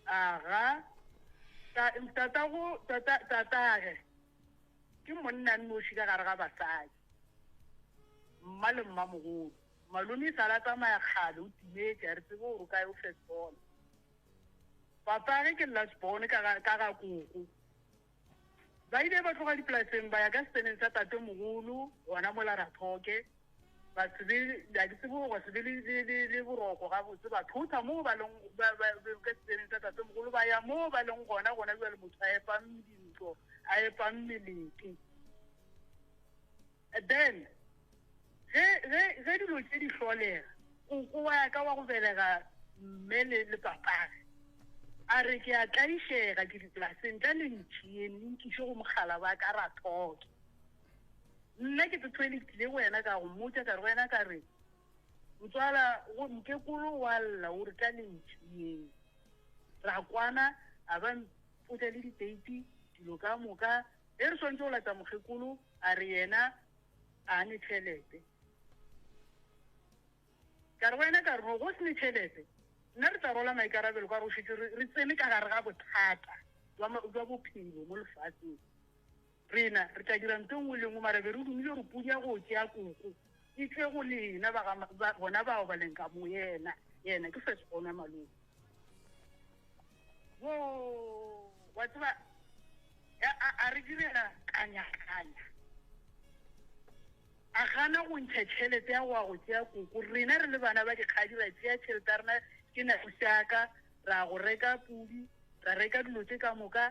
Aga, ta, tatago, tata, tatage ke monna nnoši ka gare ga basadi, mma le mmamogolo. Malome e sale a tsamaya kgale, o timetše, ga re tsebe gore o kae, o first born. Papage ke last born ka ga, ka ga koko. Ba ile ba tloga dipolaseng ba ya ka seteneng sa tatemogolo gona mola Rathoke. Ba se be, ga ke tsebe gore ba se be le, le, le, le boroko gabotse. Ba thotha moo ba leng, ba, ba, ka seteneng sa tatemogolo, ba ya moo ba leng gona gona bjale motho a epang dintlo, a epang melete. Then, ge, ge, ge dilo tše di hlolega, koko wa ka wa go belega mme le, le papage, a re, Ke a tlaišega, ke dipolaseng, tla le ntšeeng le nkiše go mogala wa ka Rathoke. Nna ke thethoele ke tlile go yena ka go mmotša ka re go yena ka re, Motswala, go, mokekolo wa lla o re tla le ntšeeng. Ra kwana, a ba mpotša le diteiti, dilo ka moka. Ge re swanetše go lata mokgekolo, a re yena a ne tšhelete. Ka re go yena ka re, No, go se ne tšhelete, nna re tla rwala maikarabelo ka gore o šetše re, re tsene ka gare ga bothata bja, bja bophelo mo lefaseng. Rena re tla dira nto nngwe le nngwe, mara be re dumile gore pudi ya go tšea koko e tšwe go lena ba ga, ba, bona bao ba leng ka mo. Yena, yena ke first born ya malome. Wo, wa tseba, a, a, a re direla kanya-kanya. A gana go ntšha tšhelete ya go ya go tšea koko. Rena re le bana ba dikgadi ra tšea tšhelete ya rena, ke na ka, ra go reka pudi, ra reka dilo tše ka moka.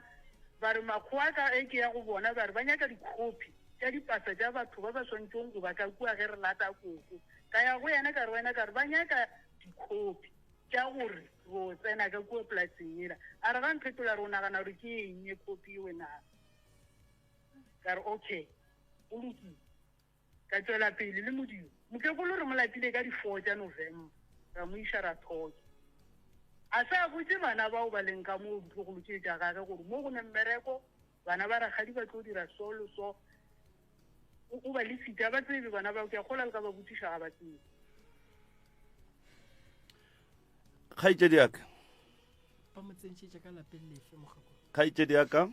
Ba re makgowa ka ge ke ya go bona ba re ba nyaka dikhopi tša dipasa tša batho ba ba swanetšego go ba ka kua ge re lata koko. Ka ya go yena ka re wena ka re ba nyaka dikhopi tša gore ro tsena ka kua polaseng yela. A re ga mphetola re o nagana gore ke eng ye khopi ewe na? Ka re okay, go lokile. Ka tšwela pele le modiro. Mokekolo re mo latile ka di-four tša November, ra mo iša Rathoke. A se a botše bana bao ba leng ka moo ditlogolo tše tša gage gore mo go ne mmereko, bana ba rakgadi ba tlo dira so le so. O, o ba lesitše, ga ba tsebe bana bao, ke a kgolwa le ka ba botšiša ga ba tsebe. Kgaetšedi ya ka. Ba mo tsentšhitše ka lapeng lefe mokgekolo? Kgaetšedi ya ka.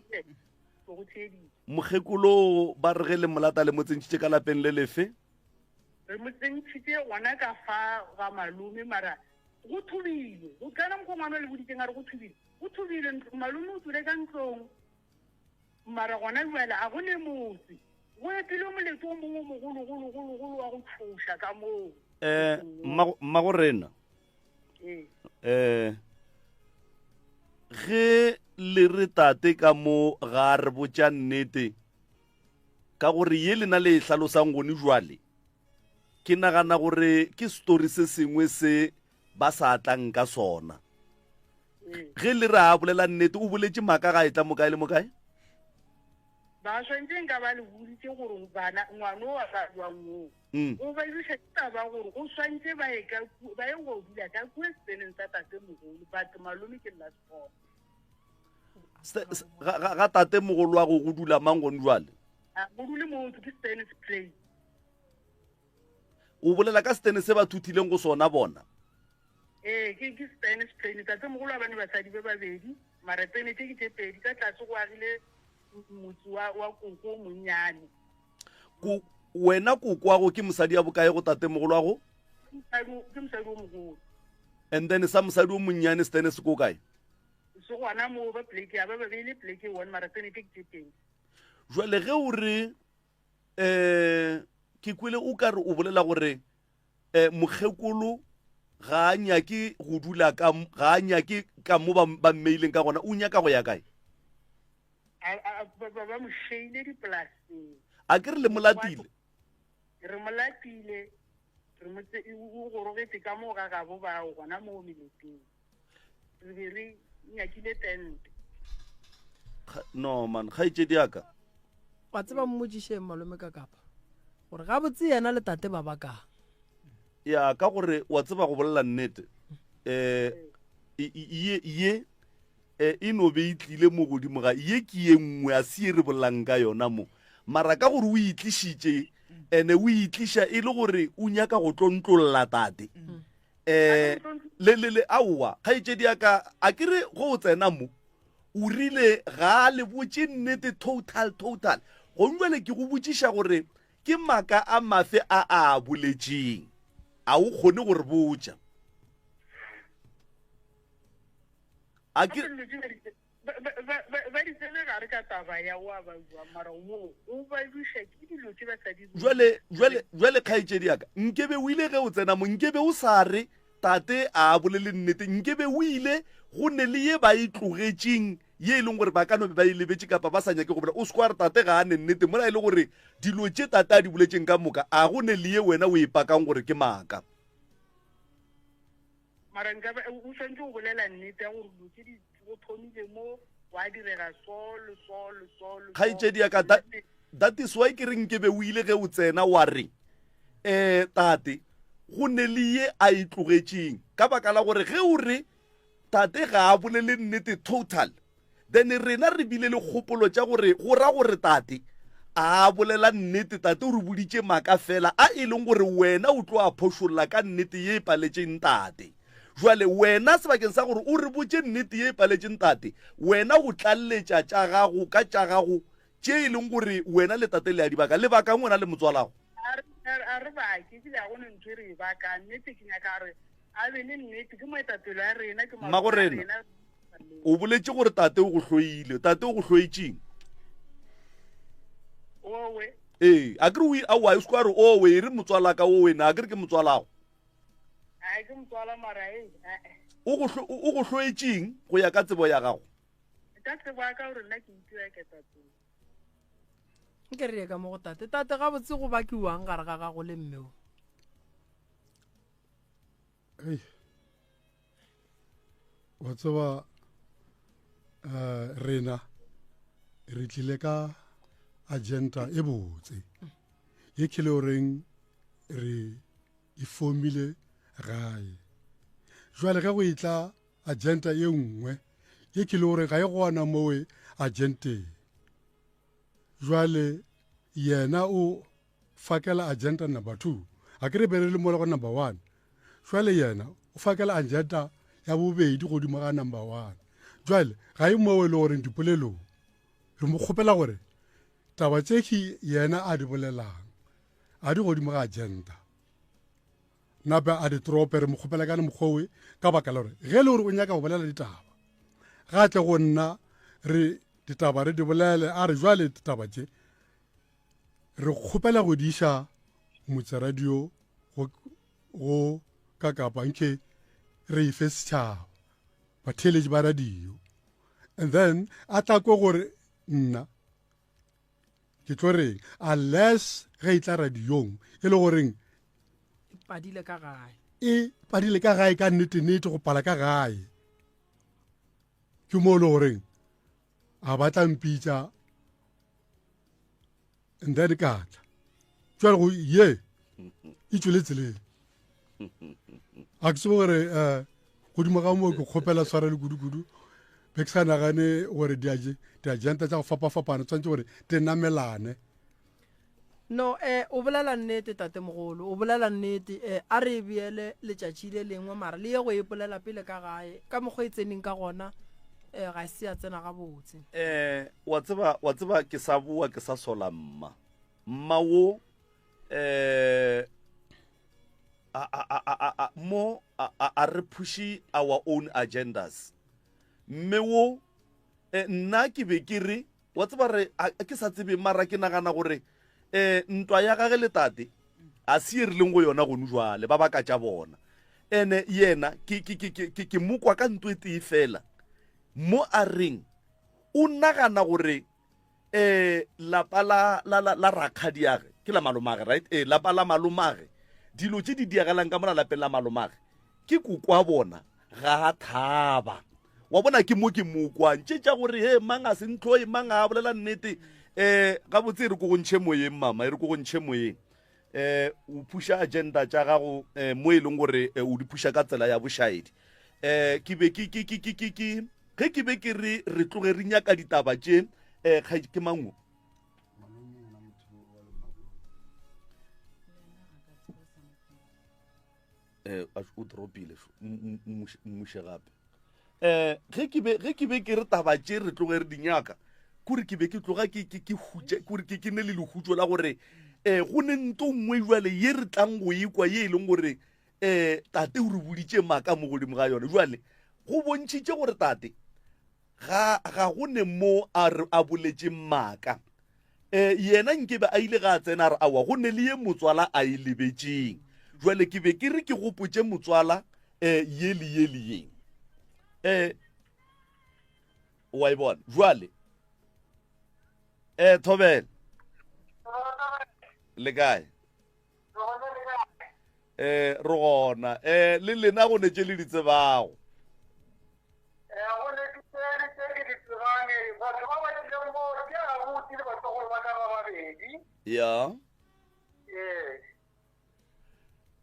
Mokgekolo ba re ge le molata le mo tsentšhitše ka lapeng le lefe? Re mo tsentšhitše gona ka fa ga malome mara go thubile. Go kana mokgwa ngwana o le boditseng a re go thubile. Go thubile ntlo malome o tswile ka ntlong. Mara gona bjale a go ne motse. Go epilwe molete o mongwe o mogologologologolo wa go tšhoša ka moo. Eh, mmago rena. Eh, ge le re tate ka mo ga re botša nnete ka gore ye lena le e hlalosang gone jwale ke nagana gore ke story se sengwe se ba sa tlang ka sona ge le re a bolela nnete o boletše maaka ga e tla mo kae le mo kae ba swantse nka ba le boditse gore bana ngwana o a ba jwang oo mm. o ba duša ke taba gore o swantse ba ye ka ba ye go dula ka kua seteneng sa tate mogolo but malome ke last born ga tate mogolo wa go go dula mang gone jwale go dule motho ke setene se play O bolela ka setene se ba thuthileng go sona bona? Ee, ke ke setene se plain. Tate mogolo wa bane basadi ba babedi, mara tsene tše ke tše pedi. Ka tlase go agile motse wa wa koko o monnyane. Ko wena koko wa go ke mosadi ya bokae go tate mogolo wa go? Ke mosadi o mogolo. And then sa mosadi o monnyane setene se ko kae? Se gona moo ba pleke ya ba ba beile pleke one mara tsene tše ke tše pedi. Jwale ge o re um ke kwele o ka re o bolela gore um mokgekolo ga a nyake go dula ka ga a nyake ka mo ba mmeileng ka gona o nyaka go ya kae ba mo sheile dipolaseng a ke re le molatile re molatile re mo o gorogetse ka mo ga gabo bao gona mo meleteng re be re nyakile tente no man kgaetšedi yaka wa tseba mmotšišeng malome ka kapa gore gabotse yena le tate ba bakang ya ka gore wa tseba go bolela nnete um ye ye eh, e no be e tlile mo godimo ga ye ke ye nngwe a se ye re bolelang ka yona mo mara ka gore o itlišitše ene o itliša e le gore o nyaka go tlontlolla tate mm. eh le le le aowa kgaetšedi ya ka a ke re go o tsena mo o rile ga a le botše nnete total total gong jale ke go botšiša gore ke maaka a mafe a a boletšeng a o kgone go re botša a ke ba di tsene gare ka taba ya wa ba bua mara wo o ba buša ke dilo tše ba sa di jwale jwale jwale kgaetšedi yaka nkebe o ile ge o tsena mo nkebe o sa re tate a bolele nnete nkebe o ile go ne le ye ba e tlogetšeng ye e leng gore ba ka no be ba e lebetše kapa ba sa nyake go bolela o se kwa re tate ga a ne nnete mola e le gore dilo tše tate a di boletšeng ka moka a go ne le ye wena o e pakang gore ke maaka Mara nka ba, o swanetše go bolela nnete ya gore dilo tše di go thomile mo gwa direga so le so le so le so. Kgaetšedi ya ka, that, that is why ke re nkebe o ile ge o tsena wa re, eh, tate, go ne le ye a e tlogetšeng. Ka baka la gore ge o re tate ga a bolele nnete total, Then rena re bile le kgopolo tša gore go ra gore tate a bolela nnete, tate o re boditše maaka fela a e leng gore wena o tlo a phošolla ka nnete ye e paletšeng tate. Jwale wena sebakeng sa gore o re botše nnete ye e paletšeng tate, wena o tlalletša tša gago ka tša gago tše e leng gore wena le tate le a di baka. Le bakang wena le motswalago? A re bake, ebile ga go ne ntho e re e bakang. Nnete ke nyaka gore a be le nnete, ke moetapele wa rena, ke malome a rena. O boletše gore tate o go hloile. Tate o go hloetšeng? Owe. Ee, a kere o aowa o se kwa re owe e re motswalaka owe na a kere ke motswalago. A ke motswala mara e. O go o go hloetšeng go ya ka tsebo ya gago? Ka tsebo ya ka gore nna ke itira ketapele. Nke re ye ka mo go tate. Tate gabotse go bakiwang gare ga gago le mme o? Ei. Wa tseba uh, rena re tlile ka agenda e botse ye ke le goreng re e fomile gae jwale ge go etla agenda e nngwe ye ke le gore ga e gona mowe agenteng jwale yena o fakela agenda number two a ke re be re le mola go number one jwale yena o fakela agenda ya bobedi godimo ga number one jwale ga e moo e le goreng dipolelong re mo kgopela gore taba tše ke yena a di bolelang a di godimo ga agenda nape a di trope re mo kgopela ka mokgwa ka baka la gore ge e le gore o nyaka go bolela ditaba ga tle go nna re ditaba re di bolele a re jwale ditaba tše re kgopela go di iša motseradio go, go ka kapa nke re e fe setšhaba batheeletši ba radio and then a tla ko gore nna ke tlo reng unless ge e tla radiong e le goreng e padile ka gae e padile ka gae ka nnete-nnete go pala ka gae ke mo e le goreng a ba tla mpitša and then ka tla jale go ye e tswele tseleng a ke tsebe gore um godimo ga moo ke kgopela tshwarelo kudu-kudu be ke sa nagane gore diagenta tša go fapa-fapana tshwanetse gore di namelane no eh o bolela nnete tatemogolo o bolela nnete eh a re e beele letšatši le lengwe mara le ye go e polela pele ka gae ka mokgwa e tseneng ka gona eh ga se ya tsena gabotse eh wa tseba wa tseba ke sa boa ke sa sola mma mma wo eh a a a a a mo a a re pushe our own agendas mme wo eh, nna ke be ke re Wa tseba re, a, ke sa tsebe, mara ke nagana gore um ntwa ya gage le tate a se ye re leng go yona gonu jwale, ba baka tša bona. Ene yena ke, ke, ke, ke, ke, ke mo kwa ka nto e tee fela, mo a reng o nagana gore um lapa la, la, la, la rakgadiage, ke la malomage, right? Ee, lapa la malomage, dilo tše di diagalang ka mola lapeng la malomage, ke kokwa bona ga a thaba wa bona ke mo ke mo kwang tše tša gore he mang a se ntlhoe mang a bolela nnete um gabotse e re ko go ntšhe moyeng mama e re ko go ntšhe moyeng um o phuša agenda tša gago um mo e leng gore o di phuša ka tsela ya bošaedi um ke be ke ke ke ke ke ke ge ke be ke re re tloge re nyaka ditaba tše um ke mango eh o dropile mmuše gape eh ge ke be ge ke be ke re taba tše re tloge re di nyaka kore ke be ke tloga ke ke ke hutše kore ke ke ne le lehutšo la gore eh go ne nto nngwe jwale ye re tlang go ekwa ye e leng gore eh tate o re boditše maaka mo godimo ga yone jwale go bontšhitše gore tate Ga, ga go ne mo a re a boletše maaka. E, yena nke be a ile ga a tsena a re, Aowa, go ne le ye motswala a e lebetšeng. Jwale ke be ke re ke gopotše motswala e, ye le ye le ye. E, wa e bona? Jwale, e, Thobela. Le kae? Eh, re gona. Eh, le lena go ne tše le di tsebago. Eh, go ne ke tše le tše ke di tsebang. Batho ba ba tlileng mo ke abuti le batlogolo ba ka ba babedi. Ya. Ee.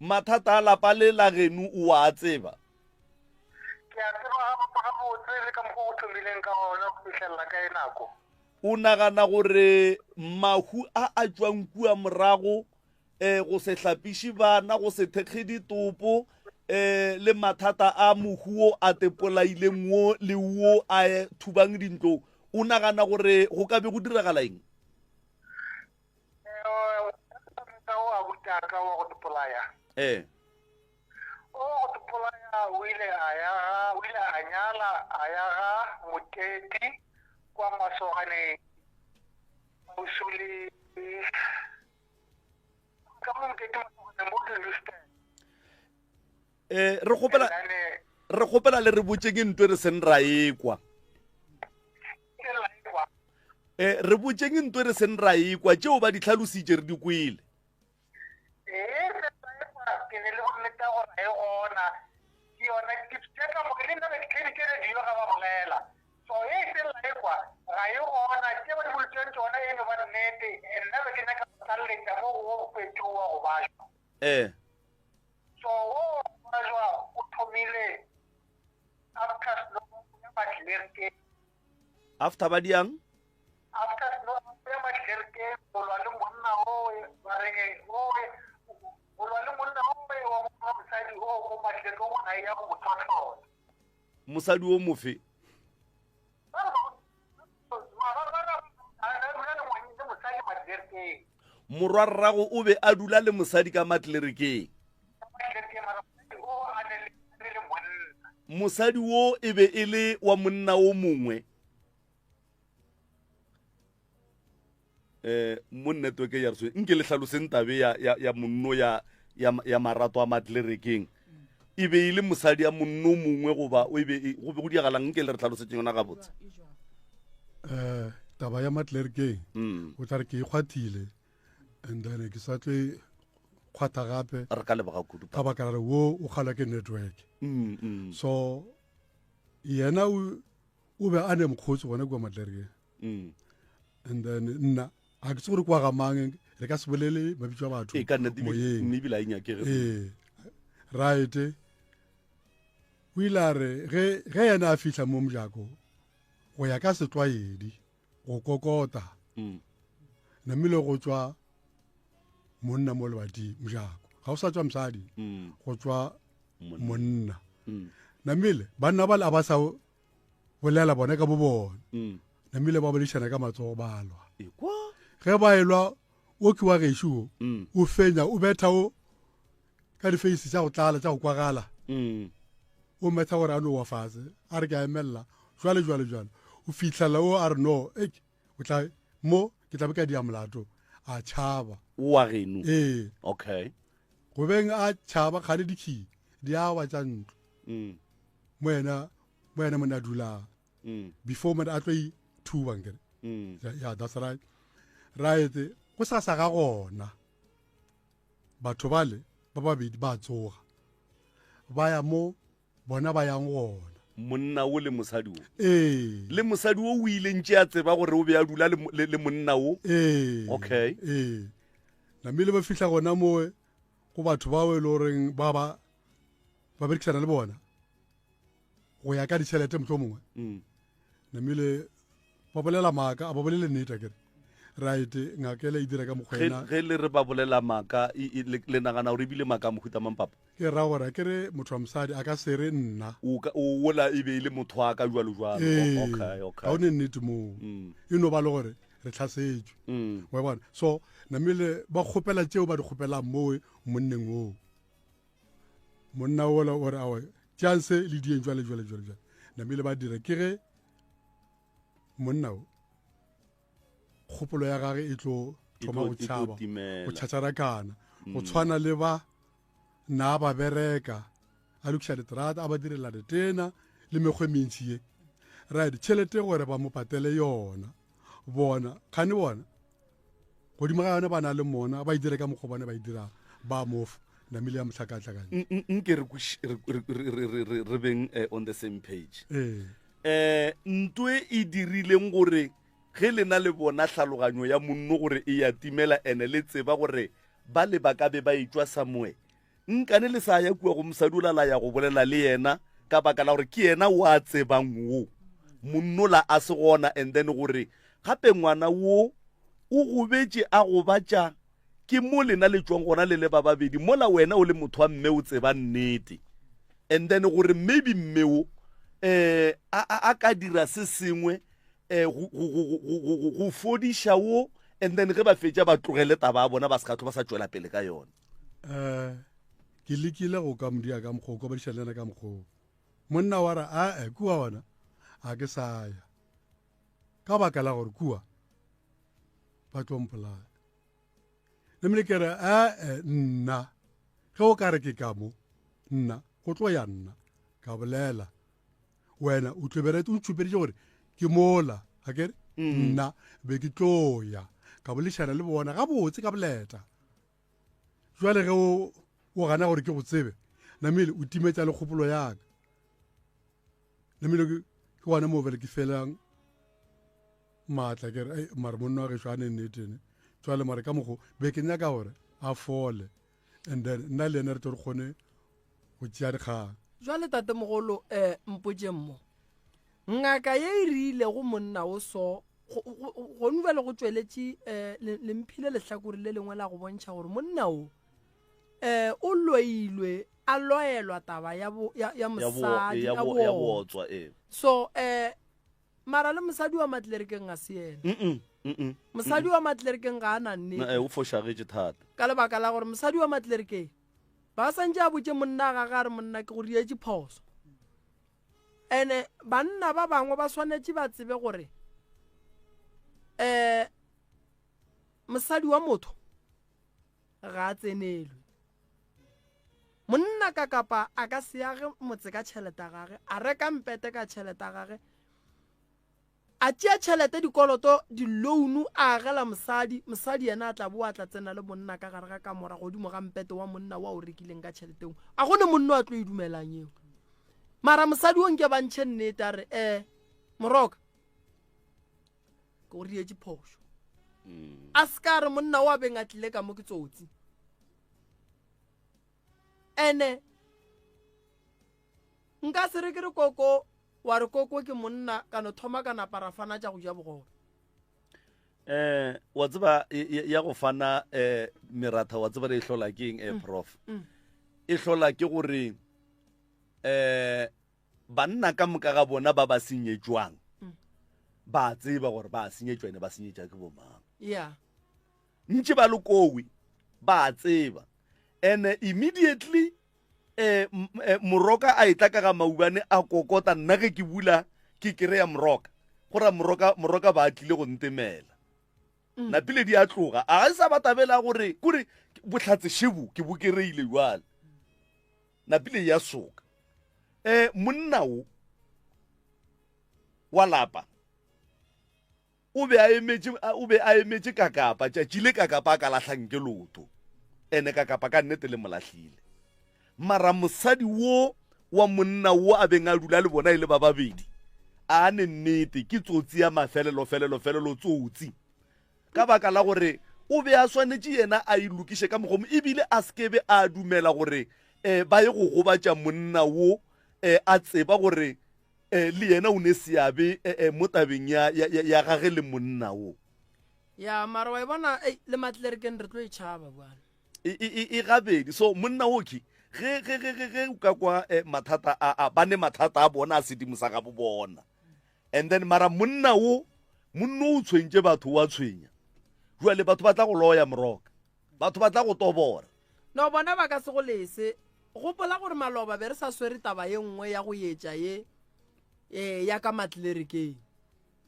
Mathata a lapa le la geno o a tseba? Ke a tseba gabotse le ka mokgwa o thomileng ka gona go fihlelela ka e nako. O nagana gore mahu a a tšwang kua morago um go se hlapiše bana, go se thekge ditopo, um le mathata a mohu wo a tepolaileng wo le wo a thubang dintlo, o nagana gore go ka be go diragala eng? Ee. O go tepolaya o ile a ya ga o ile a nyala a ya ga Moteti kwa Masoganeng kgauswi le ka mo mokete mo ke Houston. Eh, re kgopela re kgopela le re botše ke ntwe re seng ra ekwa. Eh, re botše ke ntwe re seng ra ekwa tšeo ba di tlhalositše re di kwele. Ee, se ra ekwa ke ne le bonnete gore e gona. Ke yona ke tše ka moka le nna be ke theeditše radio ga ba bolela. So ye e seng la ekwa ga e gona tše ba di boletseng tšona e no ba nnete nna be ke nyaka go tlaleletša mo go wo fetšo wa go bajwa. Ee. So wo wa go bajwa o thomile after snow ya Maklerkeng. After ba diang? After snow ya Maklerkeng go lwa le monna owe ba reng owe go lwa le monna owe wa mosadi o ko Maklerkeng o na ya go mo tlhotlhola. Mosadi o mofe? Morwarrago o be a dula le mosadi ka matlerekeng. Mosadi wo e be e le wa monna o mongwe. Eh, mo network ya re nke le hlaloseng tabe ya, ya, ya monno ya, ya, ya marato a matlerekeng. E be e le mosadi ya monno mongwe goba o e be e, go be go diagalang nke le re hlalosetseng yona gabotse. Eh, taba ya matlerekeng mm. o tla re ke e kgwathile and then ke sa tlo e kgwatha gape re ka leboga kudu ka baka la re wo o kgalwa ke network mm, mm. so yena o o be a ne mokgotsi gona kua matlerekeng mm. and then nna ga ke tse gore kwa ga mang re ka se bolele mabitso a batho e ka nna moyeng ebile a e nyakege ee right o ile a re ge ge yena a fihla mo mojako go ya ka setlwaedi go kokota mm. namile go tswa monna mo lebating mojako ga o sa tswa mosadi mm. go tswa monna mm. namile banna bale a ba sa bolela bona ka bo bona mm. namile ba boledišana ka matsogo ba lwa ge ba elwa o ke wa gešo o mm. o fenya o betha o ka difeisi tša go tlala tša go kwagala mm. o metha gore a no wa fase a re ke a emelela jwale jwale jwale o fitlhela o a re no ek o tla mo ke tla be ka dia molato a tšhaba wa geno ee okay go beng a tšhaba kgane dikhi di awa tša ntlo mm. mo yena mo yena mone a dulang mm. before mone a tlo ithuba nkere mm. yeah that's right right go sa sa ga gona batho bale ba babedi ba tsoga ba ya mo bona ba yang gona monna o le mosadi o ee le mosadi o o ile ntše a tseba gore o be a dula le, le, le monna o ee okay ee namile ba fihla gona mowe go batho bao e le goreng ba ba ba berekisana le bona go ya ka ditšhelete motlho mongwe mm. namile ba bolela maaka a ba bolele nnete akere right ngakele e dira ka mokgwena ge le re ba bolela maaka le nagana gore ebile maaka a mohuta mang papa ke ra gore ke re motho wa mosadi a ka se re nna o ola e be e le motho wa ka jalo jalo ee, okay okay ga o ne nnete moo mm. e no ba le gore re tlhasetšwe mm. wa bona so namile ba kgopela tšeo ba di kgopelang moo monneng oo monna ola o re awa tšeang se le dieng jwale jwale jwale jwale namile ba dira ke ge monna o kgopolo ya gage e tlo thoma go tšhaba go tšhatšharakana go mm. tshwana le ba na ba bereka a lokiša diterata a ba direla ditena le mekgwa e mentši ye right tšhelete gore ba mo patele yona bona kgane bona godimo ga yone ba na le mona ba e dire ka mokgwa bone ba e dirang ba mofa namile ya mohlakahlakanya nke re beng eh, on the same page um eh, ntwe e dirileng gore ge lena le bona tlhaloganyo ya monno gore e ya timela ene le tseba gore ba le ba ka be ba etšwa somewhere nkane le sa ya kua go mosadi ola la ya go bolela le yena ka baka la gore ke yena o a tsebang wo monnola a se gona and then gore gape ngwana wo o gobetše a gobatša ke mo lena le tšwang gona le le ba babedi mola wena o le motho wa mme o tseba nnete and then gore maybe mme wo um a ka dira se sengwe um go fodiša wo and then ge ba fetša ba tlogele taba ya bona ba se ka tlo ba sa tšwela pele ka yona um ke lekile go ka modia ka mokgoo ko badiša le yena ka mokgoo monna wa re ae kua gona a ke sa ya ka baka la gore kua ba tlo mpolaya namile ke re ae nna ge o ka re ke ka mo nna go tlo ya nna ka bolela wena o tlo bere o ntšhupeditše gore ke mola a kere mm. nna be ke tlo ya ka bolešana le bona gabotse ka boleta jwale ge o o gana gore ke go tsebe namele o timetša le kgopolo yaka namele ke gona moo bele ke felang maatla ke re mare monna wa gešo a ne nnetene jwale mare ka mokgo be ke nyaka gore a fole and then nna le ene re tlo re kgone go tšea dikgang jwale tatemogolo um eh, mpotseng mo ngaka ye e rilego monna o so gone jale go tšweletše um lemphile lehlakore le lengwe la go bontšha gore monna o um o loilwe a loelwa taba ya bo ya, ya mosadi ya bootswa ee so eh mara le mosadi wa matlerekeng ga se yena mm -mm, mosadi wa matlerekeng ga a na nnete eh, o fošagetše thata ka lebaka la gore mosadi wa matlerekeng ba santse a botse monna ga ga re monna ke go rietše phoso ene banna ba bangwe ba swanetše ba tsebe gore um mosadi wa motho ga a tsenelwe monna ka kapa a ka se age motse ka tšhelete ya gage a reka mpete ka tšhelete ya gage a tšea tšhelete dikoloto dilounu a agela mosadi mosadi yena a tla boa a tla tsena le monna ka gare ga kamora godimo ga mpete wa monna wa o rekileng ka tšheleteng a go ne monna a tlo e dumelang eo mara mosadi o nke ba ntšhe nnete a re um moroka ke o rietše phošo mm. a se ka re monna o a beng a tlile ka mo ke tsotsi ene nka se re ke re koko wa re koko ke monna ka no thoma ka napa ra fana tša go ja bogobe eh wa tseba ya go fana eh meratha wa tseba re e hlola ke eng eh mm. prof mm. e hlola ke gore eh banna ka moka ga bona ba ba senyetšwang mm. ba tseba gore ba senyetšwa ene ba senyetša ke bomang yeah ntše ba lokowe ba tseba and immediately eh, eh moroka a etla ka ga maubane a kokota nna ge ke bula ke kry-a moroka go ra moroka moroka ba tlile go ntemela mm. napile di a tloga a ga sa ba tabela gore kore bohlatse šebo ke bo kry-ile jale napile ya soka um monna o wa lapa o be a emetše o be a emetše kakapa tšatši le kakapa a ka lahlang ke loto ene kakapa ka nnete le molahlile mara mosadi wo wa monna wo a beng a dula le bona e le ba babedi a ne nnete ke tsotsi ya mafelelo felelo felelo tsotsi ka baka la gore o be a swanetše yena a e lokiše ka mokgomo ebile a sekebe a dumela gore um ba ye go gobatša monna wo um a tseba gore um le yena o ne seabe um mo tabeng ya, ya, ya, ya gage le monna wo ya mara wa e bona ei le matlerekeng re tlo e tšhaba bjale e, e, e, e gabedi so monna o ke ge ge ge ge ge o ka kwa eh, mathata a a ba ne mathata a bona a sedimo sa gabo bona and then mara monna o monna o tshwentše batho wa tshwenya jwale batho ba tla go loya moroka batho ba tla go tobora no bona ba ka se go lese gopola gore maloba be re sa swere taba ye nngwe ya go etša ye eh, ya ka matlerekeng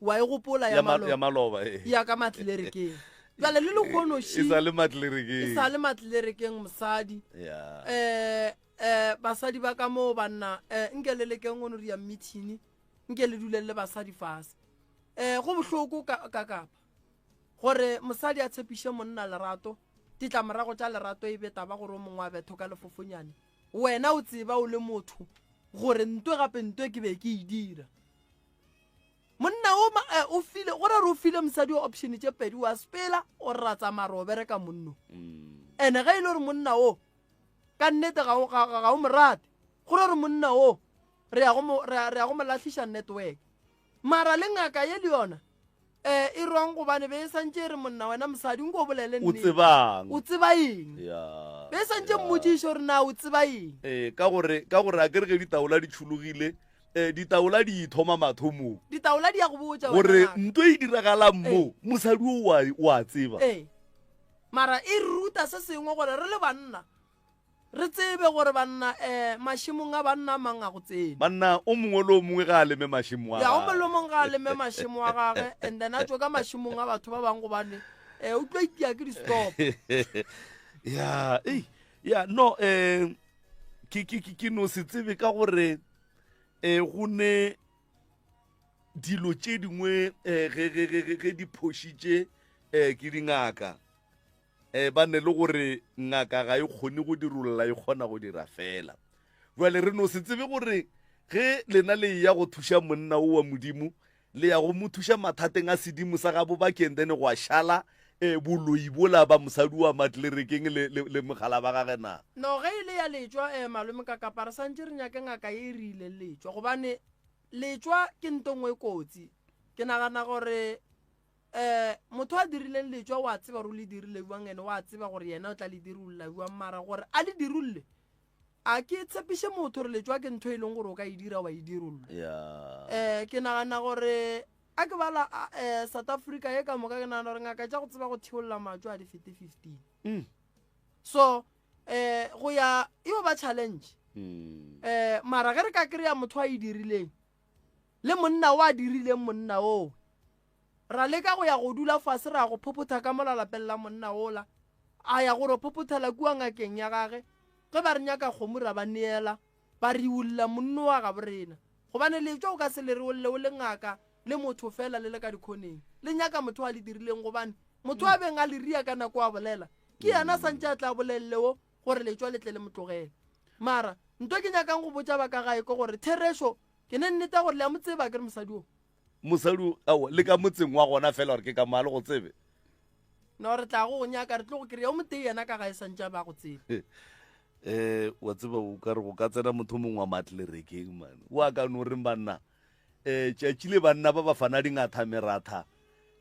wa e gopola ya ya maloba eh. ya ka matlerekeng jale le lekgono e sa le matlerekeng e sa le matlerekeng mosadi yeah. eh eh basadi ba ka moo banna eh nke le lekeng go no ria meeting nke le duleng le basadi fase eh go bohloko ka ka kapa gore mosadi a tshepiše monna lerato ditlamorago tša lerato e be taba gore o mongwe a betho ka lefofonyane wena o tseba o le motho gore ntwe gape ntwe ke be ke e dira monna o eh, o file go re re o file mosadi o option tše pedi wa sepela o ra tsamaya re o bereka monno mm. ene ge e le gore monna o ka nnete ga o mo rate go re re monna o re ya go mo lahliša network mara le ngaka ye le yona um e rong gobane be e santše e re monna wena mosadi nko o bolele o tsebang o tseba eng be e santše mmotšiše gore na o tseba eng ee ka gore ka gore a kere ge ditaola di tšhologile um ditaola di ithoma mathomong ditaola di ya go botša gore nto e diragalang mo mosadi o o a tseba ee mara e ruta se sengwe gore re le banna Re tsebe gore banna um mašemong a banna a mang a go tsene. Banna o mongwe le o mongwe ga a leme mašemo a Ya, o mongwe le o mongwe ga a leme mašemo a gage and then a tšwe ka mašemong a batho ba bangwe gobane um o tlo itia ke di-stop. Ya, ei, ya, no, um ke, ke, ke, ke no se tsebe ka gore um go ne dilo tše dingwe um ge, ge, ge, ge, ge di phošitše um ke dingaka. E, ba ne le gore ngaka ga e kgone go dirolla, e kgona go dira fela. Jwale re no se tsebe gore ge lena le eya go thuša monna o wa Modimo, le ya go mo thuša mathateng a sedimo sa gabo bakeng then gwa šala e, boloi bola ba mosadi wa matlerekeng le, le, le mogala ba gage na? No, ge e le ya letšwa, e, malome Kakapa, re santše re nyake ngaka ye e re ileng letšwa, gobane letšwa ke nto nngwe e kotsi. Ke nagana gore um motho a dirileng letšwa wa tseba gore o le dirile jwang ene wa tseba gore yena o tla le dirulla jwang mara gore a le dirulle A ke tshepiše motho gore letšwa ke ntho e leng gore o ka e dira wa e dirolla. Um ke nagana gore a ke bala um South Africa ye ka moka ke nagana gore ngaka tša go tseba go theolla matšo a di fete 15. Mm. So um go ya e yo ba challenge. Um mara ge re ka kry-a motho a e dirileng le monna o a dirileng monna oo Ra leka go ya go dula fase ra go phophotha ka mola lapeng la monna wola. A ya go ro phophothela kua ngakeng ya gage. Ge ba re nyaka kgomo ra ba neela, ba riulla monno wa gabo rena. Gobane letšwa o ka se le reolle o le ngaka le motho fela le le ka dikhoneng. Le nyaka motho a le dirileng gobane motho a beng a le ria ka nako a bolela ke yena a santše a tla bolelle wo gore letšwa le tle le mo tlogele. Mara nto ke nyakang go botša ba ka gae ke gore therešo ke ne nnete ya gore le a mo tseba akere mosadi wo. Mosadi ao le ka motseng wa gona fela gore ke ka mo a le go tsebe. No re tla go go nyaka re tlo go kry-a o motee yena ka gae santše a ba go tsebe. Eh wa tseba o ka re go ka tsena motho mongwe wa matlerekeng man o a ka no reng banna eh tšatši le banna ba ba fana dingatha meratha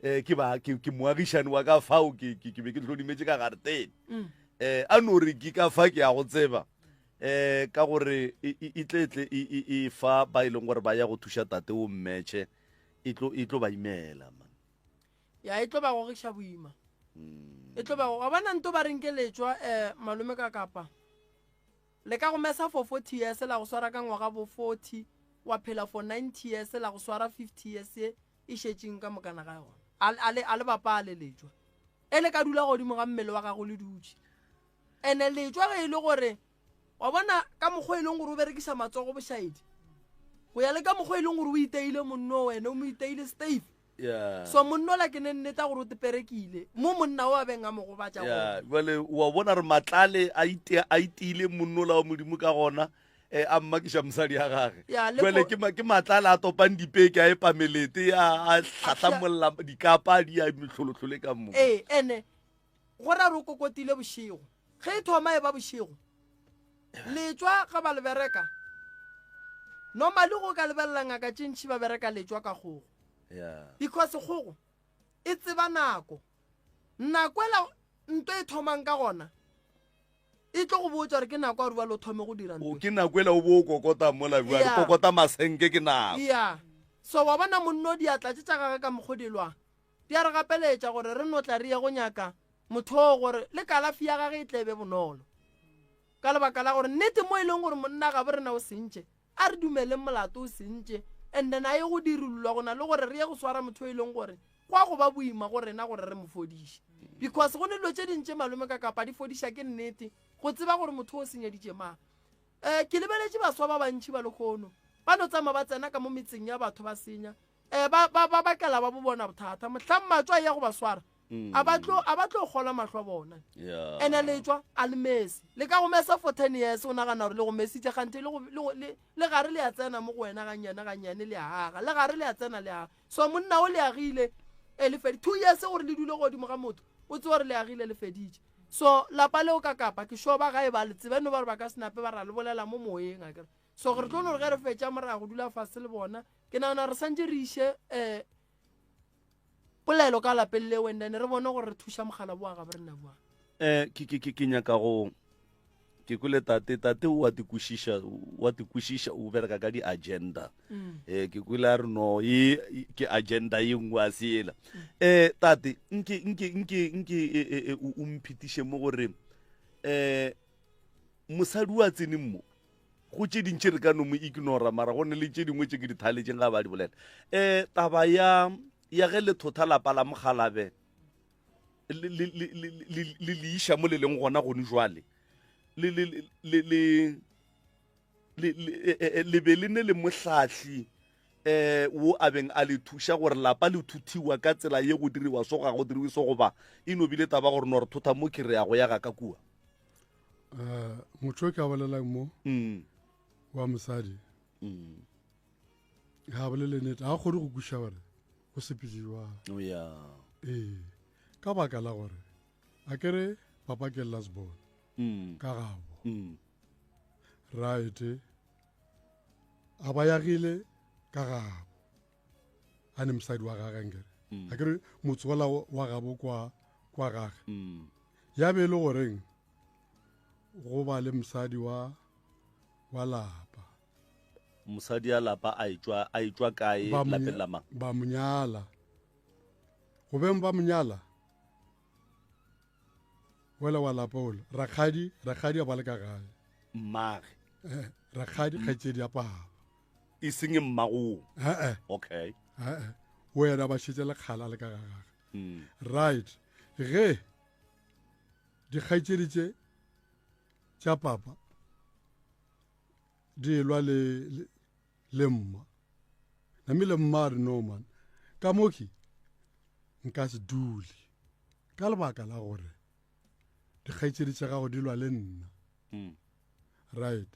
eh ke ba ke, ke moagišane wa ka fao ke ke, ke be ke hlodimetše ka garetene mm. eh a no re ke ka fa ke ya go tseba eh ka gore e, e, e tle tle e, e, e fa ba e leng gore ba ya go thuša tate o mmetšhe e tlo e tlo ba imela man ya e tlo ba gogiša boima mm. e tlo ba wa bona nto ba reng ke letšwa eh malome ka kapa le ka go mesa for 40 years la go swara ka ngwaga bo 40 wa phela for 90 years la go swara 50 years e e šetšeng ka mokana ga yona a le bapale letšwa e le ka dula godimo ga mmele wa gago le dutše Ene letšwa ge e le gore wa bona ka mokgwa e leng gore o berekiša matsogo bošaedi go ya le ka mokgwa e leng gore o iteile monno wena o mo iteile stave yeah. so monno la ke ne nneta gore o teperekile mo monna o a beng a mo gobatša yeah. jale wa bona re matlale a iteile monno la wa modimo ka gona eh, a mmakiša mosadi ya gage jale ke matlale a topang dipeke a epa melete a tlhatlhamolla dikapa di a metlholotlhole ka mo ee ene Go ra re o kokotile bošego. Ge e thoma e ba bošego, letšwa ga ba le bereka. Normally go ka lebelela ngaka tše ntši ba bereka letšwa ka kgogo. Because kgogo e tseba nako. Nako ela nto e thomang ka gona e tlo go botša gore ke nako ya gore bjale o thome go dira nto. Ke nako ela o bo o kokota mola bjale, kokota masenke ke nako. Yeah. So wa bona monno diatla tše tša gage ka mokgo di lwang. Di a re gapeletša gore re no tla re ye go nyaka motho oo gore le kalafi ya gage e tle e be bonolo. Ka lebaka la gore nnete mo e leng gore monna gabo rena o sentše, a re dumeleng molato o sentše and then a ye go dirullwa go na le gore re ye go swara motho o e leng gore go a go ba boima go rena gore re mo fodiše. Because go ne dilo tše ding tše malome ka kapa di fodiša ke nnete go tseba gore motho o senyeditše mang. Um ke lebeletše baswa ba bantši ba lehono ba no tsamaya ba tsena ka mo metseng ya batho ba senya um ba, ba, ba bakela ba bo bona bothata mohlang matswa a ya go ba swara mm. a ba tlo a ba tlo kgola mahlo a bona yeah. ene letswa a le mese le ka go mesa for 10 years o nagana gore le go mesitše kganthe le, le, le gare le ya tsena mo go wena gannyane gannyane le aga le gare le ya tsena le aga so monna o le agile e le fedi two years gore le dule godimo ga motho o tse gore le agile le feditše so lapa leo ka kapa ke sure ba gae ba le tsebe no ba re ba ka senape ba ra le bolela mo moyeng akere so gore tlo no re ge re fetša morago dula fase le bona ke nagana re santse re iše um polelo ka lapeng leo and then re bone gore re thuša mogala boa ga bo rena boa um ke ke ke ke nyaka go ke kwele tate tate o a te kwešiša wa te kwešiša o bereka ka di-agenda um ke kwele a re no e ke agenda ye nngwe a se ela um tate nke nke nke nke e, e, e, o mphetiše mo gore um mosadi o a tseneng mo Go tše dintši re ka no mo ignora, mara go ne le tše dingwe tše ke di thaletšeng ga ba di bolela. Um taba ya ya ge le thotha lapa la mogalabe le le le le le le iša mo le leng gona gone jwale le le le le le le le be le ne le mohlahli eh wo a beng a le thuša gore lapa le thuthiwa ka tsela ye go diriwa so ga go diriwe so goba e no bile taba gore no re thotha mo ke re ya go ya ga ka kua Eh, motho o ke a bolelang mo mm. wa mosadi mm. ga a bolele nete ga a kgone go kweša gore go sepetse jwang oh, ee ka baka la gore a kere papa ke lasbon mm. ka gabo right a ba yagile ka gabo a ne mosadi wa gage nkere a kere motse ola wa gabo kwa kwa gage ya be e le goreng go ba le mosadi wa Wa lapa. Mosadi a lapa a etšwa a etšwa kae lapeng la mang? Ba mo nyala. Go beng ba mo nyala. Wela wa lapa ola. Rakgadi, rakgadi a ba le ka gae. Mmage. Eh, rakgadi kgaetšedi ya papa. E seng mmagong. Eh eh. Okay. Eh eh. Wena ba šetše lekgala le ka ga gagwe. Mm. Right. Ge dikgaetšedi tše tša papa di elwa le, le, le mma namile mma a re no man ka moki nka se dule ka lebaka la gore dikgaetšedi tša gago di lwa le nna mm. right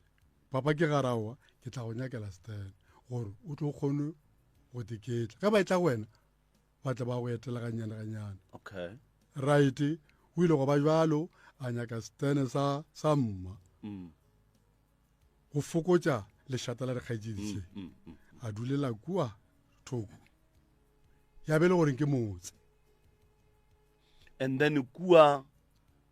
papa ke garawa ke tla go nyakela stene gore o tlo kgone go teketla ge ba e tla go wena ba tla ba go etela gannyane gannyane okay right o ile go ba jalo a nyaka stene sa sa mma mm. go fokotša lešata la dikgaetšedi tše mm, mm, a dulela kua thoko ya be le goreng ke motse and then kua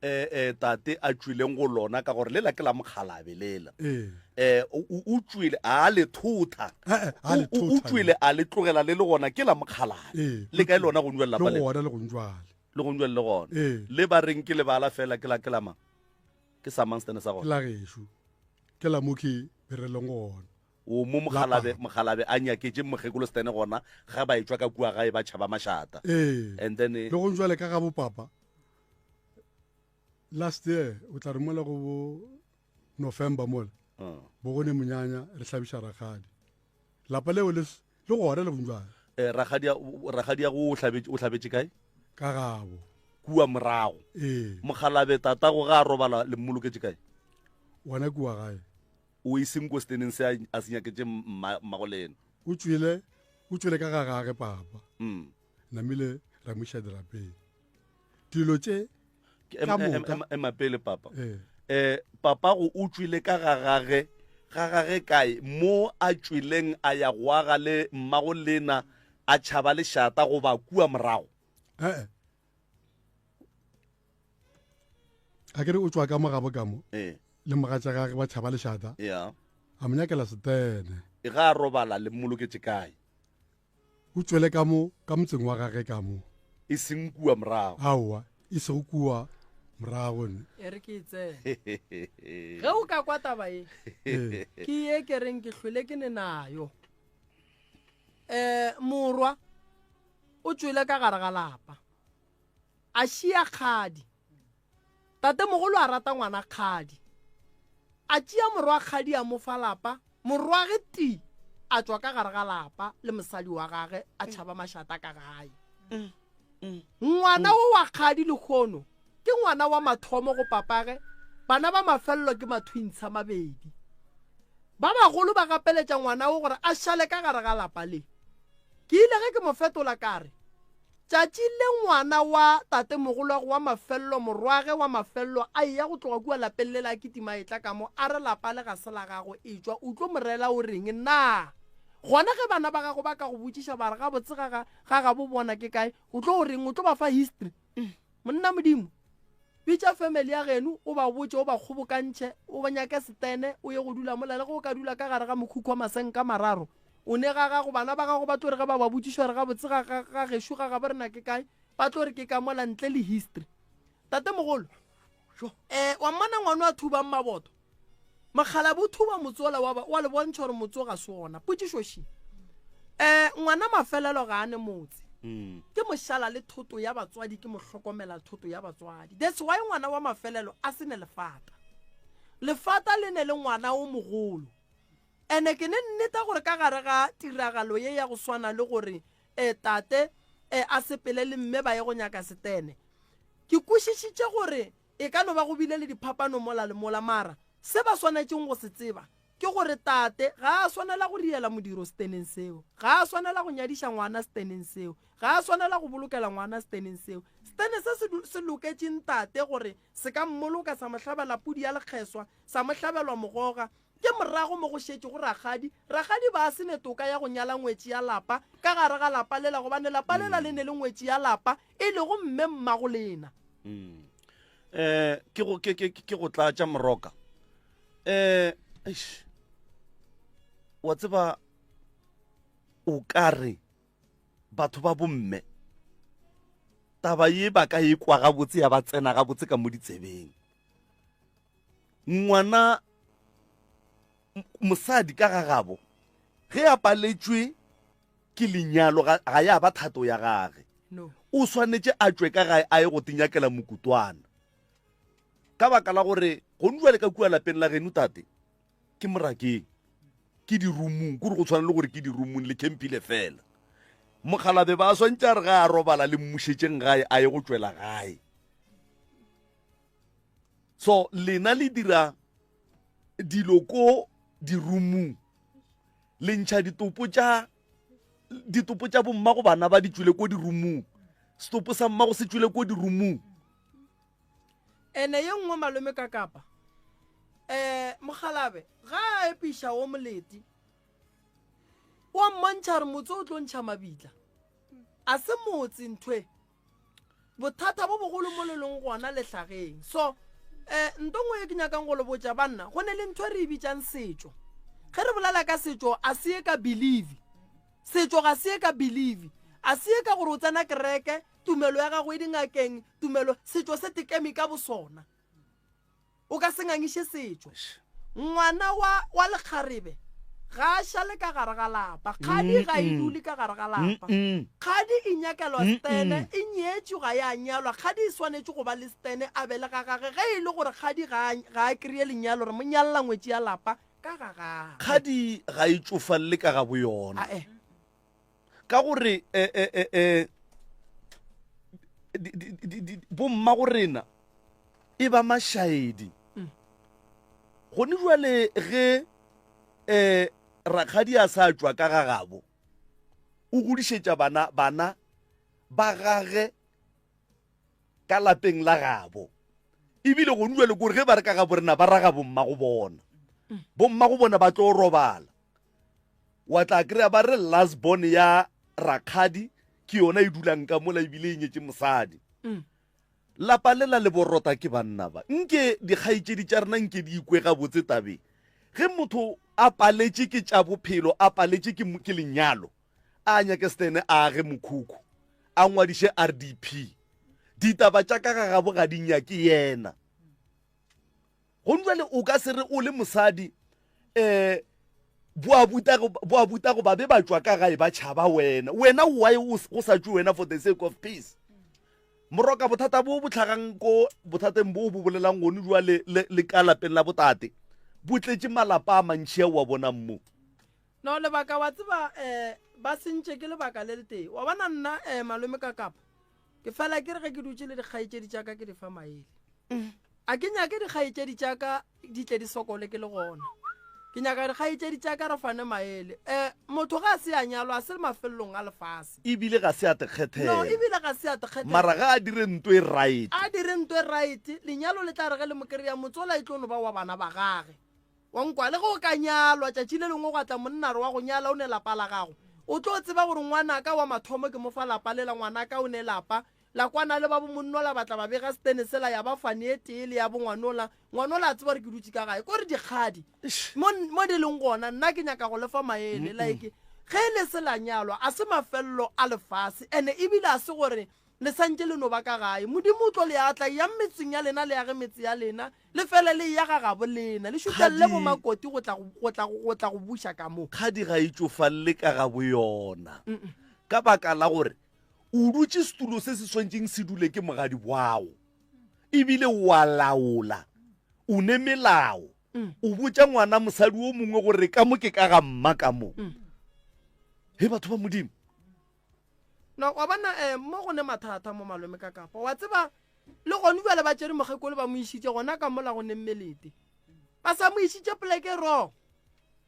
eh eh tate a tšwileng go lona ka gore lela ke la mokgalabe lela ee eh o tšwile a le thotha eh, eh, o tšwile a le tlogela le le gona ke la mokgalabe ee. le kae lona go njwela lapa le gona le go njwale le go njwale le gona ee. le ba reng ke lebala fela ke la ke la mang ke sa mang stene sa gona ke la gešo ke la mo ke bereleng gona O mo mokgalabe, mokgalabe a nyaketše mokgekolo Stene gona ga ba etšwa ka kua gae ba tšhaba mašata. Ee. And then eh, Le go jwale ka ga bopapa. Last year o tla re mola go bo November mola. Uh. Bo go ne monyanya re hlabiša rakgadi. Lapa leo le le gona le go jwale. Eh rakgadi rakgadi ya go o hlabetše o hlabetše kae? Ka gabo. Kua morago. Ee. Mokgalabe tatago ga a robala le mmoloketše kae? Gona kua gae. O e seng ko steneng se a se nyaketše mmago lena. O tšwele, o tšwele ka ga gage papa. Mm. Namile ra mo iša dirapeng. Dilo tše ka moka. Ema pele papa. Ee. Eh, papago o tšwile ka ga gage, ga gage kae? Mo a tšwileng a ya go aga le mmago lena a tšhaba lešata goba kua morago? Eh. A ke re o tšwa ka mo gabo ka mo. Ee. Le mogatša gage ba tšhaba lešata. Yeah. A mo nyakela setene. E ga a robala le mmoloketše kae? O tšwele ka mo ka motseng wa gage ka mo. E seng kua morago. Aowa, e sego kua morago ne. E re ke e tsene. Ge o ka kwa taba ye, ke ye ke reng ke hlwele ke ne nayo. Um morwa o tšwele ka gare ga lapa. A šia kgadi. Tatemogolo a rata ngwana kgadi. A tšea morwa kgadi a mo fa lapa, morwage ti a tšwa ka gare ga lapa le mosadi wa gage a tšhaba mašata ka gae. Ngwana wo wa kgadi lehono ke ngwana wa mathomo go papage, bana ba mafelelo ke mathwintsha mabedi. Ba bagolo ba gapeletša ngwana wo gore a šale ka gare ga lapa le. Ke ile ge ke mo fetola ka re, Tšatši le ngwana wa tatemogolwagwe wa mafello, morwage wa mafello, a eya go tloga kua lapeng lela a kitima a etla ka mo, a re lapa le ga se la gago, etšwa o tlo mo rela o reng? Na gona ge bana ba gago ba ka go botšiša ba re gabotse ga ga ga gabo bona ke kae, o tlo o reng? O tlo ba fa history? Monna Modimo, bitša family ya geno o ba botše, o ba kgobokantšhe, o ba nyake setene, o ye go dula mola, le ge o ka dula ka gare ga mokhukhu wa masenka mararo, O ne ga gago, bana ba gago ba tlo re ge ba ba botšiša gore gabotse ga, ga, ga gešo ga gabo rena ke kae, ba tlo re ke ka mola ntle le history. Tatemogolo, eh, wa mmona ngwano a thubang maboto? Mokgalabje o thuba motse ola wa, wa le bontšha gore motse o ga se ona. Potšišo še, eh, ngwana mafelelo ga a ne motse. Mm. Ke mošala le thoto ya batswadi, ke mohlokomela thoto ya batswadi. That's why ngwana wa mafelelo a se ne lefata. Lefata le ne le ngwana o mogolo. Ene ke ne nneta gore ka gare ga tiragalo ye ya go swana le gore e tate e a sepele le mme ba ye go nyaka setene, ke kwešišitše gore e ka no ba go bile le diphapano mola le mola, mara se ba swanetšeng go se tseba ke gore tate ga a swanela go riela modiro seteneng seo, ga a swanela go nyadiša ngwana seteneng seo, ga a swanela go bolokela ngwana seteneng seo. Setene se se, se loketše ntate gore se ka mmoloka, sa mo hlabela pudi ya lekgeswa, sa mo hlabelwa mogoga, Ke morago mo go šetšego rakgadi. Rakgadi ba se ne toka ya go nyala ngwetši ya lapa ka gare ga lapa lela gobane lapa lela le ne le ngwetši ya lapa e lego mme mmago lena. Mm. Eh, ke go ke ke ke go tlatša moroka. Eh, eish. Wa tseba o ka re batho ba bomme taba ye ba ka e kwa gabotse ya ba tsena gabotse ka mo ditsebeng. Ngwana mosadi ka gagabo ge a paletšwe ke lenyalo ga, ga ya ba thato ya gage. No. O swanetše a tšwe ka gae a ye go tinyakela mokutwana. Ka baka la gore gone jwale ka kua lapeng la geno tate ke morakeng, ke dirumung, kore go tshwana le gore ke dirumung le khemphile fela. Mokgalabe ba swantše a re ga a robala le mmušetšeng gae a ye go tšwela gae. So lena le dira dilo ko dirumung le ntšha ditopo tša ditopo tša bommago bana ba di tšwele ko dirumung setopo sa mmago se tšwele ko dirumung Ene ye nngwe malome ka kapa um mokgalabe ga a epiša wo moleti wa mmontšha gore motse o tlo ntšha mabitla a se motse nthwe bothata bo bogolo mo le leng gona lehlageng so um nto nngwe ye ke nyakang go le botša banna go ne le ntho e re e bitsang setšo ge re bolela ka setšo a se ye ka believe setšo ga se ye ka believe a se ye ka gore o tsena kereke Tumelo ya gago e dingakeng, tumelo, setšo se tekeme ka bosona. O ka se ngangiše setšo. Ngwana wa, wa lekgarebe ga a šale ka gare ga lapa. Kgadi ga e dule ka gare ga lapa. Kgadi e nyakelwa stene, e nyetšwe ga ya nyalwa. Kgadi e swanetše go ba le stene a be le ga gage. Ge e le gore kgadi ga a, ga a kry-e lenyalo, re mo nyalela ngwetši ya lapa ka ga gagwe. Kgadi ga e tšofalle ka ga boyona. Ae. Ka gore eh, eh, eh, eh, bomma go rena e ba mašaedi mm. gone jwale ge um rakgadi a sa tšwa ka gagabo o godišetša bana bana ba gage ka lapeng la gabo ebile gone jwale kore ge ba re ka gabo rena ba raga bomma go bona mm. bomma go bona ba tlo robala Wa tla kry-a ba re last born ya rakgadi ke yona e dulang ka mola ebile e nyetše mosadi. Mm. Lapa lela le borota ke banna ba. Nke dikgaetšedi tša rena nke di ikwe gabotse tabeng. Ge motho a paletše ke tša bophelo, a paletše ke, ke lenyalo, a nyake stene a age mokhukhu, a ngwadiše RDP. Ditaba tša ka ga gabo ga di nyake yena. Gomme jwale o ka se re o le mosadi um boabutago ba be ba tšwa ka gae ba tšhaba wena. Wena why go sa tšwe wena for the sake of peace? Moroka bothata bo bo tlhagang ko bothateng bo bo bolelang gone jwale le, le ka lapeng la botate bo tletše malapa a mantši ao wa bonang mo. No lebaka wa tseba um ba sentše ke lebaka le letee. Wa bona nna um malome ka kapa Ke fela ke re ge ke dutše le dikgaetšedi tša ka ke di fa maele. A ke nyake dikgaetšedi tša ka di tle di sokole ke le gona. Ke nyaka dikgaetšedi tša ka re fane maele. Um motho ga a se a nyalwa a se mafelelong a lefase. Ebile ga se a te kgethela. No, ebile ga se a te kgethela. Mara ga a dire nto e right. A dire nto e right, lenyalo le tla re ge le mo kry-a motsola e tlo no ba wa bana ba gage. Wa nkwa, le ge o ka nyalwa, tšatši le lengwe gwa tla monna a re wa go nyala o ne lapa la gago, o tlo tseba gore ngwanaka wa mathomo ke mo fa lapa lela, ngwanaka o ne lapa, la kwana le ba bomonnola ba tla ba bega setene sela ya ba fane e tee le ya bongwanola, ngwanola a tseba gore ke dutše ka gae. Ko re dikgadi mo, mo di leng gona, nna ke nyaka go le fa maele, like ge le se la nyalwa a se mafelelo a lefase, ene ebile a se gore le santše le no ba ka gae. Modimo o tlo le atla, eyang metseng ya lena le age metse ya lena, Le fele le eya ga gabo lena, le šutlelele Kgadi. bomakoti go tla go, go tla go, go tla go buša ka mo. Kgadi ga e tšofalle ka ga boyona, ka baka la gore o dutše setulo se se swantšeng se dule ke mogadi bwago, ebile o a laola, o ne melao, o botša ngwana mosadi o mongwe gore ka mo ke ka ga mma ka mo. He batho ba Modimo. No, wa bona, eh, mo go ne mathata mo malome ka kapa. Wa tseba, le gone bjale ba tšere mokgekolo ba mo išitše gona ka mola go neng melete. Ba sa mo išitše poleke wrong.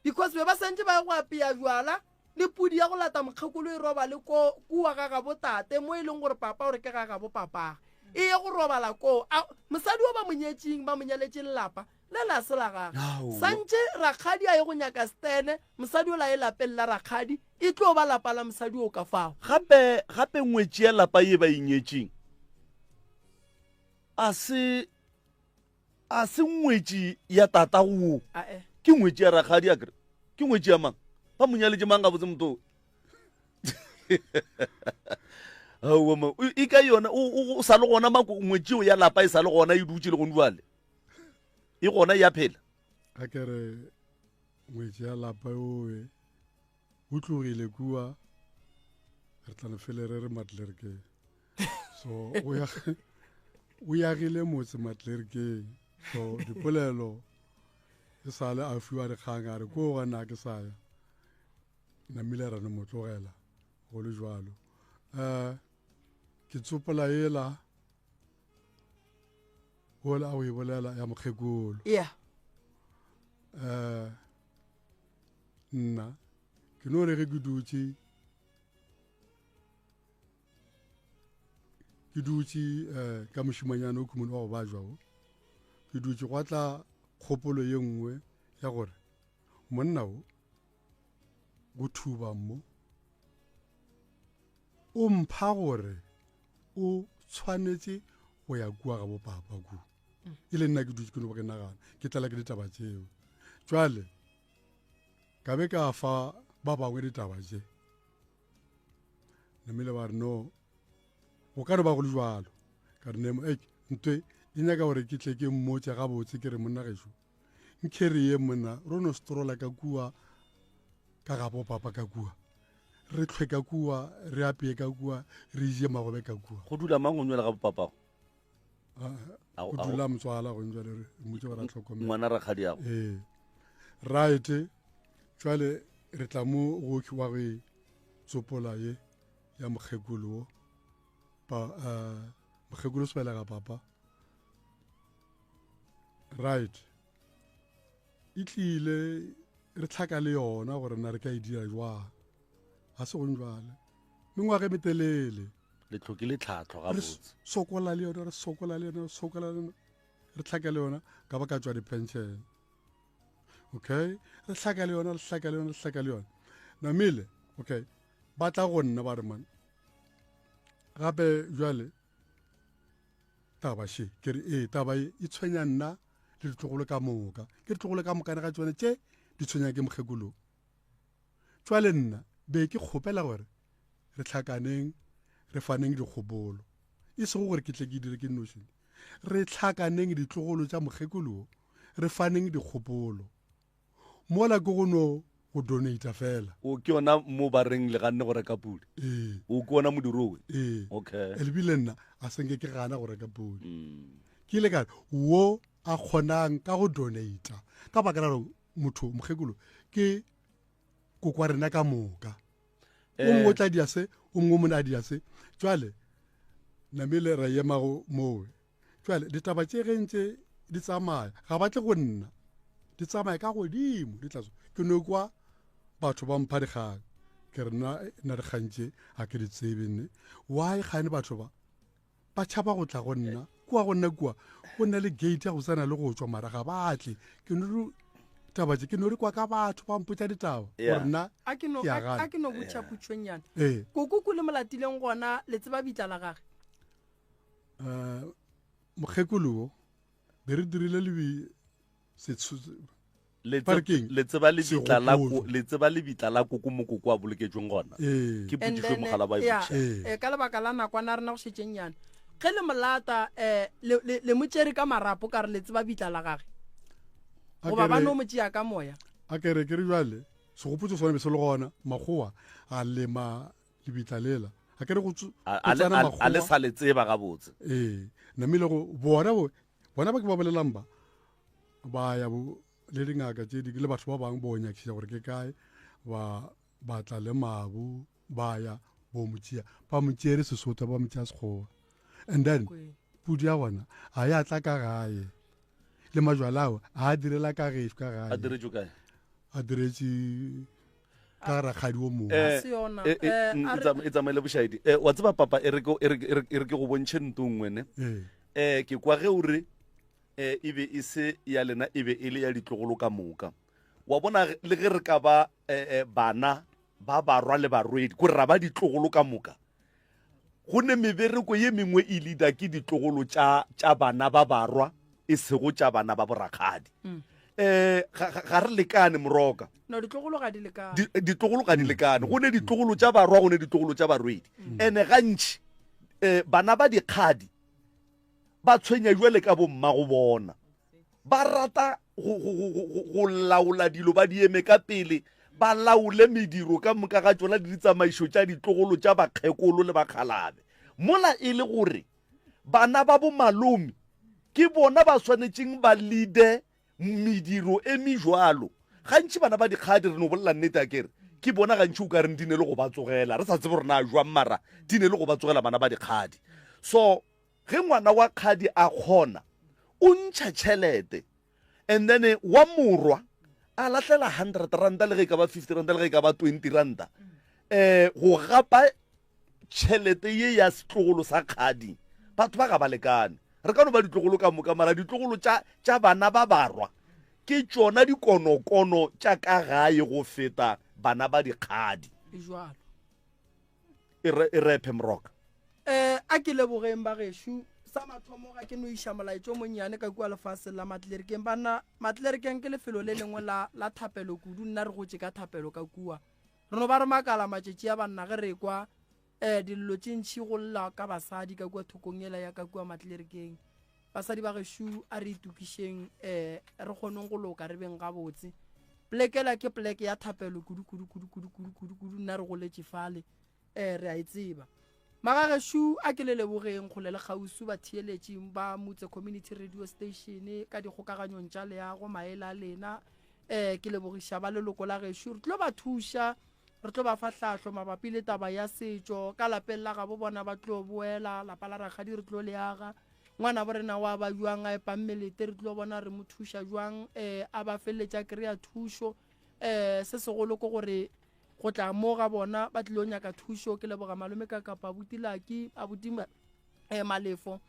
Because be ba santše ba ye go apea jwala le pudi ya go lata mokgekolo e robale ko kua ga gabo tate mo e leng gore papa o re ke ga gabo papage. E ye go robala koo. A, mosadi o ba mo nyetšeng, ba mo nyaletše lelapa, le la se la gagwe. Santše rakgadi a ye go nyaka stene, mosadi o la ye lapeng la rakgadi, e tlo ba lapa la mosadi o ka fao. Gape, gape ngwetši ya lapa ye ba e nyetšeng a se, a se ngwetši ya tatago wo. Ae. Ke ngwetši ya rakgadi akere? Ke ngwetši ya mang? Ba mo nyaletše mang gabotse motho? Aowa ma, e ka yona o sa le gona mako ngwetšeo ya lapa e sa le gona e dutše le gone jwale. E gona ya phela. A ke re ngwetši ya lapa owe o tlogile kua re tla no fele re re matlerkeng so o ya o yagile motse matlerkeng so dipolelo e sale a fiwa dikgang a re ko gona ke sa ya namile ra no mo tlogela go le jwalo um ke tsopola ela ola a o e bolela ya mokgekolo yeah um nna ke no re ge ke dutše ke dutše um ka mošimanyana o khumone wa go bajwa o ke dutše gwa tla kgopolo ye nngwe ya gore monna o go thuba mo o mpha gore o tshwanetše go ya kua ga bopapa kua e le nna ke dutše ke no ba ke nagana ke tlala ke ditaba tšeo jwale ka be ka fa ba bangwe ditaba tše namile ba re no go ka no ba go le jwalo ka re nemo e ntwe e nyaka gore ke tle ke mmotse gabotse ke re monna gešo nkhere ye monna ro no strola ka kua ka gabo papa ka kua re tlhwe ka kua re apeye ka kua re je magobe ka kua go dula mang o nywela ga bopapago ah, go dula motswala go njale re mmotse gore a tlhokomele ngwana rakgadiago ee right jwale re tla mo go wa go e tsopola ye ya mokgekolo wo pa uh, mokgekolo se belega papa right e tlile re tlhaka le yona gore na re ka e dira jwang ga se gong jwale mengwaga e metelele le tlhokile tlhatlho gabotse sokola le yona re sokola le yona re sokola le yona re tlhaka le yona ka ba ka tswa di-pension okay re hlaka le yona re hlaka le yona re hlaka le yona namile okay ba tla go nna ba re man gape jwale taba še ke re ee taba e e tshwenya nna le ditlogolo ka moka ke ditlogolo ka mokane ga tsone tše di tshwenya ke mokgekolo jwale nna be ke kgopela gore re tlhakaneng re faneng dikgopolo e sego gore ke tle ke dire ke nnoši re tlhakaneng ditlogolo tša mokgekolo re faneng dikgopolo mola ke go no go donata fela o ke yona mo ba reng le ganne go reka pudi ee o ke ona modiro owe ee okay ebile nna a senke ke gana go reka pudi mm. ke ile ka wo a kgonang ka go donata ka baka la gore motho mokgekolo ke kokwa rena ka moka o mongwe o tla dia se o mongwe o mone a dia se jwale namele ra emago mowe jwale ditaba tše ge ntse di tsamaya ga ba tle go nna di tsamaya ka godimo di tlaso ke no kwa batho ba mpha dikgang ke re nna nna dikgang tše ga ke di tsebe nne why kgane batho ba ba tšhaba go tla go nna kua go nna kua go nna le gate ya go tsena le go tswa mara ga ba tle ke no taba tše ke no re kwa ka batho ba mpotsa ditaba gore nna a ke no a ke no botša putšonyana ee. koko ko le molatileng gona le tseba bitla la gage um mokgekolo wo be re dirile lebi le tseba lebitla la le tseba lebitla la koko mokoko a boloketšweng gona ee. ke potšišo mogala ba e eh, ka lebaka la nakwana rena go šetšeng yana ge le molata um le mo tšere ka marapo ka re le tseba bitla la gage goba ba no mo tšea ka moya a kere ke re jale segopotso sone be se le gona makgowa a lema lebitla lela a kere go tsena makgowa a le sa le tseba gabotse ee namile go bona bona ba ke ba bolelang ba ba ya bo le dingaka tše di le batho ba bangwe bo nyakišiša gore ke kae ba ba tla le mabu ba ya bo mo tšea ba mo tšere sesotho ba mo tšea sekgowa and then pudi ya gona ga ya tla ka gae le majwala ao a direla ka gešo ka gae a diretšwe kae a diretše ka rakgadi o mongwe eh, eh, eh, mm, e tsamaele bošaedi wa tseba papa e re ke go bontšhe nto nngwe ne um ke kwa ge o re um e be e se ya lena e be e le ya ditlogolo ka moka wa bona le ge re ka ba bana ba barwa le barwedi kore ra ba ditlogolo ka moka go ne mebereko ye mengwe e leader ke ditlogolo tša tša bana ba barwa e sego tša bana ba borakgadi mm. um ga re lekane moroka. No, ditlogolo ga di lekane. Ditlogolo ga di lekane. Go ne ditlogolo tša barwa, go ne ditlogolo tša barwedi. Ene gantši um bana ba dikgadi ba tshwenya jwale ka bommago bona. Ba rata go, go, go, go, go laola dilo, ba di eme ka pele, ba laole mediro ka moka ga tšona le ditsamaišo tša ditlogolo tša bakgekolo le bakgalabe. Mola e le gore bana ba bomalome ke bona ba swanetšeng ba leade mediro e mejwalo. Gantši bana ba dikgadi, re no bolela nnete a kere, ke bona gantši o ka reng di ne le go ba tsogela, re sa tsebe gore na jwang mara di ne le go ba tsogela bana ba dikgadi. So ge ngwana wa kgadi a kgona, o ntšha tšhelete and then wa morwa a lahlela hundred ranta le ge e ka ba fifty ranta le ge e ka ba twenty ranta um go gapa tšhelete ye ya setlogolo sa kgadi. Batho ba ga ba lekane. Re ka no ba ditlogolo ka moka, mara ditlogolo tša, tša bana ba barwa ke tšona dikonokono tša ka gae go feta bana ba dikgadi. E jwalo. E re, e rephe Moroka. Eh, a ke lebogeng ba gešo. Sa mathomo ga ke no iša molaetša o monnyane ka kua lefaseng la Matlerekeng. Banna, Matlerekeng ke lefelo le lengwe la, la thapelo kudu. Nna re gotše ka thapelo ka kua. Re no ba re makala matšatši a banna ge re ekwa um dillo tše ntši go lla ka basadi ka kua thokong yela ya ka kua Matlerekeng. Basadi ba gešo a re itokišeng um re kgoneng go loka re beng gabotse. Polekela ke poleke ya thapelo kudu kudu kudu kudu kudu kudu kudu nna re goletše fale um re a e tseba. Magagešo a ke le lebogeng kgole le kgauswi batheeletši ba Mutse Community Radio Station ka dikgokaganyong tša leago maele a lena. Um ke lebogiša ba leloko la gešo. Re tlo ba thuša, re tlo ba fa hlahlo mabapi le taba ya setšo. Ka lapeng la gabo bona ba tlo boela, lapa la rakgadi re tlo le aga. Ngwanabo rena wa ba jwang a epang melete, re tlo bona re mo thuša jwang um a ba feleletša kry-a thušo. Um se segolo ke gore go tla mo ga bona ba tlilo nyaka thušo. Ke leboga malome ka kapa abuti Lucky, abuti eh, Malefo.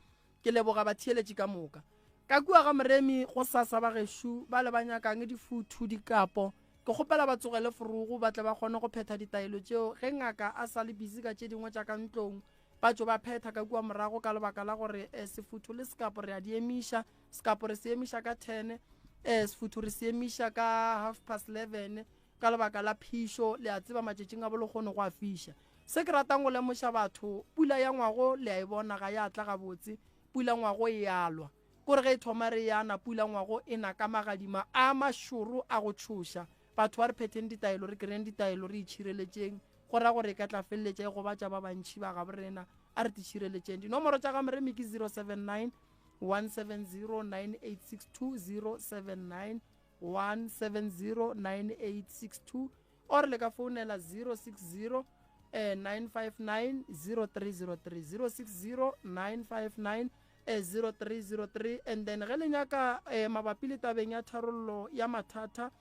Ke leboga batheeletši ka moka. Ka kua ga Moremi go sasa ba gešo ba le ba nyakang difuthu, dikapo. Ke kgopela ba tsogele forogo ba tle ba kgone go phetha ditaelo tšeo ge ngaka a sa le busy ka tše dingwe tša ka ntlong. Ba tšo ba phetha ka kua morago ka lebaka la gore eh, sefuthu le sekapo re a di emiša. Sekapo re se emiša ka ten, eh, sefuthu re se emiša ka half past eleven. Ka lebaka la phišo, le a tseba matšatšing a bolekgono go a fiša. Se ke ratang go lemoša batho, pula ya ngwago le a e bona ga ya tla gabotse, pula ngwago e a lwa. Kore ge e thoma re ya na pula ngwago e na ka magadima a mašoro a go tšhoša. Batho ba re phetheng ditaelo, re kry-eng ditaelo, re itšhireletšeng. Go ra gore e ka tla feleletša e gobatša ba bantši ba gabo rena. A re titšhireletšeng. Dinomoro tša ga Moremi ke 079 170 9862 079 1709862 or le ka founela 060 eh, 959 0303 060 959 0303 and then ge le nyaka eh, mabapi le tabeng ya tharollo ya mathata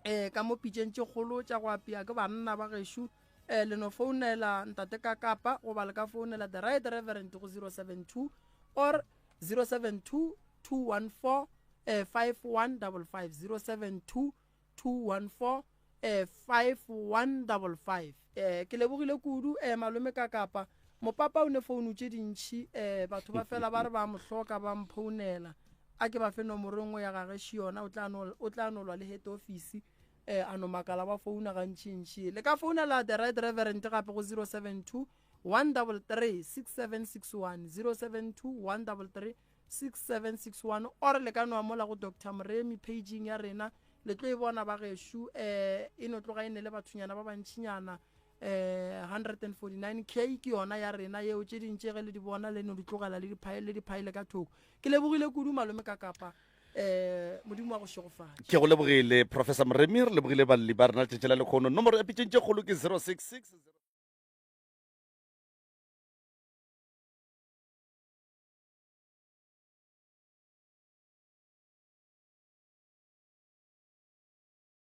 eh, ka mo pitšeng tše kgolo tša go apea ke banna ba gešo eh, le no founela ntate ka kapa goba le ka founela the right reverend go 072 or 072 214 eh, 5155 072 214 eh, 5155 eh, ke lebogile kudu eh, malome ka kapa mopapa o ne founu tše dintšhi eh, batho ba fela ba re ba mo hloka ba mphounela a ke ba fe nomoro e nngwe ya gage še yona o tla no- o tla nolwa le head office eh, a no makala ba founa gantšintši le ka founela the right reverend gape go 072 133 6761 072 133 6761 or le ka no amola go Doctor Moremi paging ya rena le tlo e bona ba gešu eh e no tloga e ne le bathonyana ba bantšinyana eh 149k ke yona ya rena yeo tše dintše ge le di bona le no di tlogela le diphaele le diphaele ka thoko ke lebogile kudu malome ka kapa eh modimo wa go šegofatša ke go lebogile professor moremi re lebogile balli ba rena letšatši la lekgono nomoro ya pitšeng tše kgolo ke 066